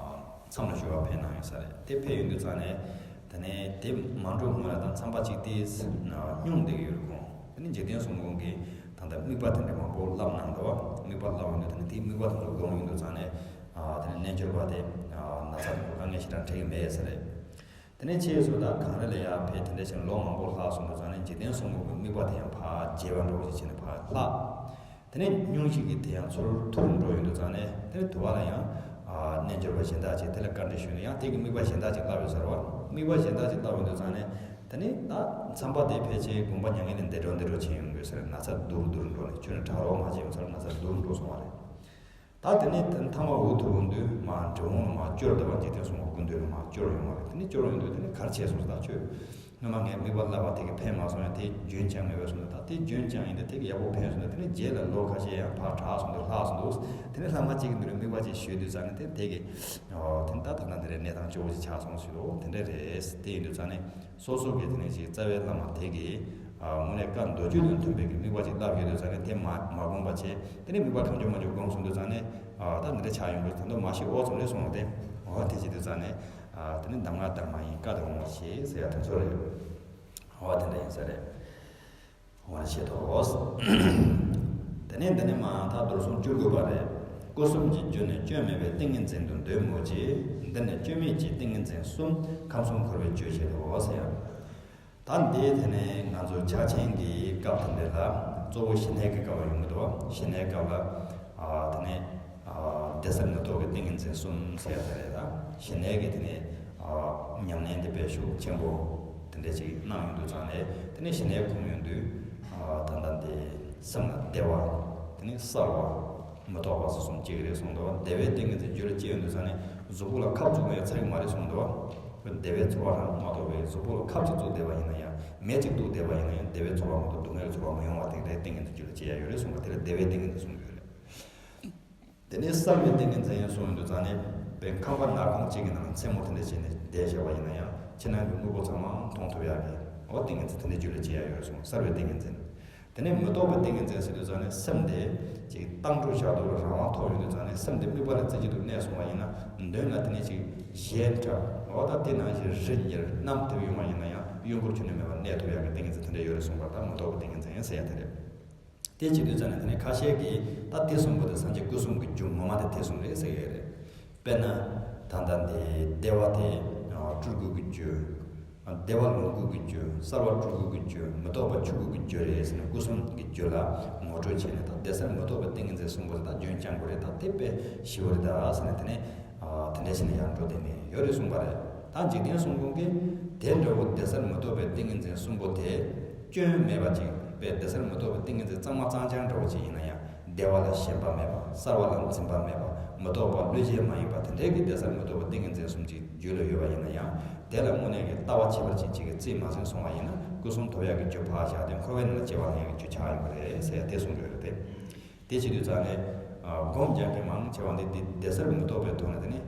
མཚམས་ལ་ཞུ་བ་ཕེབས་གནང་ཡོད་ས་རེད། དེ་ཕེབས་ཡོང་དུས་ཙང་ནས་དེ་ནི་དེ་མ་འགྲོ་སྔོན་ལ་ད་མཚམས་པ་ཅིག་དེ་སྙུང་བསྡད་ཀྱི་ཡོད་རེད་ཁོང་། དེ་ནི་འཇིག་རྟེན་གསུམ་མགོན་གྱིས་ད་ལྟ་དམིགས་པ་དེ་འདྲ་མང་པོ་བསླབ་གནང་འདུག་དམིགས་པ་བསླབ་ཡོང་དུས་དེ་ནི་དེའི་དམིགས་པ་དེ་ཚོ་སྒོམ་ཡོང་དུས་ཙང་ནས་དེ་ནི་རྣལ་འབྱོར་པ་དེ་ན་ཚ་དང་དཀའ་ངལ་ཞེ་དྲག་འཕྲད་ཀྱི་མེད་ས་རེད། དེ་ནས་ཕྱིས་སུ་ད་གངས་རི་ལ་ཡར་ཕེབས་དེ་འདྲ་བྱས་ལོ་མང་པོ་ལྷག་སོང་དུས་ཙང་ནས་འཇིག་རྟེན་གསུམ་མགོན་གྱི་དམིགས་པ་དེ་ཡང་ཕར་བརྗེད་པ་འདྲ་བོ་ཞིག་བྱས་ནས་ཕར་ལྷག་དེ་ནས་སྙུང་གཞི་གི་དེ་ཡང་ཚུར་ཐུར་འགྲོ་ཡོང་དུས་ཙང་ནས་དེ་ནས་དུ་བ་ལ་ཡང་ རྣལ་འབྱོར་པ་གཞན་དག་ཅིག་དེ་ལ་བཀའ་འདྲི་ཞུས་ནས་ཡང་དེ་གི་དམིགས་པ་གཞན་དག་ཅིག་བསླབས་ཡོད་ཟེར་བ། དམིགས་པ་གཞན་དག་ཅིག་བསླབས་ཡོང་དུས་ཙང་ནས་དེ་ནི་ད་མཚམས་པ་དེ་ཕལ་ཆེར་དགོངས་པ་མྱ་ངན་ལས་འདས་འགྲོ་འདས་འགྲོ་བྱེད་ཡོང་དགོས་ཟེར། ན་ཚ་སྡུག་རུ་སྡུག་རུ་འགྲོ་ནས་ཁྱོད་ནི་ཁྲག་རོག་མ་བྱེད་ཡོང་ཚར་ན་ཚ་སྡུག་རུ་འགྲོ་སོང་བ་རེད། ད་དེ་ནས་དེ་མཐའ་མ་འུ་ཐུག་འོང་དུས་མ་འབྲི་འོང་ལ་མ་སྐྱོར་བསྡད་པ་འཇིག་རྟེན་གསུམ་པོ་ཀུན་འདུས་ལ་མ་སྐྱོར་ཡོང་བ་རེད། དེ་ནས་སྐྱོར་ཡོང་དུས་དེ་ནས་གར་ཆས་སོང་ཟེར། ད་ཁྱོད་སྔོན་མ་ངས་དམིགས་པ་བསླབ་པ་དེ་གི་ཕན་མ་སོང་ཡང་དེ་རྒྱུན་བསྐྱངས་མེད་པས་སོང་དུས། ད་དེ་རྒྱུན་བསྐྱངས་ཡིན་དེ་དེ་གི་ཡག་པོ་ཕན་སོང་དུས། དེ་ནས་རྗེས་ལ་ལོ་ཁ་ཤས་ཡང་ཕར་དྲག་སོང་དུས་ལྷག་སོང་དུས། དེ་ནས་ལྷག་མ་གཅིག་གི་འདི་རུ་དམིགས་པ་གཅིག་ཞུས་དུས་ཙང་ནས་དེ་དེ་གི་ཨོ་དེ་ད་ད་ལྟ་འདི་རེད། གནས་སྟངས་སྐྱོ་བོ་ཅིག་ཆགས་སོང་ཞུ་དོ། དེ་འདྲ་རེད། དེ་ཡིན་དུས་ཙང་ནས་སོ་སོ་གི་དེ་ནས་ཅིག་རྩ་བའི་བླ་མ་དེ་གི་ཨ་དངོས་གནས་བཀའ་མདོ་རྒྱུད་དང་མཐུན་པའི་གི་དམིགས་པ་ཅིག་བསླབ་ཡོད་དུས་ཙང་ནས་དེ་མ་མ་བསྒོམས་པ་བྱས། དེ་ནས་དམིགས་པ་གང་བྱུང་མ་བྱུང་བསྒོམས་སོང་དུས་ཙང་ནས་ཨ་ད་འདི་འདྲ་ཆགས་ཡོང་གི་ད་དུང་མ་ཤི་ཨོ་ཙམ་རེད་སོང་བ་དེ། ཨོ་དེ་བྱེད་དུས་ཙང་ནས་ཨ་དེ་ནི་གདམས་ངག་ལྟར་མ་ཡིན་བཀའ་དང་འོང་བ་ཞེས་ཟེར་ཡ་དེ་ཚོ་རེད། ཨོ་དེ་འདྲ་ཡིན་ས་རེད། འོ་ན་བཤད་དོ། དེ་ནས་འདི་ནས་མ་ད་མདོར་སོང་བཅུ་དགུ་པ་རེད། སྐུ་གསུམ་གྱི་རྒྱུ་ནི་སྐྱོན་མེད་པའི་ཏིང་ངེ་འཛིན་དུ་འདོད་མོད་ཀྱི། འདི་ནི་སྐྱོན་མེད་ཀྱི་ཏིང་ངེ་འཛིན་གསུམ་ཁམས་གསུམ་འཁོར་བའི་རྒྱུ་བྱེད་དོ་ཟེར་ཡང་། ད་འདི་དེ་ནས་ང་ཚོ་ཕྱག་ཆེན་གྱི་སྐབས་དེ་འདྲ་ལ་གཙོ་བོ་ཞི་གནས་ཀྱི་སྐབས་ལ་ཡོང་གི་འདུག་ཞི་གནས་སྐབས་ལ་ཨ་དེ་ནས་ཨ་བདེ་གསལ་མི་རྟོག་པའི་ཏིང་ངེ་འཛིན་གསུམ་ཟེར་ཡ་དེ་རེད། ད་ཞི་གནས་ཀྱི་དེ་ནས་ཨ་ཉམས་ལེན་དེ་དཔེ་ཤུགས་ཆེན་པོ་དེ་འདྲ་ཅིག་གནང་ཡོང་དུས་ཙང་ནས། དེ་ནས་ཞི་གནས་གོམས་ཡོང་དུས་ཨ་ད་ལྟ་འདི་སེམས་ལ་བདེ་བ། དེ་ནས་གསལ་བ། མི་རྟོག་པ་སོགས་གསུམ་གཅིག་རེད་གསུངས་འདུག་བདེ་བའི་ཏིང་ངེ་འཛིན་རྒྱུད་ལ་སྐྱེས་ཡོང་དུས་ཙང་ནས་གཟུགས་པོ་ལ་ཁབ་བཙུགས་ན་ཡང་ཚ་གི་མ་རེད་གསུངས་འདུག་བདེ་བའི་ཚོར་བ་རང་མ་གཏོགས་པའི་གཟུགས་པོ་ལ་ཁབ་ཅིག་བཙུགས་བསྡད་པ་ཡིན་ན་ཡང་། མེ་གཅིག་གཏུབས་བསྡད་པ་ཡིན་ན་ཡང་བདེ་བའི་ཚོར་བ་མ་གཏོགས་སྡུག་བསྔལ་གྱི་ཚོར་བ་མི་ཡོང་བ་དེ་འདྲའི་ཏིང་ངེ་འཛིན་རྒྱུད་ལ་སྐྱེ་ཡ་ཡོད་རེད་གསུངས་པ་དེ་ལ་བདེ་བའི་ཏིང་ངེ་འཛིན་གསུངས་ཡོད་རེད། དེ་ནས་གསལ་བའི་ཏིང་ངེ་འཛིན་ཡང་གསུངས་ཡོང་དུས་ཙང་ནས་དཔེར་ཁང་པ་ནག་ཁང་གཅིག་གི་ནང་ལ་མཚན་མོ་དེ་འདྲ་བྱས་ནས་བསྡད་བཞག་པ་ཡིན་ན་ཡང་ཕྱི་ནང་གི་དངོས་པོ་ཚང་མ་མཐོང་ཐུབ་ཡག་གི་འོ་ཏིང་ངེ་འཛིན་དེ་འདྲའི་རྒྱུད་ལ་སྐྱེ་ཡ་ཡོད་རེད་གསུངས། གསལ་བའི་ཏིང་ངེ་འཛིན། དེ་ནས་མི་རྟོག་པའི་ཏིང་ངེ་འཛིན་ཟེར་དུས་ཙང་ནས་སེམས་དེ་ཅིག་བཏང་འགྲོ་བཞག་འདུག་ལ་རང་དབང་ཐོབ་ཡོང་དུས་ཙང་ནས་སེམས་དེ་དམིགས་པ་ལ་རྩེ་གཅིག་ཏུ་གནས་སོང་བ་ཡིན་ན་མདུན་ལ་དེ་ནས་ཅིག་གཞན་གྲགས་འོ་ད་དེ་ནང་བཞིན་རི་ཉིལ་གནམ་རྡིབ་ཡོང་བ་ཡིན་ན་ཡང་གཡོ་འགུལ་ཁྱོན་ནས་མེད་པར་གནས་ཐུབ་ཡག་གི་ཏིང་ངེ་འཛིན་དེ་འདྲ་ཡོད་རེད་གསུངས་པ་ད་མི་རྟོག་པའི་ཏིང་ངེ་འཛིན་ཟེར་ཡ་དེ་རེད། དེ་བྱེད་དུས་ཙང་ནས་དེ་ནས་ཁ་ཤས་ཀྱིས་ད་དེ་གསུམ་པོ་དེ་སངས་རྒྱས་སྐུ་གསུམ་གྱི་རྒྱུ་ངོ་མ་དེ་དེ་གསུམ་རེད་ཟེར་གྱི་ཡོད་རེད། དཔེར་ན། ད་ལྟ་འདི་བདེ་བ་དེ་སྤྲུལ་སྐུ་གི་རྒྱུ། བདེ་བ་ལོངས་སྐུ་གི་རྒྱུ། གསལ་བ་སྤྲུལ་སྐུ་གི་རྒྱུ། མི་རྟོག་པ་ཆོས་སྐུ་གི་རྒྱུ་རེད་ཟེར་ནས་སྐུ་གསུམ་གྱི་རྒྱུ་ལ་ངོ་སྤྲོད་བྱས་ནས་ད་བདེ་གསལ་མི་རྟོག་པའི་ཏིང་ངེ་འཛིན་གསུམ་པོ་དེ་ད་རྒྱུན་བསྐྱང་དགོས་རེད། ད་དེ་དཔེ་ཞི་བ་རེད་ད་ཟེར་ནས་དེ་ནས་དེ་འདྲ་བྱས་ནས་ཡར་འགྲོ་བསྡད་མཁན་ཡོད་རེད་གསུངས་པ་རེད། ད་འཇིག་རྟེན་གསུམ་མགོན་གྱིས་དེ་འདྲ་བོ་བདེ་གསལ་མི་རྟོག་པའི་ཏིང་ངེ་འཛིན་གསུམ་པོ་དེ་སྐྱོན་མེད་པ་ཅིག་དཔེ་བདེ་གསལ་མི་རྟོག་པའི་ཏིང་ངེ་འཛིན་གཙང་མ་གཙང་རྐྱང་འདྲ་བོ་ཅིག་ཡིན་ན་ཡང་། བདེ་བ་ལ་ཞེན་པ་མེད་པ། གསལ་བ་ལ་འཛིན་པ་མེད་པ། མི་རྟོག་པ་བློ་ཅན་མ་ཡིན་པ་དེ་འདྲའི་གི་བདེ་གསལ་མི་རྟོག་པའི་ཏིང་ངེ་འཛིན་གསུམ་གཅིག་རྒྱུད་ལ་ཡོད་པ་ཡིན་ན་ཡང་། དེ་ལ་དངོས་གནས་ཀྱི་ལྟ་བ་ཁྱད་པར་ཅན་གཅིག་གིས་རྩིས་མ་ཟིན་སོང་བ་ཡིན་ན་སྐུ་གསུམ་ཐོབ་ཡག་གི་རྒྱུ་ཕར་བཞག་སྟེ་འཁོར་བའི་ནང་ལ་སྐྱེ་བ་ལེན་ཡག་གི་རྒྱུ་ཆགས་ཡོང་གི་རེད་ཟེར་ཡ་དེ་གསུངས་ཡོད་རེད་དེ། དེ་བྱེད་དུས་ཙང་ནས་སྒོམ་རྒྱག་མཁན་མང་ཆེ་བ་འདི་འདི་བདེ་གསལ་མི་རྟོག་པའི་ཐོག་ནས་དེ་ནི་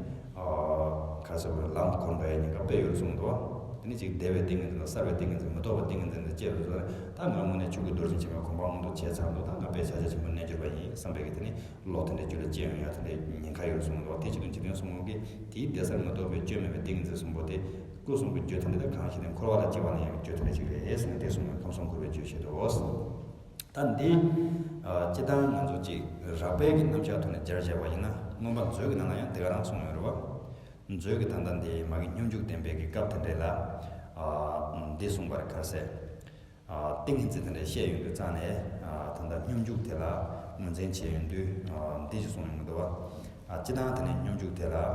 ག་རེ་ཟེར་དགོས་རེད། ལམ་གོམས་པའི་ཉེན་ཁ་དཔེ་ཡོད་རེད་གསུངས་འདུག་དེ་ནི་ཅིག་བདེ་བའི་ཏིང་ངེ་འཛིན་དང་གསལ་བའི་ཏིང་ངེ་འཛིན། མི་རྟོག་པའི་ཏིང་ངེ་འཛིན་དེ་སྐྱེས་པའི་ཚོ་ནས་ད་ང་དངོས་གནས་ཆོས་ཀྱི་རྡོ་རྗེ་འཆང་གི་གོ་འཕང་མངོན་དུ་བྱས་ཚར་འདུག་ད་ང་དཔེ་བྱ་བྱེད་ཆེན་པོའི་རྣལ་འབྱོར་པ་ཡིན་བསམ་པའི་གི་དེ་ནི་བློ་དེ་འདྲའི་རྒྱུད་ལ་སྐྱེ་ཡོང་ཡ་དེ་འདྲའི་ཉེན་ཁ་ཡོད་རེད་གསུངས་འདུག་དེ་བྱེད་དུས་འཇིག་རྟེན་གསུམ་མགོན་གྱིས་དེའི་བདེ་གསལ་མི་རྟོག་པའི་སྐྱོན་མེད་པའི་ཏིང་ངེ་འཛིན་གསུམ་པོ་དེ་སྐུ་གསུམ་གྱི་རྒྱུ་དེ་འདྲ་ད་གང་ཞིག་ནས་འཁོར་བ་ལ་སྐྱེ་བ་ལེན་ཡག་གི་རྒྱུ་དེ་འདྲ་ཅིག་རེད་ཟེར་ནས་དེ་གསུངས་ནས་ཁམས་གསུམ་འཁོར་བའི་རྒྱུ་བྱེད་དོ། ད་འདི་ཨ་སྤྱིར་བཏང་ང་ཚོ་ཅིག་རགས་པའི་གི་རྣམ་གཞག་ཐོག་ནས་སྦྱར་བྱས་པ་ཡིན་ན་མངོན་པ་མཛོད་ཀྱི་ནང་ལ་ཡང་དེ་ག་རང་གསུངས་ཡོད་རེད་བ། མཛོད་ཀྱི་ད་ལྟ་འདི་མ་གི་སྙོམས་འཇུག་བསྟན་པའི་གི་སྐབས་དེ་འདྲ་ལ་ཨ་འདི་གསུངས་པ་རེད། ག་རེ་ཟེར། ཨ་ཏིང་ངེ་འཛིན་དེ་འདྲ་བཤད་ཡོང་དུས་ཙང་ནས་ཨ་ད་ལྟ་སྙོམས་འཇུག་དེ་ལ་ངོས་འཛིན་བྱས་ཡོང་དུས་ཨ་འདི་ཞིག་གསུངས་ཡོང་གི་འདུག་བ། ཨ་སྤྱིར་བཏང་དེ་ནས་སྙོམས་འཇུག་དེ་ལ་ཨ་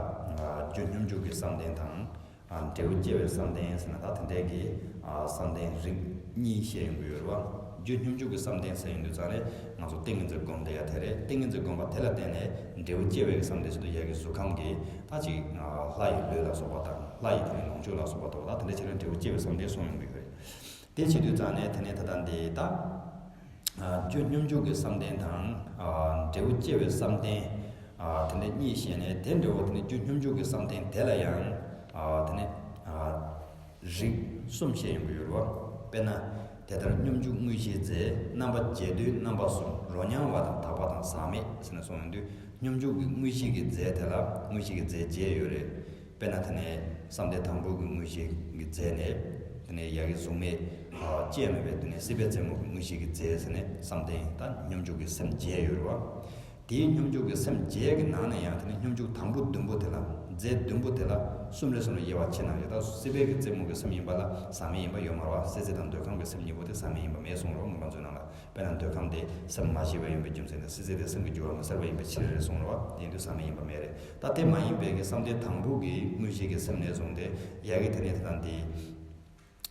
རྒྱུ་སྙོམས་འཇུག་གི་བསམ་གཏན་དང་། ཨ་འབྲས་བུ་སྐྱེ་བའི་བསམ་གཏན་ཟེར་ན་ད་དེ་འདྲའི་གི་ཨ་བསམ་གཏན་རིགས་གཉིས་བཤད་ཡོང་གི་ཡོད་རེད་བ། རྒྱུ་སྙོམས་འཇུག་གི་བསམ་གཏན་ཟེར་ཡོང་དུས་ཙང་ནས་ང་ཚོ་ཏིང་ངེ་འཛིན་སྒོམ་བསྡད་ཡ་དེ་རེད། ཏིང་ངེ་འཛིན་སྒོམ་པ་དེ་ལ་བརྟེན་ནས་འབྲས་བུ་སྐྱེ་བའི་བསམ་གཏན་ཟེར་དུས་ཡ་གི་གཟུགས་ཁམས་ཀྱི་ད་ཅིག་ཨ་ལྷ་ཡི་ལུས་ལ་སོགས་པ་དང་ལྷ་ཡི་དེ་ནས་ལོངས་སྤྱོད་ལ་སོགས་པ་དང་ད་དེ་འདྲ་བྱས་ན་འབྲས་བུ་སྐྱེ་བའི་བསམ་གཏན་གསུངས་ཡོང་གི་ཡོད་རེད། དེ་བྱེད་དུས་ཙང་ནས་དེ་ནས་ད་ལྟ་འདི་ད་ཨ་རྒྱུ་སྙོམས་འཇུག་གི་བསམ་གཏན་དང་ཨ་འབྲས་བུ་སྐྱེ་བའི་བསམ་གཏན་ཨ་དེ་འདྲ་གཉིས་བཤད་ནས། དེ་འདྲ་བོ་དེ་ནས་རྒྱུ་སྙོམས་འཇུག་གི་བསམ་གཏན་དེ་ལ་ཡང་ཨ་དེ་ནས་ཨ་རིགས་གསུམ་བཤད་ཡོང་གི་ཡོད་རེད་བ། དཔེར་ན། དེ་ལྟར་སྙོམས་འཇུག་དངོས་གཞིའི་རྫས། རྣམ་པ་བརྒྱད་དོའི་རྣམ་པ་གསུམ། རོ་མྱང་བ་དང་དག་པ་དང་ཟག་མེད་ཟེར་ནས་གསུངས་ཡོང་དུས་སྙོམས་འཇུག་གི་དངོས་གཞི་གི་རྫས་དེ་ལ་དངོས་གཞི་གི་རྫས་བརྒྱད་ཡོད་རེད། དཔེར་ན་དེ་ནས་བསམ་གཏན་དང་པོ་གི་དངོས་གཞི་གི་རྫས་ནས། དེ་ནས་ཡ་གི་གཟུགས་མེད་ཨ་སྐྱེ་མེད་པའི་དེ་ནས་སྲིད་པའི་རྩེ་མོ་གི་དངོས་གཞི་གི་རྫས་ཟེར་ནས་བསམ་གཏན་ད་སྙོམས་འཇུག་གི་སེམས་བརྒྱད་ཡོད་རེད་བ། དེའི་སྙོམས་འཇུག་གི་སེམས་བརྒྱད་ཀྱི་ནང་ནས་ཡང་དེ་ནི་སྙོམས་འཇུག་དང་པོ་བདུན་པོ་དེ་ལ། རྫས་བདུན་པོ་དེ་ལ་གསུམ་རེ་གསུམ་རེ་དབྱེ་བ་ཕྱེ་ན་ཡང་། ད་སྲིད་པའི་གི་རྩེ་མོ་གི་སེམས་ཡིན་པ་ལ་ཟག་མེད་ཡིན་པ་ཡོད་མ་རེད་བ། སྲིད་རྩེ་དང་འདོད་ཁམས་ཀྱི་སེམས་གཉིས་པོ་དེ་ཟག་མེད་ཡིན་པ་མེད་གསུངས་རེད་བ། མངོན་པ་མཛོད་ནང་ལ། དཔེར་ན་འདོད་ཁམས་དེ་སེམས་མ་སྐྱེས་པ་ཡིན་པའི་རྒྱུ་མཚན་དང་། སྲིད་རྩེ་དེ་སེམས་ཀྱི་རྒྱུ་བ་མི་གསལ་བ་ཡིན་པའི་ཕྱིར་རེད་གསུངས་རེད་བ། དེ་ཡིན་དུས་ཟག་མེད་ཡིན་པ་མེད་རེད། ད་དེ་མ་ཡིན་པའི་གི་བསམ་གཏན་དང་པོ་གི་དངོས་གཞི་གི་སེམས་ནས་བཟུང་སྟེ་ཡ་གི་དེ་ནས་དེ་དང་དེ།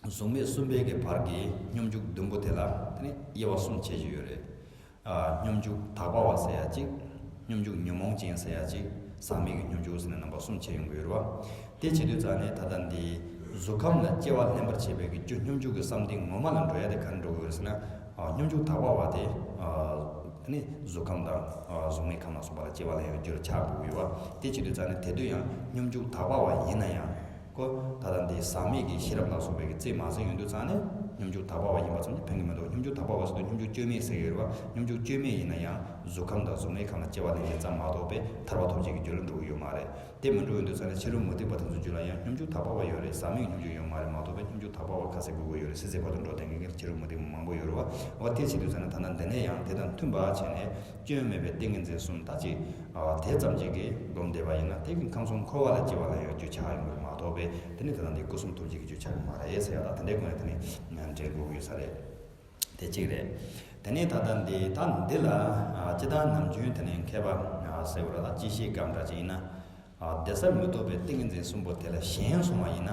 གཟུགས་མེད་གསུམ་པའི་གི་བར་གྱི་སྙོམས་འཇུག་བདུན་པོ་དེ་ལ་དེ་ནི་དབྱེ་བ་གསུམ་ཕྱེ་བཞིན་ཡོད་རེད། ཨ། སྙོམས་འཇུག་དག་པ་བ་ཟེར་ཡ་གཅིག། སྙོམས་འཇུག་ཉོན་མོངས་ཅན་ཟེར་ཡ་གཅིག། ཟག་མེད་ཀྱི་སྙོམས་འཇུག་ཟེར་ནས་རྣམ་པ་གསུམ་ཕྱེ་ཡོང་གི་ཡོད་རེད་བ། དེ་བྱེད་དུས་ཙང་ནས་ད་ལྟ་འདི་གཟུགས་ཁམས་ལ་སྐྱེ་བ་ལེན་པར་བྱེད་པའི་གི་རྒྱུ་སྙོམས་འཇུག་གི་བསམ་གཏན་ངོ་མ་ལ་འགྲོ་ཡ་དེ་ག་རེ་འགྲོ་གི་ཡོད་རེད་ཟེར་ན། ཨ། སྙོམས་འཇུག་དག་པ་བ་དེ། ཨ། དེ་ནི་གཟུགས་ཁམས་དང་། ཨ། གཟུགས་མེད་ཁམས་ལ་སོགས་པ་ལ་སྐྱེ་བ་ལེན་ཡ་རྒྱུར་ཆགས་དགོས་ཀྱི་ཡོད་བ། དེ་བྱེད་དུས་ཙང་ནས་དེ་དུས་ཡང་སྙོམས་འཇུག་དག་པ་བ་ཡིན་ན་ཡང་། ཁོ་ད་ལྟ་འདི་ཟག་མེད་ཀྱི་ཤེས་རབ་ལ་སོགས་པའི་གི་རྩིས་མ་ཟིན་ཡོང་དུས་ཙང་ནས་སྙོམས་འཇུག་དག་པ་བ་ཡིན་པ་ཙམ་གྱིས་ཕན་གྱི་མི་འདུག། སྙོམས་འཇུག་དག་པ་བ་ཟེར་དུས་སྙོམས་འཇུག་བཅོས་མེད་ཟེར་གྱི་ཡོད་རེད་བ། སྙོམས་འཇུག་བཅོས་མེད་ཡིན་ན་ཡང་གཟུགས་ཁམས་དང་གཟུགས་མེད་ཁམས་ལ་སྐྱེ་བ་ལེན་མཁན་ཙམ་མ་གཏོགས་པའི་ཐར་པ་ཐོབ་བྱེད་ཀྱི་རྒྱུ་ལ་འགྲོ་གི་ཡོད་མ་རེད། དེ་མི་འགྲོ་ཡོང་དུས་ཙང་ནས་ཕྱི་རོལ་མུ་སྟེགས་པ་དེ་ཚོའི་རྒྱུད་ལ་ཡང་སྙོམས་འཇུག་དག་པ་བ་ཡོད་རེད། ཟག་མེད་ཀྱི་སྙོམས་འཇུག་ཡོད་མ་རེད། མ་གཏོགས་པའི་སྙོམས་འཇུག་དག་པ་བ་ཁ་གསལ་དགོས་ཀྱི་ཡོད་རེད། སྲིད་རྩེ་བར་དུ་འགྲོ་བསྡད་མཁན་གྱི་ཕྱི་རོལ་མུ་སྟེགས་པ་མང་པོ་ཡོད་རེད་བ། འོ་དེ་བྱེད་དུས་ཙང་ནས་ད་ལྟ་འདི་ནས་ཡང་དེ་དང་མཐུན་པ་བྱས་ནས། སྐྱོན་མེད་པའི་ཏིང་ངེ་འཛིན་གསུམ་ད་ཅིག། ཨ། དེ་ཙམ་ཅིག་གིས་སྒོམ་བསྡད་པ་ཡིན་ན་དེ་གི་ཁམས་གསུམ་འཁོར་བ་ལ་སྐྱེ་བ་ལེན་ཡོད་རྒྱུ་ཆགས་ཡོང་གི་མ་གཏོགས་པའི། དེ་ནི་ད་ལྟ་འདི་སྐུ་གསུམ་ཐོབ་བྱེད་ཀྱི་རྒྱུ་ཆགས་ཀྱི་མ་རེད་ཟེར་ཡ། ད་དེ་འདྲའི་སྒོ་ནས་དེ་ནི་འགྲེལ་དགོས་ཀྱི་ཡོད་ས་རེད། དེ་གཅིག་རེད། དེ་ནས་ད་ལྟ་འདི་ད་འདི་ལ། ཨ། སྤྱིར་བཏང་ནམ་རྒྱུན་དེ་ནས་མཁས་པ། ཨ། ཟེར་བ་ལ་ད་སྤྱི་བཤད་སྐབས་འདྲ་ཅིག་ཡིན་ན། ཨ། བདེ་གསལ་མི་རྟོག་པའི་ཏིང་ངེ་འཛིན་གསུམ་པོ་དེ་ལ་ཞེན་སོང་བ་ཡིན་ན།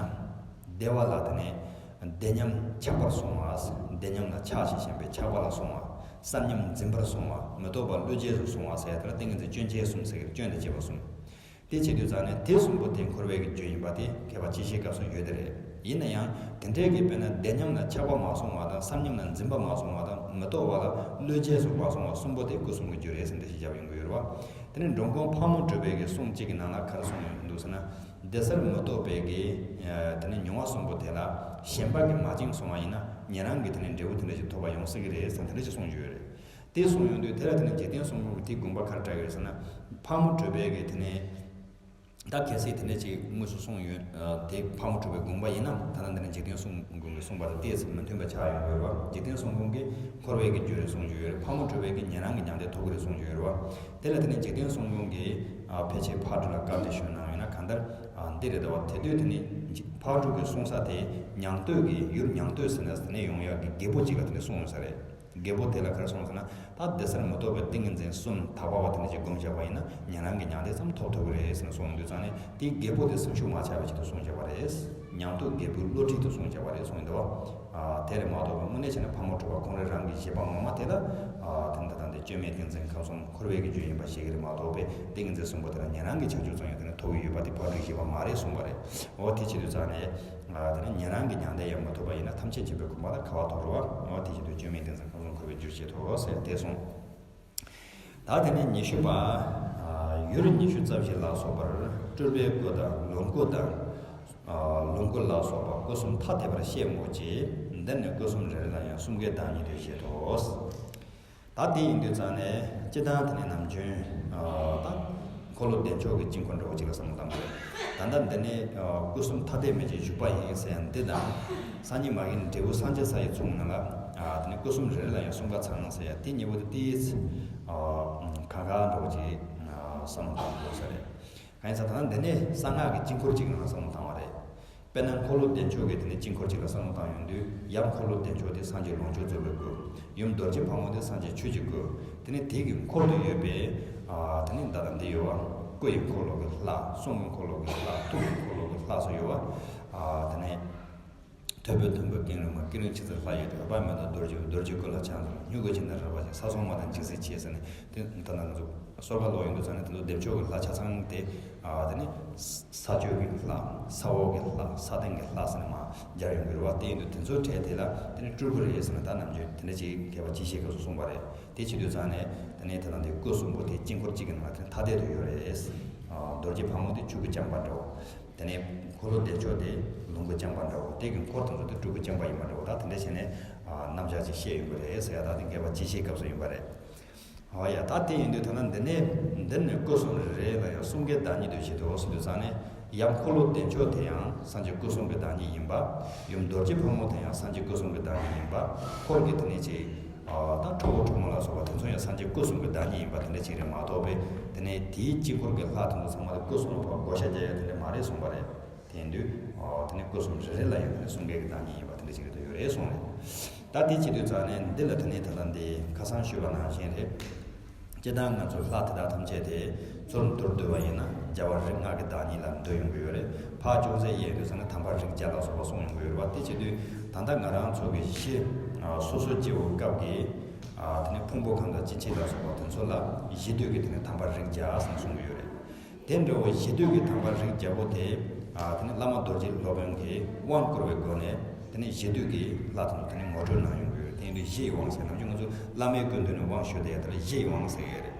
བདེ་བ་ལ་དེ་ནས་བདེ་ཉམས་ཆགས་པར་སོང་བ། བདེ་ཉམས་ལ་ཆགས་ཞེས་ཞེན་པའི་ཆགས་པ་ལ་སོང་བ། བསམ་ཉམས་འཛིན་པར་སོང་བ། མི་རྟོག་པ་བློས་བྱས་སུ་སོང་བ་ཟེར་ཡ་དེ་ལ་ཏིང་ངེ་འཛིན་སྐྱོན་ཅན་གསུམ་ཟེར་གྱི་རེད། སྐྱོན་དང་བཅས་པ་གསུམ། དེ་བྱེད་དུས་ཙང་ནས་དེ་གསུམ་པོ་དེ་འཁོར་བའི་གི་རྒྱུ་ཡིན་པ་དེ་མཁས་པ་སྤྱི་བཤད་སྐབས་སུ་ཡོད་དེ་རེད། ཡིན་ན་ཡང་དེ་འདྲའི་གི་དཔེར་ན་བདེ་ཉམས་ལ་ཆགས་པ་མ་སོང་བ་དང་། བསམ་ཉམས་ལ་འཛིན་པ་མ་སོང་བ་དང་། མི་རྟོག་པ་ལ་བློས་བྱས་སུ་མ་སོང་བ་གསུམ་པོ་དེ་སྐུ་གསུམ་གྱི་རྒྱུ་རེད་ཟེར་འགྲེལ་བཤད་བརྒྱབ་ཡོང་གི་ཡོད་རེད་བ། དེ་ནས་འགྲོ་མགོན་ཕག་མོ་གྲུ་པའི་གི་གསུང་གཅིག་གི་ནང་ལ་ག་རེ་གསུངས་ཡོང་འདུག་ཟེར་ན། བདེ་གསལ་མི་རྟོག་པའི་གི། ཨ། དེ་ནས་མྱོང་བ་གསུམ་པོ་དེ་ལ་ཞེན་པ་གིས་མ་བཅིངས་སོང་བ་ཡིན་ན་ཉན་རང་གི་དེ་ནས་འབྲས་བུ་དེ་འདྲ་ཞིག་ཐོབ་པ་ཡོང་སྲིད་ཀྱི་རེད་ཟེར་དེ་འདྲ་ཞིག་གསུངས་ཡོད་རེད། དེ་གསུངས་ཡོང་དུས་དེ་ལ་དེ་ནས་འཇིག་རྟེན་གསུམ་མགོན་གྱི་དེའི་དགོངས་པ་ག་རེ་བཀྲལ་ཡོད་ཟེར་ན། ཕག་མོ་གྲུ་པའི་གི་དེ་ནས། ད་གལ་སྲིད་དེ་འདྲ་ཅིག་དངོས་སུ་གསུངས་ཡོད། ཨ། དེ་ཕག་མོ་གྲུ་པའི་དགོངས་པ་ཡིན་ན། ད་ལྟ་འདི་ནས་འཇིག་རྟེན་གསུམ་མགོན་གྱིས་གསུངས་པ་དང་ཏོག་ཙམ་མི་མཐུན་པ་ཆགས་ཡོང་གི་ཡོད་རེད་བ། འཇིག་རྟེན་གསུམ་མགོན་གྱིས་འཁོར་བའི་གི་རྒྱུ་རེད་གསུངས་ཀྱི་ཡོད་རེད། ཕག་མོ་གྲུ་པའི་གི་ཉན་རང་གི་མྱང་འདས་ཐོབ་ཀྱི་རེད་གསུངས་ཀྱི་ཡོད་རེད་བ། དེ་ལ་དེ་ནས་འཇིག་རྟེན་གསུམ་མགོན་གྱིས། ཨ། ཕལ་ཆེར་ཕག་གྲུ་ལ་བཀའ་འདི་ཞུས་གནང་ཡོད་ན་གང་ལྟར། ཨ། འདི་རེད་དོ། དེ་དུས་དེ་ནས་ཕག་གྲུ་གི་གསུང་ས་དེ་མྱང་སྟོད་ཀྱི་ཡུལ་མྱང་སྟོད་ཟེར་ནས་དེ་ནས་ཡོང་ཡག་གི་རྒད་པོ་གཅིག་ལ་དེ་ནས་གསུངས་ཡོད་ས་རེད། རྒད་པོ་དེ་ལ་ག་རེ་གསུངས་ཟེར་ན། ད་བདེ་གསལ་མི་རྟོག་པའི་ཏིང་ངེ་འཛིན་གསུམ་དག་པ་བ་དེ་འདྲ་ཅིག་སྒོམ་བཞག་པ་ཡིན་ན་ཉན་རང་གི་མྱང་འདས་ཙམ་ཐོབ་ཐུབ་ཀྱི་རེད་ཟེར་ནས་གསུངས་དུས་ཙང་ནས། དེའི་རྒད་པོ་དེ་སེམས་ཤུགས་མ་ཆག་པའི་ཆེད་དུ་གསུངས་བཞག་པ་རེད། མྱང་སྟོད་རྒད་པོའི་བློ་ཁྲིད་དུ་གསུངས་བཞག་པ་རེད་གསུངས་འདུག་བ། ཨ། དེ་རེད་མ་གཏོགས་པའི་དངོས་གནས་བྱས་ན་ཕག་མོ་གྲུ་པ་ཁོང་རང་རང་གི་བཞེད་པ་ངོ་མ་དེ་ལ། ཨ། དེ་འདྲ་དང་དེ་སྐྱོན་མེད་ཏིང་འཛིན་ཁམས་གསུམ་འཁོར་བའི་གི་རྒྱུ་ཡིན་པ་བཞེད་ཀྱི་རེད་མ་གཏོགས་པའི་ཏིང་ངེ་འཛིན་གསུམ་པོ་དེ་ལ་ཉན་རང་གི་ཁྱད་ཆོས་ཙམ་ཡང་དེ་ནས་ཐོབ་ཀྱི་ཡོད་པ་དེ་ཕག་གྲུའི་བཞེད་པ་མ་རེད་གསུངས་པ་རེད། འོ་དེ་བྱེད་དུས་ཙང་ནས། ཨ། དེ་ནས་ཉན་རང་གི་མྱང་འདས་ཡང་མ་ཐོབ་པ་ཡིན་ན་ཐམས་ཅད་མཁྱེན་པའི་གོ་འཕང་ལ་ག་བ་ཐོབ་རེད་བ། འོ་དེ་བྱེད་དུས་སྐྱོན་མེད་ཏིང་འཛིན་ཁམས་གསུམ་འཁོར་བའི་རྒྱུར་བྱེད་དོ་ཟེར་དེ་གསུངས། ད་དེ་ནས་ཉི་ཤུ་པ། ཨ། ཡུལ་ཉི་ཤུ་རྩ་བཞི་ལ་སོགས་པར་སྤྲུལ་པའི་སྐུ་དང་ལོངས་སྐུ་དང་། ཨ། ལོངས་སྐུ་ལ་སོགས་པ་སྐུ་གསུམ་ཐ་དད་པར་བཤད་མོད་ཀྱི། འདིར་ནི་སྐུ་གསུམ་རེ་རེ་ལ་ཡང་གསུམ་ཀའི་བདག་ཉིད་དུ་བཞེད་དོ། ད་དེ་ཡིན་དུས་ཙང་ནས་སྤྱིར་བཏང་དེ་ནས་ནམ་རྒྱུན། ཨ། ད་འཁོར་ལོ་བདེ་མཆོག་གི་དཀྱིལ་འཁོར་འདྲ་བོ་ཅིག་ལ་བསམ་བློ་བཏང་དགོས། ད་ལྟ་འདི་ནས། ཨ། སྐུ་གསུམ་ཐ་དད་མེད་ཅིང་བཞུགས་པ་ཡིན་ཟེར་ཡ་འདི་དང་། སངས་རྒྱས་མ་གི་འབྲས་བུ་སངས་རྒྱས་ས་ཡི་ཚོགས་ནང་ལ། ཨ། དེ་ནས་སྐུ་གསུམ་རེ་རེ་ལ་ཡང་གསུམ་ཀ་ཚང་ཟེར་ཡ་དེ་གཉིས་པོ་དེ་ཏིས། ཨ། ཁ་ཁ་འདྲ་བོ་ཅིག། ཨ། བསམ་བློ་བཏང་དགོས་ས་རེད། གང་ཡིན་ཟེར་ན་ད་ལྟ་འདི་ནས་གསང་སྔགས་ཀྱི་དཀྱིལ་འཁོར་གཅིག་ནང་ལ་བསམ་བློ་བཏང་བ་རེད། དཔེར་ན་འཁོར་ལོ་བདེ་མཆོག་གི་དེ་ནས་དཀྱིལ་འཁོར་གཅིག་ལ་བསམ་བློ་བཏང་ཡོང་དུས། ཡབ་འཁོར་ལོ་བདེ་མཆོག་དེ་སངས་རྒྱས་ལོངས་སྤྱོད་རྫོགས་པའི་སྐུ། ཡུམ་རྡོ་རྗེ་ཕག་མོ་དེ་སངས་རྒྱས་ཆོས་ཀྱི་སྐུ། དེ་ནས་དེ་གི་འཁོར་དུ་ཡོད་པའི། ཨ། དེ་ནས་ད་ལྟ་འདི་ཡོད་བ། སྐུ་ཡི་འཁོར་ལོ་གི་ལྷ། གསུང་གི་འཁོར་ལོ་གི་ལྷ། ཐུགས་ཀྱི་འཁོར་ལོ་གི་ལྷ་སོགས་ཡོད་བ། ཨ། དེ་ནས་ཐོད་པའི་དུམ་བུ་ཀུན་རིག་མ། ཀུན་རིག་ཆུ་ཚོད་ལྷ་ཡོད་དེ། དཔལ་མེ་ཏོག་རྡོ་རྗེ། རྡོ་རྗེ་སྐུ་ལ་ཕྱག་འཚལ་ལོ། སྨྱུ་གུ་ཅན་དང་རལ་པ་ཅན། ས་སྲུང་མ་དང་འཇིགས་སེལ་ཆེ་ཟེར་ནས། དེ་ད་ལྟ་ང་ཚོ་གསོལ་ཁ་སློག་ཡོང་དུས་ཙང་ནས་དེ་ཚོ་བདེ་མཆོག་གི་ལྷ་ཆ་ཚང་དེ། ཨ། དེ་ནི་ས་སྤྱོད་ཀྱི་ལྷ། ས་འོག་གི་ལྷ། ས་སྟེང་གི་ལྷ་ཟེར་ནས་མར་སྦྱར་ཡོང་གི་རེད་བ། དེ་ཡིན་དུས་དེ་ཚོའི་གྲས་དེ་ལ་དེ་ནི་སྤྲུལ་སྐུ་རེད་ཟེར་ནས་ད་ནམ་རྒྱུན་དེ་འདྲ་ཅིག་མཁས་པ་སྤྱི་བཤད་སྐབས་སུ་གསུངས་པ་རེད། དེ་བྱེད་དུས་ཙང་ནས་དེ་ནས་ད་ལྟ་འདི་སྐུ་གསུམ་པོ་དེ་དཀྱིལ་འཁོར་གཅིག་གི་ནང་ལ་དེ་ནི་ཐ་དད་དུ་ཡོད་རེད། ཨ། རྡོ་རྗེ་ཕག་མོ་དེ་ཆོས་སྐུ་རྐྱང་པ་འདྲ་བོ། དེ་ནས་འཁོར་ལོ་བདེ་མཆོག་དེ་ལོངས་སྐུ་རྐྱང་པ་འདྲ་བོ། དེ་གི་འཁོར་དེ་ཚོ་དེ་སྤྲུལ་སྐུ་རྐྱང་པ་ཡིན་པ་འདྲ་བོ། ད་དེ་འདྲ་བྱས་ནས། ཨ། རྣམ་གཞག་ཅིག་བཤད་ཡོང་གི་རེད་ཟེར་ཡ། ད་དེ་མཁས་པ་སྤྱི་བཤད་སྐབས་སུ་ཡིན་པ་རེད། འོ་ཡ། ད་དེ་ཡིན་དུས་ད་ལྟ་འདི་ནས། འདིར་ནི་སྐུ་གསུམ་རེ་རེ་ལ་ཡང་གསུམ་ཀའི་བདག་ཉིད་དུ་བཞེད་དོ་ཟེར་དུས་ཙང་ནས། ཡབ་འཁོར་ལོ་བདེ་མཆོག་དེ་ཡང་སངས་རྒྱས་སྐུ་གསུམ་གྱི་བདག་ཉིད་ཡིན་པ། ཡུམ་རྡོ་རྗེ་ཕག་མོ་དེ་ཡང་སངས་རྒྱས་སྐུ་གསུམ་གྱི་བདག་ཉིད་ཡིན་པ། འཁོར་གྱི་དེ་ནས་ཅིག། ཨ། ད་ཁྲོ་བོ་ཁྲོ་མོ་ལ་སོགས་པ་དེ་ཚོ་ཡང་སངས་ སྐུ་གསུམ་གྱི་བདག་ཉིད་ཡིན་པ་དེ་འདྲ་ཅིག་རེད་མ་གཏོགས་པས། དེ་ནས་དེའི་དཀྱིལ་འཁོར་གྱི་ལྷ་དེ་ཚོ་ཚང་མ་ལ་སྐུ་གསུམ་ལ་བགོ་བཤའ་རྒྱག་ཡ་དེ་འདྲ་མ་རེད་གསུངས་པ་རེད། དེ་ཡིན་དུས་དེ་ནས་སྐུ་གསུམ་རེ་རེ་ལ་ཡང་དེ་ནས་གསུམ་ཀའི་གི་བདག་ཉིད་ཡིན་པ་དེ་འདྲ་ཅིག་རེད་འདུག་ཡོད་རེད་གསུངས་རེད། ད་དེ་བྱེད་དུས་ཙང་ནས་འདི་ལ་དེ་ནས་ད་ལྟ་འདི་ཁ་སང་ཞུས་པ་ནང་བཞིན་རེད། སྤྱིར་བཏང་ང་ཚོ་ལྷ་དེ་དག་ཐམས་ཅད་དེ་ཚུར་མདོར་བསྡུས་པ་ཡིན་ན་རྒྱལ་བ་རིགས་ལྔ་གི་བདག་ཉིད་ལ་འདོད་ཡོང་གི་ཡོད་རེད། ཕར་ཅུང་ཟད་དབྱེ་དུས་ཙང་ནས་དམ་པ་རིགས་བརྒྱ་ལ་སོགས་པ་གསུངས་ཡོང་གི་ཡོད་རེད་བ། དེ་བྱེད་དུས་ད་ལྟ་ང་རང་ཚོ་གི་གཞི་སོ་སོ་སྐྱེ་བོ་སྐབས་ཀྱི་དེ་ནས་ཕུང་པོ་གང་དང་སྐྱེ་མཆེད་ལ་སོགས་པ་དེ་ཚོ་ལ་གཞི་དུས་ཀྱི་དེ་ནས་དམ་པ་རིགས་བརྒྱ་ཟེར་གསུངས་ཀྱི་ཡོད་རེད། དེ་འདྲ་བོ་གཞི་དུས་ཀྱི་དམ་པ་རིགས་བརྒྱ་པོ་དེ། ཨ། དེ་ནི་བླ་མ་རྡོ་རྗེ་སློབ་དཔོན་གྱིས་དབང་བསྐུར་བའི་སྒོ་ནས། དེ་ནི་གཞི་དུས་ཀྱི་ལྷ་དང་དེ་ནི་ངོ་སྤྲོད་གནང་ཡོང་གི་ཡོད་རེད། དེ་ཡིན་དུས་གཞི་ཡི་དབང་ཟེར་ནམ་རྒྱུན་ང་ཚོ་བླ་མའི་སྐུ་མདུན་ནས་དབང་ཞུ་བསྡད་ཡ་དེ་ལ་གཞི་ཡི་དབང་ཟེར་གྱི་ཡོད་རེད།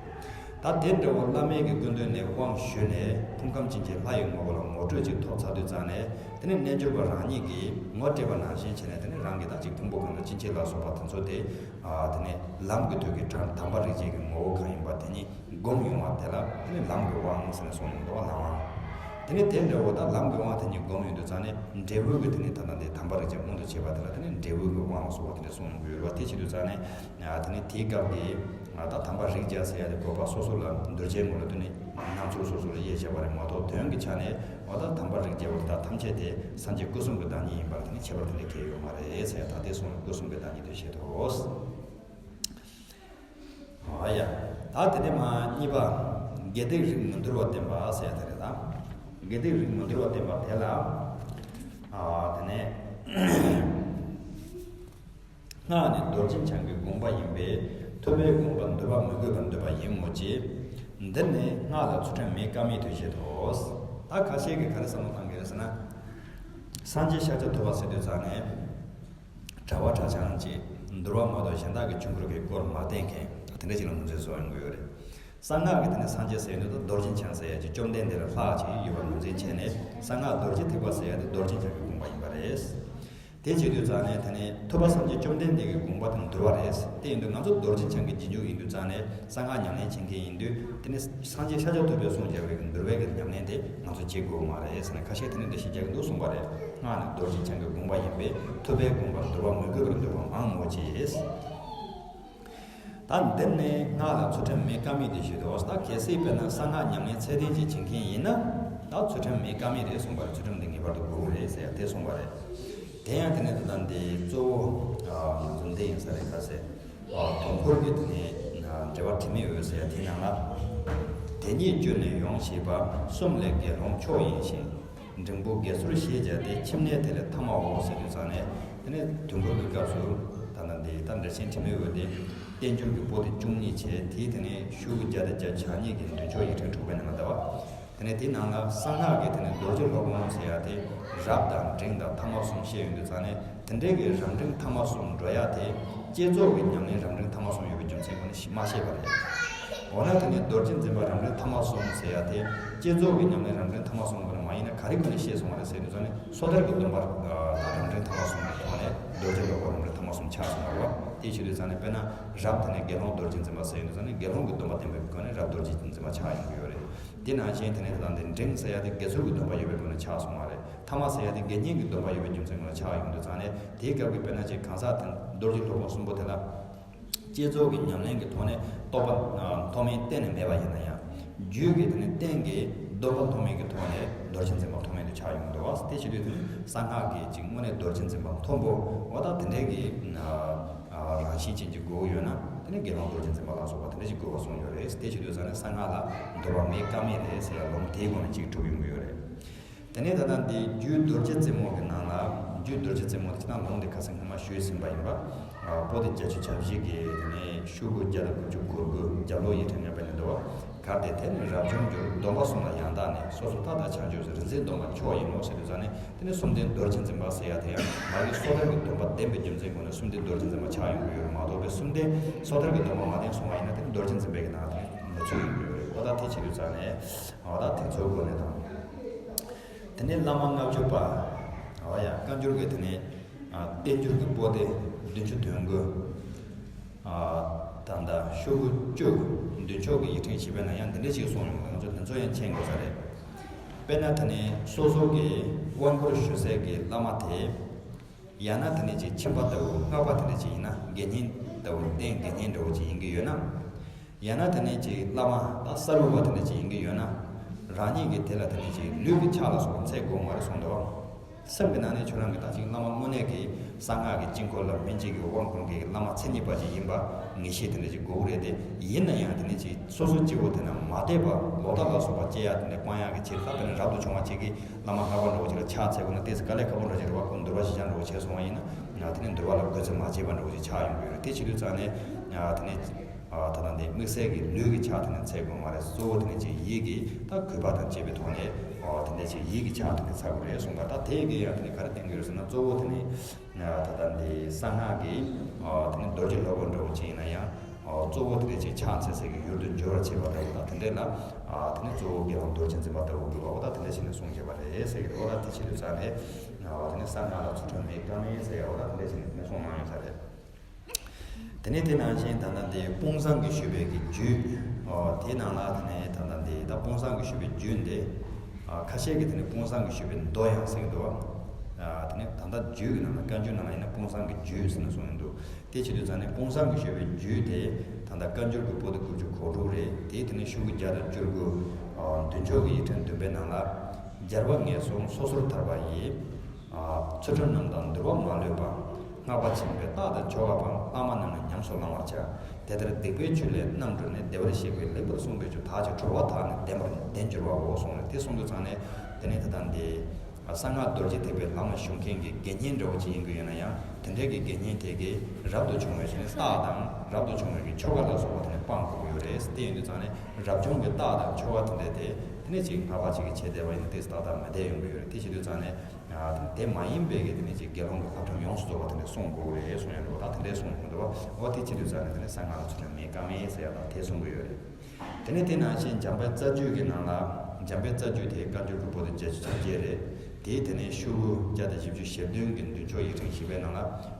ད་དེ་འདྲ་བོ་བླ་མའི་གི་སྐུ་མདུན་ནས་དབང་ཞུས་ནས་ཕུང་ཁམས་ཅན་གྱི་ལྷ་ཡི་ངོ་བོ་ལ་ངོ་སྤྲོད་ཅིག་ཐོབ་ཚར་དུས་ཙང་ནས། དེ་ནི་རྣལ་འབྱོར་པ་རང་ཉིད་ཀྱིས་ངོ་སྤྲད་པ་ནང་བཞིན་བྱས་ནས། དེ་ནི་རང་གི་ད་ཅིག་ཕུང་པོ་གང་དང་སྐྱེ་མཆེད་ལ་སོགས་པ་དེ་ཚོ་དེ། ཨ། དེ་ནས་ལམ་གྱི་དོན་གྱི་དམ་དམ་པ་རིགས་བརྒྱའི་གི་ངོ་བོ་གང་ཡིན་པ་དེ་ཉིད་སྒོམ་ཡོང་བ་དེ་ལ་དེ་ནི་ལམ་གྱི་དབང་ཟེར་ནས་གསུངས་ཡོང་འདུག་བ། ལམ་དབང་། དེ་ནི་དེ་འདྲ་བོ་ད་ལམ་གྱི་དབང་དེ་ཉིད་སྒོམ་ཡོང་དུས་ཙང་ནས་འབྲས་བུ་གི་དེ་ནི་ད་ལྟ་འདི་དམ་པ་རིགས་བརྒྱ་མངོན་དུ་བྱེད་པ་དེ་ལ་དེ་ནི་འབྲས་བུ་གི་དབང་ལ་སོགས་པ་དེ་འདྲ་གསུངས་ཡོང་གི་ཡོད་རེད་བ། དེ་བྱེད་དུས་ཙང་ནས། ཨ། དེ་ནི་དེའི་སྐབས་ཀྱི། ཨ། ད་དམ་པ་རིགས་བརྒྱ་ཟེར་ཡ་དེ་བཀོད་པ་སོ་སོ་ལ་འདུལ་བྱའི་ངོ་ལ་དེ་ནི་རྣམ་ཚོགས་སོ་སོ་ལ་དབྱེ་བྱས་པ་རེད་མ་གཏོགས། དོན་གྱི་ཆ་ནས་འོ་ད་དམ་པ་རིགས་བརྒྱ་པོ་དེ་དག་ཐམས་ཅད་དེ་སངས་རྒྱས་སྐུ་གསུམ་གྱི་བདག་ཉིད་ཡིན་པར་དེ་ནི་ཁྱད་པར་དེ་འདྲ་གང་ཡང་ཡོད་མ་རེད་ཟེར་ཡ། ད་དེ་སོང་ནས་སྐུ་གསུམ་གྱི་བདག་ཉིད་དེ་བཤད་དོ། ཨ་ཡ། ད་དེ་ནས་མ་གཉིས་པ། དགེ་སྡིག་རིགས་མི་འདུལ་བ་བསྟན་པ་ཟེར་ཡ་དེ་རེད་ད། དགེ་སྡིག་རིགས་མི་འདུལ་བ་བསྟན་པ་དེ་ལ། ཨ། དེ་ནས་སྔགས་ནི་རྡོ་རྗེ་འཆང་གི་དགོངས་པ་ཡིན་པས། ཐུབ་པའི་དགོངས་པ་འདུལ་བ་མི་དགོས་པར་འདོད་པ་ཡིན་མོད་ཀྱི། འདིར་ནི་སྔགས་ལ་ཚུལ་ཁྲིམས་མེད་ཀ་མེད་དུ་བཞེད་དོ། ད་ཁ་ཤས་ཀྱིས་ག་རེ་བསམ་བློ་བཏང་གི་རེད་ཟེར་ན། སངས་རྒྱས་ཤཱཀྱ་ཐུབ་པ་ཟེར་དུས་ཙང་ནས། གྲྭ་པ་གྲྭ་རྐྱང་གཅིག་འདུལ་བ་མ་གཏོགས་གཞན་དག་གི་ཆོས་འཁོར་གྱི་སྐོར་མ་བསྟན་མཁན་དེ་འདྲ་ཅིག་ལ་ངོས་འཛིན་བཟོ་ཡོང་གི་ཡོད་རེད། གསང་སྔགས་ཀྱི་དེ་ནས་སངས་རྒྱས་ཟེར་ཡོང་དུས་རྡོ་རྗེ་འཆང་ཟེར་ཡ་ཅིག་བཅོམ་ལྡན་འདས་ལས་ལྷག་ཅིག་ཡོད་པར་ངོས་འཛིན་བྱས་ནས། གསང་སྔགས་རྡོ་རྗེ་ཐེག་པ་ཟེར་ཡ་དེ་རྡོ་རྗེ་འཆང་གི་དགོངས་པ་ཡིན་པ་རེད། དེ་བྱེད་དུས་ཙང་ནས་དེ་ནས་ཐུབ་པ་སངས་རྒྱས་བཅོམ་ལྡན་འདས་ཀྱི་དགོངས་པ་དེ་འདུལ་བ་རེད། དེ་ཡིན་དུས་ང་ཚོ་རྡོ་རྗེ་འཆང་གི་རྗེས་འཇུག་ཡིན་དུས་ཙང་ནས། གསང་སྔགས་ཉམས་ལེན་བྱེད་མཁན་ཡིན་དུས། དེ་ནི་སངས་རྒྱས་ཤཱཀྱ་ཐུབ་པས་གསུངས་བཞག་པའི་གི་འདུལ་བའི་གི་ཉམས་ལེན་དེ་ང་ཚོ་བྱེད་དགོས་མ་རེད་ཟེར་ནས་ཁ་ཤས་དེ་ནི་འགྲེལ་བཤད་རྒྱག་གི་འདུག་གསུངས་པ་རེད། སྔགས་ནི་རྡོ་རྗེ་འཆང་གི་དགོངས་པ་ཡིན་པས། ཐུབ་པའི་དགོངས་པ་འདུལ་བ་མི་དགོས་པར་འདོད་པ་མང་མོད་ཀྱི། ད་འདིར་ནི་སྔགས་ལ་ཚུལ་ཁྲིམས་མེད་ཀ་མེད་དེ་བཞེད་དོ། ད་གལ་སྲིད་དཔེར་ན་གསང་སྔགས་ཉམས་ལེན་ཚད་ལྡན་ཅིག་བྱེད་མཁན་ཡིན་ན། ད་ཚུལ་ཁྲིམས་མེད་ཀ་མེད་རེད་གསུངས་པ་རེད། ཚུལ་ཁྲིམས་འདི་ངེས་པར་དུ་དགོས་རེད་ཟེར་ཡ་དེ་གསུངས་པ་རེད། དེ་ཡང་དེ་ནི་ད་ལྟ་འདི་གཙོ་བོ། ཨ། ང་ཚོ་འདི་ཡིན་ས་རེད་ཁ་ཟེར། ཨ། དུས་འཁོར་གྱི་དེ་ནས་འགྲེལ་པ་དྲི་མེད་འོད་ཟེར་ཡ་དེའི་ནང་ལ། དེ་ཉིད་བརྗོད་ནས་ཡོངས་ཤེས་པ། གསུམ་ལས་དགེ་སློང་མཆོག་ཡིན་ཞིང་། འབྲིང་པོ་དགེ་ཚུལ་ཞེས་བྱ་སྟེ། ཁྱིམ་གནས་དེ་ལས་ཐ་མའོ་ཟེར་དུས་ཙང་ནས། དེ་ནས་དུས་འཁོར་གྱི་སྐབས་སུ་ད་ལྟ་འདི་ད་འགྲེལ་ཆེན་དྲི་མེད་འོད་དེ། རྟེན་འབྱུང་གི་པོ་དེ་བཅུ་གཉིས་བྱས། དེའི་དེ་ནས་ཤོག་གུ་བརྒྱ་དང་བརྒྱད་ཅུ་གྱ་གཉིས་ཀྱི་མདུན་ཅོག་ཡིག་ཕྲེང་དྲུག་པའི་ནང་ལ་ལྟ་བ། དེ་ནས་དེའི་ནང་ལ་གསང་སྔགས་ཀྱི་དེ་ནས་རྡོ་རྗེ་སློབ་དཔོན་ཟེར་ཡ་དེ་རབ་དང་འབྲིང་དང་ཐ་མ་གསུམ་བཤད་ཡོང་དུས་ཙང་ནས། དེ་འདྲའི་གི་རབ་འབྲིང་ཐ་མ་གསུམ་འགྲོ་ཡ་དེ། བསྐྱེད་རྫོགས་ཀྱི་ཉམས་ལེན་རབ་འབྲིང་ཐ་མ་གསུམ་ཡོད་པའི་རྒྱུ་མཚན་ཁོ་ནས་མ་བཤད་པ་རེད། འོ་ན་དེ་ནས་རྡོ་རྗེ་འཛིན་པ་རབ་འབྲིང་ཐ་མ་གསུམ་ཟེར་ཡ་དེ། བསྐྱེད་རྫོགས་ཀྱི་ཉམས་ལེན་རབ་འབྲིང་ཐ་མ་གསུམ་ཁོ་ནས་མ་ཡིན་ན་ག་རེ་ཁོ་ནས་བཤད་སོང་བ་རེད་ཟེར་དུས་ཙང་ནས། སོ་ཐར་གྱི་སྡོམ་པ་རབ་འབྲིང་ཐ་མ་གསུམ་གྱི་ཐོག་ནས་རྡོ་རྗེ་སློབ་དཔོན་རབ་འབྲིང་ཐ་མ་གསུམ་ཆགས་སོང་བ་རེད། དེ་བྱེད་དུས་ཙང་ནས་དཔེར་ན་རབ་དེ་ནས་དགེ་སློང་རྡོ་རྗེ་འཛིན་པ་ཟེར་ཡོང་དུས་ཙང་ནས། དགེ་སློང་གི་སྡོམ་པ་བསྟན་པའི་སྒོ་ནས་རབ་རྡོ་རྗེ་འཛིན་པ་ཆགས་ཡོང་གི་ཡོད་རེད། དེ་ནང་བཞིན་དེ་ནས་ད་ལྟ་འདི་འབྲིང་ཟེར་ཡ་དེ་དགེ་ཚུལ་གྱི་སྡོམ་པ་ཡོད་པའི་སྒོ་ནས་ཆགས་སོང་བ་རེད། ཐ་མ་ཟེར་ཡ་དེ་དགེ་བསྙེན་གྱི་སྡོམ་པ་ཡོད་པའི་རྒྱུ་མཚན་སྒོ་ནས་ཆགས་ཡོང་དུས་ཙང་ནས། དེའི་སྐབས་ཀྱི་དཔེར་ན་ཅིག་གང་ཟག་དེ་རྡོ་རྗེ་སློབ་དཔོན་གསུམ་པོ་དེ་ལ། བསྐྱེད་རྫོགས་ཀྱི་ཉམས་ལེན་གྱི་ཐོག་ནས་རྟོགས་པ་མཐོ་དམན་གཏན་ནས་མེད་པ་ཡིན་ན་ཡང་། རྒྱུད་ཀྱི་དེ་ནས་རྟེན་གྱི་སྡོམ་པ་མཐོ་དམན་གྱི་ཐོག་ནས་རྡོ་རྗེ་འཛིན་པ་མཐོ་དམན་དུ་ཆགས་ཡོང་གི་འདུག་བ། དེ་བྱེད་དུས་དེ་ནི་གསང་སྔགས་ཀྱི་ཅིག་དངོས་གནས་རྡོ་རྗེ་འཛིན་པ་མཐོན་པོ། འོ་ད་དེ་འདྲའི་གི་རང་བཞིན་ཅན་གྱི་དགོས་ཡོད་ན། དེ་ནི་དགེ་སློང་རྡོ་རྗེ་འཛིན་པ་ལ་སོགས་པ་དེ་འདྲ་ཅིག་དགོས་པ་གསུངས་ཡོད་རེད། དེ་བྱེད་དུས་ཙང་ནས་གསང་སྔགས་ལ་འདོད་པ་མེད་ཀ་མེད་རེད་ཟེར་ཡ་ལུང་དེའི་སྒོ་ནས་ཅིག་གྲུབ་ཡོང་གི་ཡོད་རེད། དེ་ནས་ད་ལྟ་འདི་རྒྱུད་རྡོ་རྗེ་རྩེ་མོ་གི་ནང་ལ། རྒྱུད་རྡོ་རྗེ་རྩེ་མོ་དེ་ཅི་ན་ལུང་དེ་ཁ་སང་སྔོན་མ་ཞུས་ཟིན་པ་ཡིན་པ། ཨ། པོ་ཏི་བརྒྱད་ཅུ་གྱ་བཞི་གི་དེ་ནས་ཤོག་གུ་བརྒྱ་དང་དགུ་བཅུ་གོ་དགུ། རྒྱབ་ལོགས་ཡིག་ཕྲེང་ལྔ་པའི་ནང་འདུག་བ། གལ་ཏེ་དེ་ནི་རབ་བྱུང་འགྱུར། སྡོམ་པ་གསུམ་ལ་ཡང་དག་ནི། སོ་སོར་ཐར་དང་བྱང་ཆུབ་སེལ། རིག་འཛིན་སྡོམ་པ་མཆོག་ཡིན་ནོ་ཟེར་དུས་ཙང་ནས། དེ་ནི་གསུམ་ལྡན་རྡོ་རྗེ་འཛིན་པ་ཟེར་ཡ་དེ་ཡང་མ་གི་སོ་ཐར་གྱི་སྡོམ་པ་ལྡན་པའི་རྒྱུ་མཚན་སྒོ་ནས་གསུམ་ལྡན་རྡོ་རྗེ་འཛིན་པ་ཆགས་ཡོང་གི་ཡོད་རེད་མ་གཏོགས་པའི། གསུམ་ལྡན་སོ་ཐར་གྱི་སྡོམ་པ་མ་ལྡན་སོང་བ་ཡིན་ན། དེ་ནི་རྡོ་རྗེ་འཛིན་པའི་གི་ནང་དེ་མི་ཚུད་ཡོང་གི་ཡོད་རེད། འོ་ད་དེ་བྱེད་དུས་ཙང་ནས། འོ་ད་དེ་ཚོའི་སྒོ་ནས་དང་། དེ་ནས་བླ་མ་ལྔ་བཅུ་པ། འོ་ཡ། བཀའ་འགྱུར་གྱི་དེ་ནས། ཨ། བསྟན་འགྱུར་གྱི་པོ་ཏི་བདུན་ཅུ་དོན་དགུ། ཨ། ད་ལྟ་ཤོག་གུ་བཅུ། མདུན་ཕྱོགས་ཀྱི་ཡིག་ཕྲེང་བཞི་པའི་ནང་ཡང་འདི་འདྲ་ཞིག་གསུངས་ཡོང་། ང་ཚོ་འདི་ཚོ་ཡང་མཁྱེན་དགོས་ས་རེད། དཔེར་ན་དེ་ནས་སོ་སོ་གི་དབང་བསྐུར་ཞུ་སའི་གི་བླ་མ་དེ། ཡང་ན་དེ་ནས་ཅིག་ཁྱིམ་པ་ལྟ་བུ། སྔགས་པ་དེ་འདྲ་ཅིག་ཡིན་ན། དགེ་བསྙེན་ལྟ་བུ། རྟེན་དགེ་བསྙེན་འདྲ་བོ་ཅིག་ཡིན་གྱི་ཡོད་ན། ཡང་ན་དེ་ནས་ཅིག་བླ་མ་ད་ས་རུ་པ་དེ་འདྲ་ཅིག་ཡིན་གྱི་ཡོད་ན། རང་ཉིད་ཀྱིས་དེ་ལ་དེ་ནས་ཅིག་ལུས་ཀྱི་ཕྱག་ལ་སོགས་པ་འཚལ་དགོས་མ་རེད་གསུངས་འདུག། སེམས་ཀྱི་ནང་ནས་ཁྱོད་རང་གིས་ད་ཅིག་བླ་མ་དངོས་གནས་ཀྱི་གསང་སྔགས་ཀྱི་དཀྱིལ་འཁོར་ལ་སྨིན་བྱེད་ཀྱི་དབང་བསྐུར་མཁན་གྱི་བླ་མ་མཚན་ཉིད་པ་ཅིག་ཡིན་པ་ངེས་ཤེས་དེ་འདྲ་ཅིག་དགོས་ཀྱི་རེད་དེ། ཡིན་ན་ཡང་དེ་ནས་ཅིག་སོ་སོ་སྐྱེ་བོ་དེ་རྣམས་མ་དད་པ་ལོག་ལྟ་ལ་སོགས་པ་སྐྱེ་ཡ་དེ་འདྲ་སྤང་ཡག་གི་ཆེད་དུ་ད་དཔེར་ན་རབ་ཏུ་བྱུང་བ་ཅིག་གིས་བླ་མ་ལྷ་པ་འདྲ་བོ་ཅིག་ལ་ཕྱག་འཚལ་དགོས་ན་ཏོག་ཙམ་དཀའ་ལས་ཁག་པོ་འདྲ་ཅིག་རེད་བ། ཁོ་འདུལ་བ་ཞི་བྱེད་འདྲ་བོ་བྱས་སོང་བ་ཡིན་ན། དེ་ནས་འདུལ་བ་ལ་རྒོལ་རྩོད་མ་བྱས་པ་འདྲ་བོ་ཅིག་ཆགས་ཡོང་གི་ཡོད་རེད། དེ་བྱེད་དུས་ཙང་ནས་དེ་ནས། ཨ་ད་ལྟ་འདི་དམིགས་བསལ་གྱི་ལུས་ཀྱི་ཕྱག་དེ་ནས་འཚལ་དགོས་མ་རེད། གཙོ་བོ་དེ་ནས་ཅིག་ཡིད་ཀྱི་ད་གུས་པ་དང་བཅས་པའི་ཐོག་ནས་ཨ་དེ་ནས་ཅིག་ཡིད་ཀྱི་ཕྱག་དེ་ནས་འཚལ་དགོས་རེད་གསུངས་པ། ད་དེ་གི་ཡང་དེ་ནས་ག་རེ་བསྟན་གྱི་ཡོད་ཟེར་ན། གཙོ་བོ་དེ་ནས་ཨ་ད་ལྟ་འདི་གསང་སྔགས་ཀྱི་ཨ་དེ་ནས་རྡོ་རྗེ་སློབ་དཔོན་འདྲ་བོ་ཅིག་ཡིན་ན་ཡང་ཨ་གཙོ་བོ་དེ་ནས་ཅིག་ཕྱག་འཚལ་སའི་གི་ཡུལ་དུ་འགྱུར་བར་བྱེད་པ་འདྲ་བོ་དང་། དེ་འདྲས་ལ་ཨ་དེ་ནས་གཙོ་བོ་དགེ་སློང་རྡོ་རྗེ་འཛིན་པ་ལྟ་བུ་དགོས་པ་བོ་ད་དེ་འདྲས་ཞིག་ནས་གསུངས་བཞག་པ་རེད་ཟེར་གྱི་འདུག། ད་དེ་བྱེད་དུས་ཙང་ནས་ཨ་དེ་ནས་གསང་སྔགས་ལ་ཚུལ་ཁྲིམས་མེད་ཀ་མེད་ཟེར་ཡ་བོ་ད་དེ་འདྲས་ཞིག་ནས་གསུངས་གནང་ཡོད་ས་རེད། དེ་ནས་དེ་ནང་བཞིན་ད་ལྟ་འདི་དཔུང་བཟང་གིས་ཞུས་པའི་གི་རྒྱུད། ཨོ་དེ་ནང་ལ་དེ་ནས་ད་ལྟ་འདི་ད་དཔུང་བཟང་གིས་ཞུས་པའི་རྒྱུད་འདི། ཨ་ཁ་ཤས་ཀྱིས་དེ་ནས་དཔུང་བཟང་གིས་ཞུས་པའི་མདོ་ཡང་ཟེར་གྱི་འདུག། ཨ་དེ་ནས་ད་ལྟ་རྒྱུད་ཀྱི་ནང་ལ་བཀའ་འགྱུར་ནང་ལ་ཡིན་ན་དཔུང་བཟང་གི་རྒྱུད་ཟེར་ནས་གསུངས་ཡོང་འདུག། དེ་བྱེད་དུས་ཙང་ནས་དཔུང་བཟང་གིས་ཞུས་པའི་རྒྱུད་དེ་ད་ལྟ་བཀའ་འགྱུར་གྱི་པོ་ཏི་དགུ་བཅུ་གོ་དྲུག་རེད། དེ་དེ་ནས་ཤོག་གུ་བརྒྱ་དང་བཅུ་དགུ། ཨ་མདུན་ཅོག་གི་ཡིག་ཕྲེང་བདུན་པའི་ནང་ལ། རྒྱལ་བ་ངན་སོང་སོ་སོར་ཐར་པ་ཡི། ཚུལ་ཁྲིམས་རྣམས་དང་འདུལ་བ་མ་ལུས་པ། སྔགས་པ་ཆེན་པོའི་རྟགས་དང་ཆོ་ག་སྤངས། ལྷག་མ་རྣམས་ནི་ཉམས་སུ་བླང་བར་བྱ། དེ་ལྟར་སྡིག་པའི་ཆོས་ལས་རྣམ་གྲོལ་ནས། བདེ་བར་གཤེགས་པས་ལེགས་པར་གསུངས་པའི་ཆོས། བདག་ཀྱང་གྲོལ་བ་དག་ནི་བདེན་པར་བདེན་འགྱུར་བའོ་གསུངས་ནས། དེ་གསུངས་དུས་ཙང་ནས་དེ་ནས་ད་ལྟ་འདི་གསང་སྔགས་རྡོ་རྗེ་ཐེག་པའི་ལམ་ལ་ཞུགས་མཁན་གྱི་དགེ་བསྙེན་འདྲ་བོ་ཅིག་ཡིན་དགོས་ཡོད་ན་ཡང་། དེ་འདྲའི་གི་དགེ་བསྙེན་དེ་གིས་རབ་ཏུ་བྱུང་བའི་ཆོས་ནི་རྟགས་དང་རབ་ཏུ་བྱུང་བའི་གི་ཆོ་ག་ལ་སོགས་པ་དེ་ནི་སྤང་དགོས་ཀྱི་ཡོད་རེད། དེ་ཡིན་དུས་ཙང་ནས་རབ་བྱུང་གི་རྟགས་དང་ཆོ་ག་དེ་འདྲ་དེ་དེ་ནས་ཅིག་སྔགས་པ་ཅིག་གིས་བྱས་བསྡད་པ་ཡིན་ན་དེ་ཏག་ཏག་མི་བསྡད་ཡོང་གི་ཡོད་རེད། དེ་བྱེད་དུས་ཙང་ནས་ཨ་དེ་མ་ཡིན་པའི་གི་དེ་ནས་ཅིག་དགེ་སློང་གི་བསླབ་ཁྲིམས་ཡོངས་སུ་རྫོགས་པ་དེ་འདྲ་སྲུང་དགོས་རེད་གསུང་ཡ་འགྲོ་བ་ད་དེ་འདྲ་གསུང་ཡོང་འདུག་བ། འོ་དེ་བྱེད་དུས་ཙང་ནས་དེ་ནས་གསང་སྔགས་ལ་ཚུལ་ཁྲིམས་མེད་ཀ་མེད་ཟེར་ཡ་དང་དེ་གསུང་གི་ཡོད་རེད། དེ་ནས་དེ་ནང་བཞིན་འཇམ་དཔལ་རྩ་རྒྱུད་ཀྱི་ནང་ལ། འཇམ་དཔལ་རྩ་རྒྱུད་དེ་བཀའ་འགྱུར་གྱི་པོ་ཏི་བརྒྱད་ཅུ་གྱ་བརྒྱད་རེད། དེའི་དེ་ནས་ཤོག་གུ་བརྒྱ་དང་བཞི་བཅུ་ཞེ་བདུན་གྱི་མདུན་ཅོག་ཡིག་ཕྲེང་བཞི་པའི་ནང་ལ།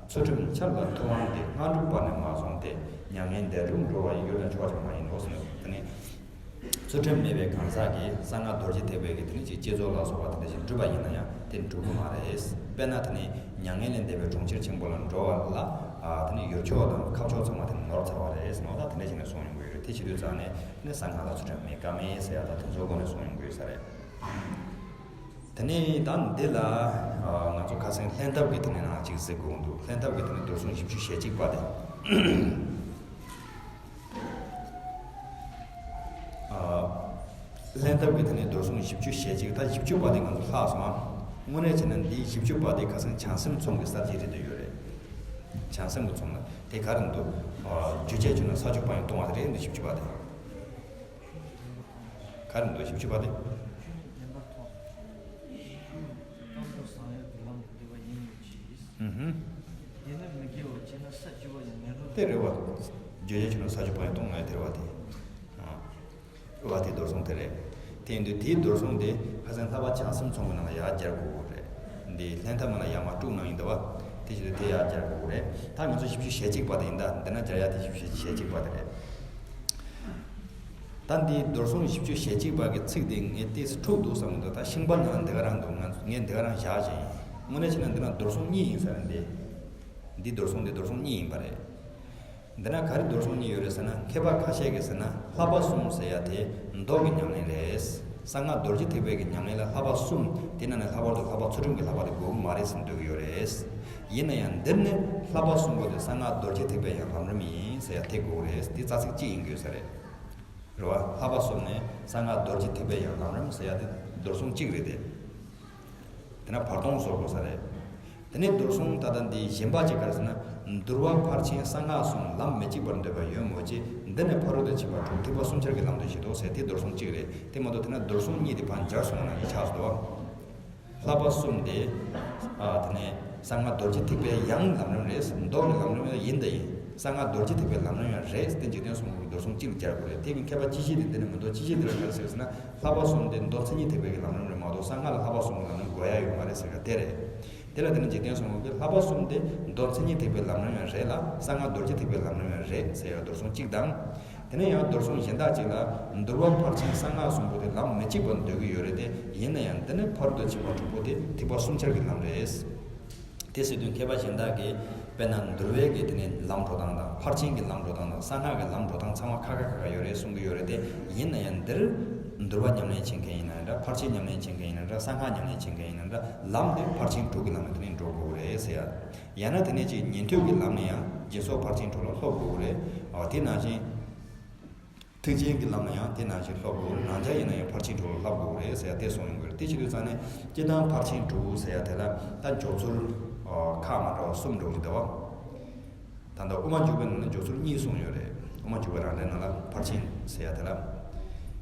ཚུལ་ཁྲིམས་འཆལ་ལ་ཐུབ་དབང་གིས། སྔ་འགྲུབ་པ་ནི་མ་བཟུང་སྟེ། མྱ་ངན་འདས་གྲོལ་འགྲོ་བ་ཡི། ཡུལ་ལ་འཆོལ་བ་ཅིག་མ་ཡིན་ནོ་ཟེར་ནས། དེ་ནས་ཚུལ་ཁྲིམས་མེད་པའི་གང་ཟག་གིས་གསང་སྔགས་རྡོ་རྗེ་ཐེག་པའི་གི་དེ་ནས་ཅིག་བསྐྱེད་རྫོགས་ལ་སོགས་པ་དེ་འདྲ་ཞིག་བསྒྲུབས་པ་ཡིན་ན་ཡང་དེ་འགྲུབ་ཀྱི་མ་རེད། དཔེར་ན་དེ་ནས་མྱ་ངན་ལས་འདས་པའི་གྲོང་ཁྱེར་ཆེན་པོ་ལ་འགྲོ་བ་ལ། ཨ་དེ་ནས་ཡུལ་ཕྱོགས་དང་ཁབ་ཕྱོགས་ཚང་མ་དེ་ནས་ནོར་ཚར་བ་རེད་ཟེར་ནོ། ད་དེ་འདྲ་ཞིག་ནས་གསུངས་ཡོང་གི་ཡོད་རེད། དེ་བྱེད་དུས་ཙང་ནས་ནི་གསང་སྔགས་ལ་ཚུལ་ཁྲིམས་མེད་ཀ་མེད་ཟེར་ཡ་ད་དེ་ཚོའི་སྒོ་ནས་གསུངས་ཡོང་གི་ཡོད་ས་རེད། དེ་ནས་ད་འདི་ལ་ཨ་ང་ཚོ་ཁ་སང་ལྷན་ཐབས་ཀྱི་དེ་ནས་ནང་གཅིག་གཟིགས་དགོས་འདུག། ལྷན་ཐབས་ཀྱི་དེ་ནས་རྡོར་སྲུང་བཞི་བཅུ་ཞེ་གཅིག་པ་དེ། ཨ་ལྷན་ཐབས་ཀྱི་དེ་ནས་རྡོར་སྲུང་བཞི་བཅུ་ཞེ་གཅིག། ད་བཞི་བཅུ་པ་དེ་ང་ཚོ་ལྷག་སོང་ཨ། དངོས་གནས་བྱས་ན་འདིའི་བཞི་བཅུ་པ་དེ་ཁ་སང་བྱང་སེམས་ཚོམས་ཀྱི་གསར་བརྗེ་རེད་འདོད་ཡོད་རེད། བྱང་སེམས་ཀྱི་ཚོམས་ལ་དེ་ག་རེ་འདུག། ཨ་རྒྱུ་འབྲས་བྱུང་ན་ས་ཆུ་བག་ཡངས་གཏོང་བ་དེ་རེད་འདུག། བཞི་བཅུ་པ་དེ། ག་རེ་འདུག་བཞི་བཅུ་པ་དེ། ཨུ་ཧུམ། དེ་རེད་བ། རྒྱུ་འབྲས་བྱུང་ན་ས་ཆུ་བག་ཡངས་གཏོང་ང་དེ་རེད་བ་དེ། ཨ་བ་དེ་རྡོར་སྲུང་དེ་རེད། དེ་ཡིན་དུས་དེའི་རྡོར་སྲུང་དེ་ཁ་སང་ལྷག་པ་བྱང་སེམས་ཚོམས་ཀྱི་ནང་ལ་ཡར་སྦྱར་དགོས་ཀྱི་རེད། འདི་ལྷན་ཐབས་ནང་ལ་ཡར་མར་དཀྲུགས་གནང་ཡིན་འདུག་བ། དེ་བྱེད་དུས་དེ་ཡར་སྦྱར་དགོས་ཀྱི་རེད། ད་ང་ཚོ་བཞི་བཅུ་ཞེ་གཅིག་པ་དེ་ཡིན། ད་འདི་ན་སྦྱར་ཡ་དེ་བཞི་བཅུ་ཞེ་གཅིག་པ་དེ་རེད། ད་འདི་རྡོར་སྲུང་བཞི་བཅུ་ཞེ་གཅིག་པ་གི་ཚིག་དེ་ངས་ཏོག་ཙམ་འཁྲུགས་འདུག་བསམ་གྱི་འདུག། ད་ཤིང་པ་ནང་ལ་འདི་ག་རང་འདུག། ང་ངས་འདི་ག་རང་བཞག་བྱས་ཡིན། དངོས་གནས་བྱས་ན་འདི་ན་རྡོར་སྲུང་གཉིས་ཡིན་ས་རེད་འདི། འདི་རྡོར་སྲུང་འདི་རྡོར་སྲུང་གཉིས་ཡིན་པ་རེད། འདི་ན་ག་རེ་རྡོར་སྲུང་གཉིས་ཡོད་རེད་ཟེར་ན། མཁས་པ་ཁ་ཤས་ཀྱིས་ཟེར་ན་བསླབ་པ་གསུམ་ཟེར་ཡ་དེ་མདོ་གི་ཉམས་ལེན་རེད། གསང་སྔགས་རྡོ་རྗེ་ཐེག་པའི་གི་ཉམས་ལེན་ལ་བསླབ་པ་གསུམ་དེ་ནང་ནས་ལྷག་པར་དུ་བསླབ་པ་ཚུལ་ཁྲིམས་ཀྱི་བསླབ་པ་དེ་དགོས་ཀྱི་མ་རེད་ཟེར་འདོད་ཀྱི་ཡོད་རེད། ཡིན་ན་ཡང་འདིར་ནི་བསླབ་པ་གསུམ་པོ་དེ་གསང་སྔགས་རྡོ་རྗེ་ཐེག་པའི་ཡང་ལམ་རིམ་ཡིན་ཟེར་ཡ་དེ་དགོས་ཀྱི་རེད། དེ་རྩ་ཚིག་གཅིག་ཡིན་དགོས་ས་རེད། རེད་བ། བསླབ་པ་གསུམ་ནི་གསང་སྔགས་རྡོ་རྗེ་ཐེག་པའི་ཡང་ལམ་རིམ་ཟེར་ཡ་དེ་རྡོར་སྲུང་གཅིག་རེད་དེ། དེ་ན་བར་སྟོང་བཟོ་དགོས་ས་རེད། དེ་ནས་རྡོར་སྲུང་ད་ལྟ་འདི་གཞན་པ་ཅིག་ག་རེ་ཟེར་ན། འདུལ་བ་ཕར་ཕྱིན་གསང་སྔགས་གསུམ། ལམ་མི་གཅིག་པར་འདོད་པ་ཡོད་མོད་ཀྱི། འདི་ནི་ཕ་རོལ་ཏུ་ཕྱིན་པ་དྲུག། ཐེག་པ་གསུམ་ཆར་གྱི་ལམ་དུ་བཞེད་དོ་ཟེར་དེ་རྡོར་སྲུང་གཅིག་རེད། དེ་མ་གཏོགས་དེ་ན་རྡོར་སྲུང་གཉིས་དེ་ཕར་སྦྱར་སོང་ན་ཡིན་ཆགས་སོ། བསླབ་པ་གསུམ་དེ། ཨ་དེ་ནས་གསང་སྔགས་རྡོ་རྗེ་ཐེག་པའི་ཡང་ལམ་རིམ་རེད། མདོ་གི་ལམ་རིམ་ཡང་ཡིན་ད་ཡིན། གསང་སྔགས་རྡོ་རྗེ་ཐེག་པའི་ལམ་རིམ་ཡང་རེད། དེ་འཇིག་རྟེན་གསུམ་མགོན་གྱི་རྡོར་སྲུང་གཅིག་ལ་སྦྱར་དགོས་རེད། དེ་གི་མཁས་པ་སྤྱི་བཤད་དེ་འདི་ནས་མི་འདུག། སྤྱི་བཤད་འདི་ལ་ག་རེ་ཟེར་ཟེར་ན། བསླབ་པ་གསུམ་དེ་མདོ་མཚན་ཉིད་ཐེག་པའི་གི་ལམ་རིམ་རེད་མ་གཏོགས་གསང་སྔགས་ལ་བསླབ་པ་གསུམ་གྱི་ལམ་རིམ་དགོས་ཡ་ཡོད་མ་རེད་ཟེར་ག་དེ་རེད། དེ་ལ་དེ་ནི་འཇིག་རྟེན་གསུམ་མགོན་གྱི་བསླབ་པ་གསུམ་དེ་མདོ་མཚན་ཉིད་ཐེག་པའི་ལམ་རིམ་ཡང་རེད་ལ། གསང་སྔགས་རྡོ་རྗེ་ཐེག་པའི་ལམ་རིམ་ཡང་རེད་ཟེར་ཡ་རྡོར་སྲུང་གཅིག་དང་། དེ་ནས་ཡང་རྡོར་སྲུང་གཞན་དག་ཅིག་ལ། འདུལ་བ་ཕར་ཕྱིན་གསང་སྔགས་གསུམ་པོ་དེ་ལམ་མི་གཅིག་པར་འདོད་ཀྱི་ཡོད་རེད་དེ། ཡིན་ན་ཡང་འདི་ནི་ཕ་རོལ་ཏུ་ཕྱིན་པ་དྲུག་པོ་དེ་ཐེག་པ་གསུམ་ཆར་གྱི་ལམ་རེད། དེ་ཟེར་དུས་མཁས་པ་གཞན་དག་གིས། དཔེར་ན་འདུལ་བའི་གི་དེ་ནས་ལམ་འགྲོ་སྟངས་དང་ཕར་ཕྱིན་གྱི་ལམ་འགྲོ་སྟངས་དང་གསང་སྔགས་ཀྱི་ལམ་འགྲོ་སྟངས་ཚང་མ་ཁ་ཁ་ཁ་ཁ་ཡོད་རེད་གསུང་གི་ཡོད་རེད་དེ། ཡིན་ན་ཡང་འདིར་འདུལ་བ་ཉམས་ལེན་བྱེད་མཁན་ཡིན་ན་འདྲ། ཕར་ཕྱིན་ཉམས་ལེན་བྱེད་མཁན་ཡིན་ན་འདྲ། གསང་སྔགས་ཉམས་ལེན་བྱེད་མཁན་ཡིན་ན་འདྲ། ལམ་དེ་ཕར་ཕྱིན་དྲུག་གི་ལམ་ལ་དེ་ནས་འགྲོ་དགོས་རེད་ཟེར་ཡ། ཡང་ན་དེ་ནས་ཅིག་ཉན་ཐོས་ཀྱི་ལམ་ནས་ཡང་སྦྱིན་སོགས་ཕར་ཕྱིན་དྲུག་ལ་སློབ་དགོས་རེད། འོ་དེ་ནང་བཞིན། ཐེག་ཆེན་གྱི་ལམ་ལ་ཡང་དེ་ནང་བཞིན་སློབ་དགོས། རང་རྒྱལ་ཡིན་ན་ཡང་ཕར་ཕྱིན་དྲུག་ལ་བསླབ་དགོས་རེད་ཟེར་ཡ་དེ་གསུངས་ཡོང་གི་རེད། དེ་བྱེད་དུས་ཙང་ནས་སྤྱིར་བཏང་ཕར་ཕྱིན་དྲུག་ཟེར་ཡ་དེ་ལ་ད་འཇོག་ཚུལ་ཁག་མ་འདྲ་བ་གསུམ་འགྲོ་གི་འདུག་བ། ད་ལྟ་དབུ་མ་འཇུག་པའི་ནང་ན་འཇོག་ཚུལ་གཉིས་གསུངས་ཡོད་རེད། དབུ་མ་འཇུག་པའི་རང་འགྲེལ་ནང་ལ་ཕར་ཕྱིན་ཟེར་ཡ་དེ་ལ།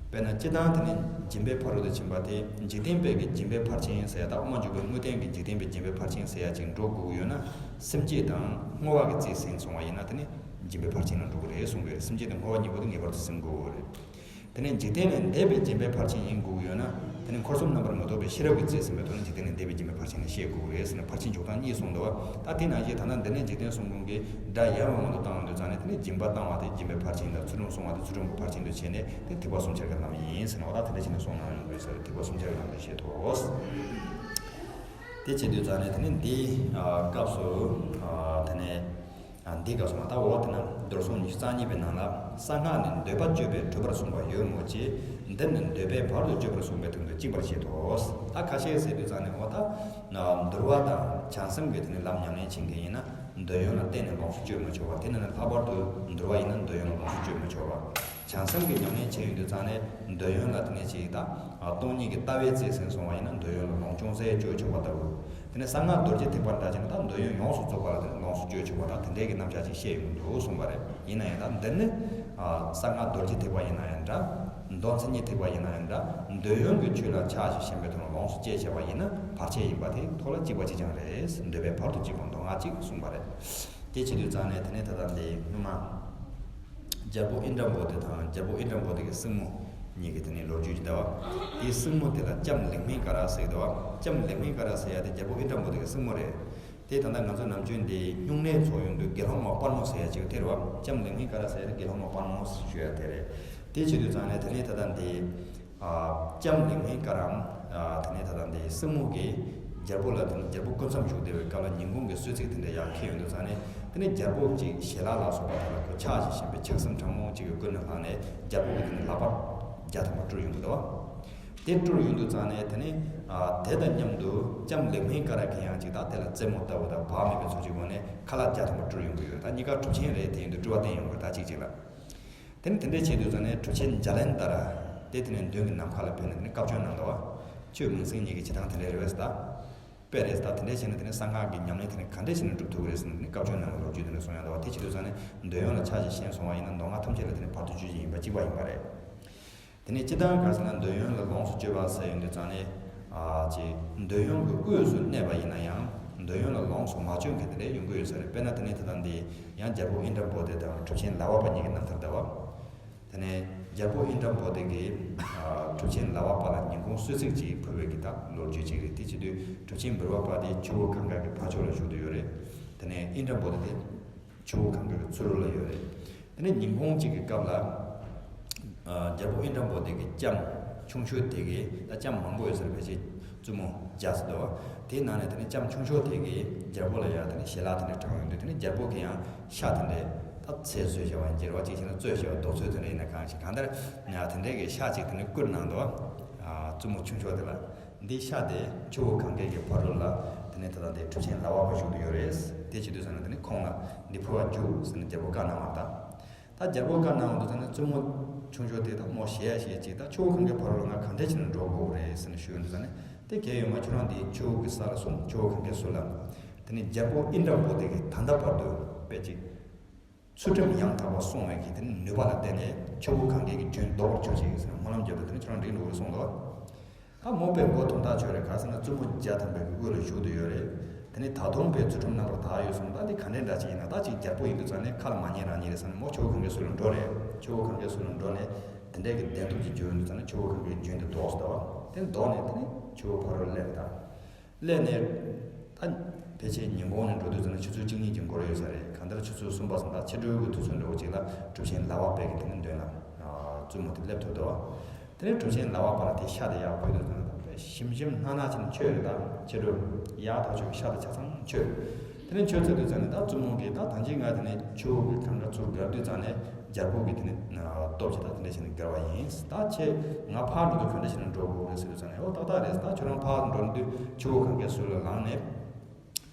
དཔེར་ན་སྤྱིར་བཏང་དེ་ནི་སྦྱིན་པའི་ཕ་རོལ་ཏུ་ཕྱིན་པ་དེ་འཇིག་རྟེན་པའི་གི་སྦྱིན་པའི་ཕར་ཕྱིན་ཟེར་ཡ་དང་དབུ་མ་འཇུག་པའི་དངོས་བསྟན་གྱི་འཇིག་རྟེན་པའི་སྦྱིན་པའི་ཕར་ཕྱིན་ཟེར་ཡ་ཅིག་འགྲོ་དགོས་ཀྱི་ཡོད་ན། སེམས་བསྐྱེད་དང་བསྔོ་བ་གི་རྩིས་ཟིན་སོང་བ་ཡིན་ན་དེ་ནི། སྦྱིན་པའི་ཕར་ཕྱིན་ལ་འགྲོ་གི་རེད་གསུང་གི་རེད། སེམས་བསྐྱེད་དང་བསྔོ་བ་གཉིས་པོ་དེ་ངེས་པར་དུ་ཟིན་དགོས་རེད། དེ་ནས་འཇིག་རྟེན་ལས་འདས་པའི་སྦྱིན་པའི་ཕར་ཕྱིན་ཡིན་དགོས་ཀྱི་ཡོད་ན། དེ་ནི་འཁོར་གསུམ་རྣམ་པར་མི་རྟོག་པའི་ཤེས་རབ་ཀྱི་རྩིས་ཟིན་པའི་ཐོག་ནས་འཇིག་རྟེན་ལས་འདས་པའི་སྦྱིན་པའི་ཕར་ཕྱིན་ལ་བཤད་དགོས་ཀྱི་རེད་ཟེར་ནས་ཕར་ཕྱིན་འཇོག་སྟངས་གཉིས་གསུངས་འདུག་བ། ད་དེ་ནང་བཞིན་ད་ལྟ་འདི་ནས་འཇིག་རྟེན་གསུམ་མགོན་གྱིས་སྒྲ་ཡལ་བའི་དབང་དུ་བཏང་ཡོང་དུས་ཙང་ནས་དེ་ནས་སྦྱིན་པ་བཏང་བ་དེ་སྦྱིན་པའི་ཕར་ཕྱིན་དང་། ཚུལ་ཁྲིམས་བསྲུང་བ་དེ་ཚུལ་ཁྲིམས་ཀྱི་ཕར་ཕྱིན་དུ་བྱས་ནས་དེ་ཐེག་པ་གསུམ་ཆར་གྱི་ལམ་ཡིན་ཟེར་ནས། འོ་ད་དེ་འདྲ་བྱས་ནས་གསུངས་གནང་ཡོང་གི་རེད་ཟེར། ཐེག་པ་གསུམ་ཆར་གྱི་ལམ་དེ་བཤད་དོ། དེ་བྱེད་དུས་ཙང་ནས་དེ་ནི་འདིའི་སྐབས་སུ། དེ་ནས་འདིའི་སྐབས་སུ་མ་ད་འོ་དེ་ན་མདོར་གསུངས་ཉི་ཤུ་རྩ་གཉིས་པའི་ནང་ལ། གསང་སྔགས་ནི་འདོད་པ་གཅོད་པས་གྲུབ་པར་གསུངས་པ་ཡོད་མོད་ཀྱི། འདིར་ནི་འདོད་པས་བར་དུ་གཅོད་པར་གསུངས་པའི་དོན་དུ་གཅིག་པར་བཞེད་དོ། ད་ཁ་ཤས་ཟེར་དུས་ཙང་ནས་འོ་ད་འདུལ་བ་དང་བྱང་སེམས་ཀྱི་དེ་ནི་ལམ་ཉམས་ལེན་བྱེད་མཁན་ཡིན་ན་འདོད་ཡོན་ལ་བརྟེན་ནས་ལོངས་སུ་སྤྱོད་མི་ཆོག་པ། དེ་ནི་ལྷག་པར་དུ་འདུལ་བ་ཡིན་ན་འདོད་ཡོན་ལ་ལོངས་སུ་སྤྱོད་མི་ཆོག་པ། བྱང་སེམས་ཀྱི་ཉམས་ལེན་བྱས་ཡོང་དུས་ཙང་ནས་འདོད་ཡོན་ལ་དེ་ནས་ཅིག་ད་སྟོང་ཉིད་ཀྱི་ལྟ་བའི་རྩིས་ཟིན་སོང་བ་ཡིན་ན་འདོད་ཡོན་ལ་ལོངས་ཅུང་ཟད་སྤྱོད་ཆོག་པ་ལྟ་བུ། དེ་ནས་གསང་སྔགས་རྡོ་རྗེ་ཐེག་པ་འདྲ་བྱས་ན་ད་འདོད་ཡོན་ཡོངས་སུ་རྫོགས་པ་ལ་དེ་ནས་ལོངས་སུ་སྤྱོད་ཆོག་པ་དང་དེ་འདྲའི་གི་རྣམ་གཞག་ཅིག་བཤད་ཡོང་གི་འདུག་གསུངས་པ་རེད། ཡིན་ན་ཡང་ད་འདི་ནི་གསང་སྔགས་རྡོ་རྗེ་ཐེག་པ་ཡིན་ན་ཡང་འདྲ། མདོ་མཚན་ཉིད་ཐེག་པ་ཡིན་ན་ཡང་འདྲ། འདོད་ཡོན་གྱི་ཆོས་ལ་ཆགས་ཞེན་པའི་དོན་ལ་ལོངས་སུ་སྤྱད་བྱས་པ་ཡིན་ན་བར་ཆད་ཡིན་པ་དེ་ཐོག་ལ་གཅིག་པ་གཅིག་རྐྱང་རེད། འདོད་པས་བར་དུ་གཅོད་པ་མདོ་སྔགས་གཅིག་གསུངས་པ་རེད། དེ་བྱེད་དུས་ཙང་ནས་དེ་ནས་ད་ལྟ་འདི་སྔོན་མ། རྒྱལ་པོ་ཨིནྡྲ་བྷུ་ཏི་དང་རྒྱལ་པོ་ཨིནྡྲ་བྷུ་ཏི་གི་སྲིང་མོ་གཉིས་ཀྱི་དེ་ནས་ལོ་རྒྱུས་ཀྱི་ལྟ་བ། དེའི་སྲིང་མོ་དེ་ལ་ལྕམ་ལིག་མིན་ཀ་ར་ཟེར་གྱི་འདུག་བ། ལྕམ་ལིག་མིན་ཀ་ར་ཟེར་ཡ་དེ་རྒྱལ་པོ་ཨིནྡྲ་བྷུ་ཏི་གི་སྲིང་མོ་རེད། དེ་ད་ལྟ་ང་ཚོ་ནམ་རྒྱུན་འདི་སྨྱུང་གནས་ཚོགས་ཡོང་དུས་དགེ་སློང་མ་དཔལ་མོ་ཟེར་ཡ་ཅིག་དེ་རེད་བ། ལྕམ་ལིག་མིན་ཀ་ར་ཟེར་ཡ་དེ་དགེ་སློང་མ་དཔལ་མོ་ཞུ་ཡ་དེ་རེད། དེ་བྱེད་དུས་ཙང་ནས་དེ་ནས་ད་ལྟ་འདི། ལྕམ་ལིག་མིན་ཀ་ར། དེ་ནས་ད་ལྟ་འདི་སྲིང་མོ་གིས་རྒྱལ་པོ་ལ་དེ་ནས་རྒྱལ་པོ་སྐུ་མཚམས་བཞུགས་བསྡད་པའི་སྐབས་ལ་ཉིན་གུང་གི་གསོལ་ཚིགས་དེ་འདྲ་ཡར་འཁྱེར་ཡོང་དུས་ཙང་ནས་དེ་ནས་རྒྱལ་པོ་གཅིག་ཞལ་ལག་ལ་སོགས་པ་དེ་ལ་ཁོ་ཆགས་ཞེན་པའི་ཆགས་སེམས་དྲང་མོ་གཅིག་གི་ཀུན་ནས་བསླངས་ནས་རྒྱལ་པོ་གི་དེ་ནས་ལག་པ་བརྒྱ་ཐམ་པ་སྤྲུལ་ཡོང་གི་འདུག་བ། དེ་སྤྲུལ་ཡོང་དུས་ཙང་ནས་དེ་ནས་དེ་དང་མཉམ་དུ་ལྕམ་ལིག་མིན་ཀ་ར་གིས་ཡང་ཅིག་ད་དེ་ལ་རྩེད་མོ་ལྟ་བུ་དང་བག་མེད་པའི་ཚུལ་གྱི་སྒོ་ནས་ཁ་ལག་བརྒྱ་ཐམ་པ་སྤྲུལ་ཡོང་གི་ཡོད། ད་གཉིས་ཀ་གྲུབ་ཆེན་རེད། དེ་ཡིན་དུས་སྤྲུལ་བ་བསྟན་ཡོང་གི་རེད། ད་གཅིག་གཅིག་ལ། དེ་ནི་དེ་འདྲའི་ཆེད་དུ་ཙང་ནས་གྲུབ་ཆེན་འཇའ་ལན་ཏ་ར་དེ་དེ་ནས་མདུན་གྱི་ནམ་མཁའ་ལ་ཕེབས་ནས་དེ་ནི་བཀའ་བཀྱོན་གནང་འདུག་བ། ཆོས་མིང་སྲིང་གཉིས་ཀྱི་བྱེད་སྟངས་དེ་འདྲའི་རེད་པས་ད། དཔེ་རེད་ད། དེ་འདྲའི་བྱས་ནས་དེ་ནི་གསང་སྔགས་ཀྱི་ཉམས་ལེན་དེ་ནི་ག་འདྲས་བྱས་ནས་སྒྲུབ་ཐུབ་ཀྱི་རེད་ཟེར་ནས་དེ་ནི་བཀའ་བཀྱོན་གནང་བའི་ལོ་རྒྱུས་དེ་འདྲ་གསུང་ཡ་འདུག་བ། དེ་ཆེད་དུ་ཙང་ནས་འདོད་ཡོན་ལ་ཆགས་ཞེན་སོང་བ་ཡིན་ན་མདོ་སྔགས་ཐམས་ཅད་ལ་དེ་ནི་བར་དུ་གཅོད་བྱེད་ཡིན་པ་གཅིག་པ་ཡིན་པ་རེད། དེ་ནས་སྤྱིར་བཏང་ག་ཟེར་ན་འདོད་ཡོན་ལ་ལོངས་སུ་སྤྱོད་པ་ཟེར་ཡོང་དུས་ཙང་ནས། ཨ་ཅེ། འདོད་ཡོན་གྱི་དབུས་སུ་གནས་པ་ཡིན་ན་ཡང་འདོད་ཡོན་ལ་ལོངས་སུ་མ་སྤྱོད་མཁན་དེ་འདྲ་ཡོང་གི་ཡོད་ས་རེད། དཔེར་ན་དེ་ནས་ད་ལྟ་འདི་ཡང་རྒྱལ་པོ་ཨིནྡྲ་བྷུ་ཏི་དང་གྲུབ་ཆེན་ལ་བ་པ་གཉིས་ཀྱི་རྣམ་ཐར་ལྟ་བ། དེ་ནས་རྒྱལ་པོ་ཨིནྡྲ་བྷུ་ཏི་གིས་ཨ་གྲུབ་ཆེན་ལ་བ་པ་ལ་ཉིན་གུང་གསོལ་ཚིགས་ཅིག་ཕུལ་བའི་གི་ད་ལོ་རྒྱུས་ཅིག་རེད། དེ་བྱེད་དུས་གྲུབ་ཆེན་བི་རུ་ཝ་པ་དེ་ཆུ་བོ་གངྒཱ་གི་ཕར་ཕྱོགས་ལ་བཞུགས་བསྡད་ཡོད་རེད། དེ་ནས་ཨིནྡྲ་བྷུ་ཏི་དེ་ཆུ་བོ་གངྒཱ་གི་ཚུར་རོལ་ལ་ཡོད་རེད། དེ་ནས་ཉིན་གུང་གཅིག་གི་སྐབས་ལ། ཨ་རྒྱལ་པོ་ཨིནྡྲ་བྷུ་ཏི་གི་ལྕམ་ཆུང་ཤོས་དེ་གིས། ད་ལྕམ་མང་པོ་ཡོད་ས་རེད། ཕལ་ཆེར་བཙུན་མོ་བརྒྱ་ཙམ་འདུག་བ། དེའི་ནང་ནས་དེ་ནས་ལྕམ་ཆུང་ཤོས་དེ་གིས་རྒྱལ་པོ་ལ་ཡང་དེ་ནས་ཞལ་ལག་དེ་འདྲ་དྲངས་ཡོང་དུས་དེ་ནས་རྒྱལ་པོ་གིས་ཡང་ཤ་དེ་འདྲ་ད་ཚལ་བཟོས་བྱས་པ་ཡིན་གྱི་རེད་བ། གཅིག་བྱས་ན་བཙོས་བྱས་པ་རྡོག་བཙོས་དེ་འདྲ་ཡིན་ན་གང་ཞིག་གང་ལྟར་ཡང་དེ་འདྲའི་གི་ཤ་གཅིག་དེ་ནས་བསྐུར་གནང་འདུག་བ། ཨ་བཙུན་མོ་ཆུང་ཤོས་དེ་ལ། འདིའི་ཤ་དེ་ཆུ་བོ་གངྒཱ་གི་ཕ་རོལ་ལ་དེ་ནས་ད་ལྟ་འདི་གྲུབ་ཆེན་ལ་བ་པ་བཞུགས་ཏེ་ཡོད་རེད། དེ་བྱེད་དུས་ཙམ་ན་དེ་ནས་ཁོང་ལ་འདི་ཕུལ་བར་འཇུག་ཟེར་ནས་རྒྱལ་པོ་བཀའ་གནང་བ་དང་། ད་རྒྱལ་པོ་བཀའ་གནང་འོང་དུས་ཙམ་ན་བཙུན་མོ་ཆུང་ཤོས་དེ་དང་མོ་ཞལ་ཞལ་གཅིག་ད་ཆུ་བོ་གངྒཱའི་ཕ་རོལ་ལ་ང་ག་འདྲས་བྱས་ནས་འགྲོ་དགོས་རེད་ཟེར་ནས་ཞུས་འོང་དུས་ཙམ་ན། དེ་གལ་ཡོད་མ། ཁྱོད་རང་འདི་ཆུ་བོ་གི་ས་ལ་སོང་། ཆུ་བོ་གངྒཱའི་ཟུར་ལ། དེ་ནས་རྒྱལ་པོ་ཨིནྡྲ་བྷུ་ཏི་གིས་ད་ལྟ་བར་དུ་དཔེ་ཅིག་ཚུལ་ཁྲིམས་ཡང་དག་པ་སྲུང་བའི་གི་དེ་ནི་ནུས་པ་ལ་བརྟེན་ནས་ཆུ་བོ་གངྒཱའི་གི་རྒྱུན་ལྡོག་པར་གྱུར་ཅིག་ཟེར་ནས་སྨོན་ལམ་བརྒྱབ་པ་དེ་ནི་ཁྱོད་རང་འགྲིག་འགྲོ་གི་རེད་གསུངས་འདུག་ད་མོ་དཔེ་མགོ་དོན་དག་ཆོད་རེད། ག་ཟེར་ན་བཙུན་མོ་བརྒྱ་ཐམ་པའི་གི་དབུས་ལ་བཞུགས་ཏེ་ཡོད་རེད། དེ་ནི་ད་དུང་དཔེ་ཚུལ་ཁྲིམས་རྣམ་པར་དག་ཡོད་གསུངས། ད་འདི་ག་འདྲའི་འདྲ་ཅིག་ཡིན་ན། ད་ཅིག་རྒྱལ་པོ་ཡིན་དུས་ཙང་ནས་ཁ་ལ་མ་ཉན་རང་ཉན་རེད་ཟེར་ནས་མོ་ཆུ་བོ་གངྒཱའི་ཟུར་ལ་འགྲོ་རེད། ཆུ་བོ་གངྒཱའི་ཟུར་ལ་འགྲོ་ནས་དེ་འདྲའི་གི་བདེན་སྟོབས་ཀྱི་རྒྱུ་ཡོད་དུས་ཙང་ནས་ཆུ་བོ་གངྒཱའི་རྒྱུན་དེ་ལྡོག་སོང་ད་བ། དེ་ལྡོག་ནས་དེ་ནི་ཆུ་བོ་ཕ་རོལ་སླེབས་ད། སླེབས་ནས་ད་ཕལ་ཆེར་ཉིན་གུང་ནས་འགྲོ་དུས་ཙམ་ན་ཆུ་ཚོད་གཅིག་གཉིས་ཀྱི་འགོར་ཡོད་ས་རེད། གང་ལྟར་ཆུ་ཚོད་གསུམ་པ་ཙམ་དང་ཕྱི་དྲོའི་གི་དུས་ཚོད་འདྲ་བོ་ཅིག་ལ་གྲུབ་ཆེན་ལ་བ་པའི་གི་དེ་ནི་མདུན་ལ་བཙུན་མོ་དེ་སླེབས་ཐུབ་འདུག་དེ་ནས་གྲུབ་ཆེན་ལ་བ་པ་ལ་དེ་ཤ་དེ་ཡག་ཕུལ་དུས་ཙམ་ན་ཞིམ་ཞིམ་སྣ་ནག་ཅིག་མཆོད་རེད། ད་ཕྱི་དྲོ་ཡག་ཐག་ཆོད་ཤ་དེ་ཆ་ཚང་མཆོད། དེ་ནས་ཆོས་ཚར་དུས་ཙང་ནས་ད་བཙུན་མོ་གིས་ད་ད་ཅི་ང་དེ་ནས་ཆུ་བོ་གི་གང་ག་ཚུར་བརྒལ་དུས་ཙང་ནས་རྒྱལ་པོ་གི་དེ་ནས་སྟོབས་ཀྱིས་ད་དེ་འདྲ་བྱས་ནས་བརྒལ་བ་ཡིན། ད་ཁྱེད་ང་ཕར་འགྲོ་དུས་ག་འདྲ་བྱས་ནས་འགྲོ་དགོས་རེད་ཟེར་དུས་ཙང་ནས། ཨོ་ཏག་ཏག་རེད། ད་ཁྱོད་རང་ཕར་འགྲོ་དུས་ཆུ་བོ་གང་གའི་ཟུར་ལ་ལངས་ནས།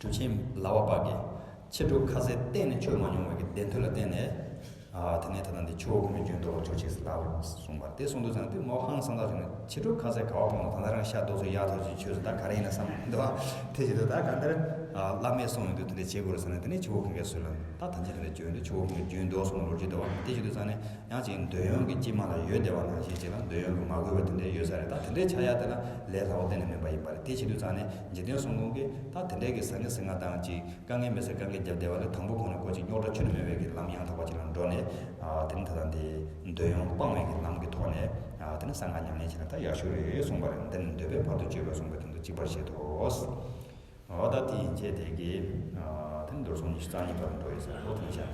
གྲུབ་ཆེན་ལག་པ་པ་གིས་ཕྱི་དྲོ་ཁ་ཟས་གཏན་ནས་མཆོད་མ་མྱོང་བའི་གི་བདེན་མཐུ་ལ་བརྟེན་ནས། ཨ་དེ་ནས་ད་ལྟ་འདི་ཆུ་བོ་གང་གི་རྒྱུན་དུ་ཆོག་ཅེས་ལབ་གསུངས་པ་རེད། དེ་གསུངས་དུས་ཙང་དེ་མོ་ཧང་སངས་ད་བྱུང་ནས། ཕྱི་དྲོ་ཁ་ཟས་ག་བ་བབས་ན་ད་ལྟ་རང་ཤ་རྡོག་ཚོ་གཡག་ཐོག་ཅིག་མཆོད་ཟེར། ད་ག་རེ་ཡིན་ན་བསམ་འདུག་བ། དེ་བྱེད་དུས་ད་གང་ལྟར་ཨ་བླ་མས་གསུངས་ཡོང་དུས་དེ་འདྲ་བྱེད་དགོས་རེད་ཟེར་ནས། དེ་ནས་ཆུ་བོ་གང་གའི་ཟུར་ལ་ད་ད་ཅི་དེ་འདྲ་བྱོན་དུས་ཆུ་བོ་གང་གི་རྒྱུན་དུ་སོང་ལོ་རྒྱུས་འདུག་བ། དེ་བྱེད་དུས་ཙང་ནས། ཡང་ཅིག་འདོད་ཡོན་གྱི་དཀྱིལ་མ་ལ་ཡོད་བསྡད་པ་ནང་བཞིན་ཅིག་ལ་འདོད་ཡོན་གྱི་མ་གོས་པ་དེ་འདྲ་ཡོད་ས་རེད། ད་དེ་འདྲའི་ཆ་ཡ་དེ་ལ་ལས་སླ་བོ་གཏན་ནས་མིན་པ་ཡིན་པ་རེད། དེ་བྱེད་དུས་ཙང་ནས་འཇིག་རྟེན་གསུམ་མགོན་གྱིས་ད་དེ་འདྲའི་གི་ཟང་ངེ་ཟིང་ངེ་དང་ཅིག་དཀའ་ངལ་མི་སེལ་དཀའ་ངལ་རྒྱབ་བསྡད་པ་ལས། དང་པོ་ཁོ་ན་ཁོ་ཅིག་རྙོག་དྲ་ཁྱོན་ནས་མེད་པའི་གི་ལམ་ཡང་དག་པ་ཅིག་ལ་འགྲོ་ནས། ཨ་དེ་ནི་ད་ལྟ་འདི་འདོད་ཡོན་སྤང་བའི་གི་ལམ་གྱི་ཐོག་ནས། ཨ་དེ་ནི་གསང་སྔགས་ཉམས་ལེན་བྱས་ན་ད་ཡག་ཤོས་རེད་གསུངས་པ་རེད། འདི་ནི་འདོད་པས་བར་དུ་གཅོད་པ་གསུངས་པའི་དོན་དུ་གཅིག་པར་བཞེད་དོ། འོ་ད་དེ་ཡན་ཆད་དེ་གི་ཨ་དེ་ནི་མདོ་སོང་ཉི་ཤུ་རྩ་གཉིས་པར་འགྲོ་ཡི་ཟེར། འོ་དེ་ནི་བྱ།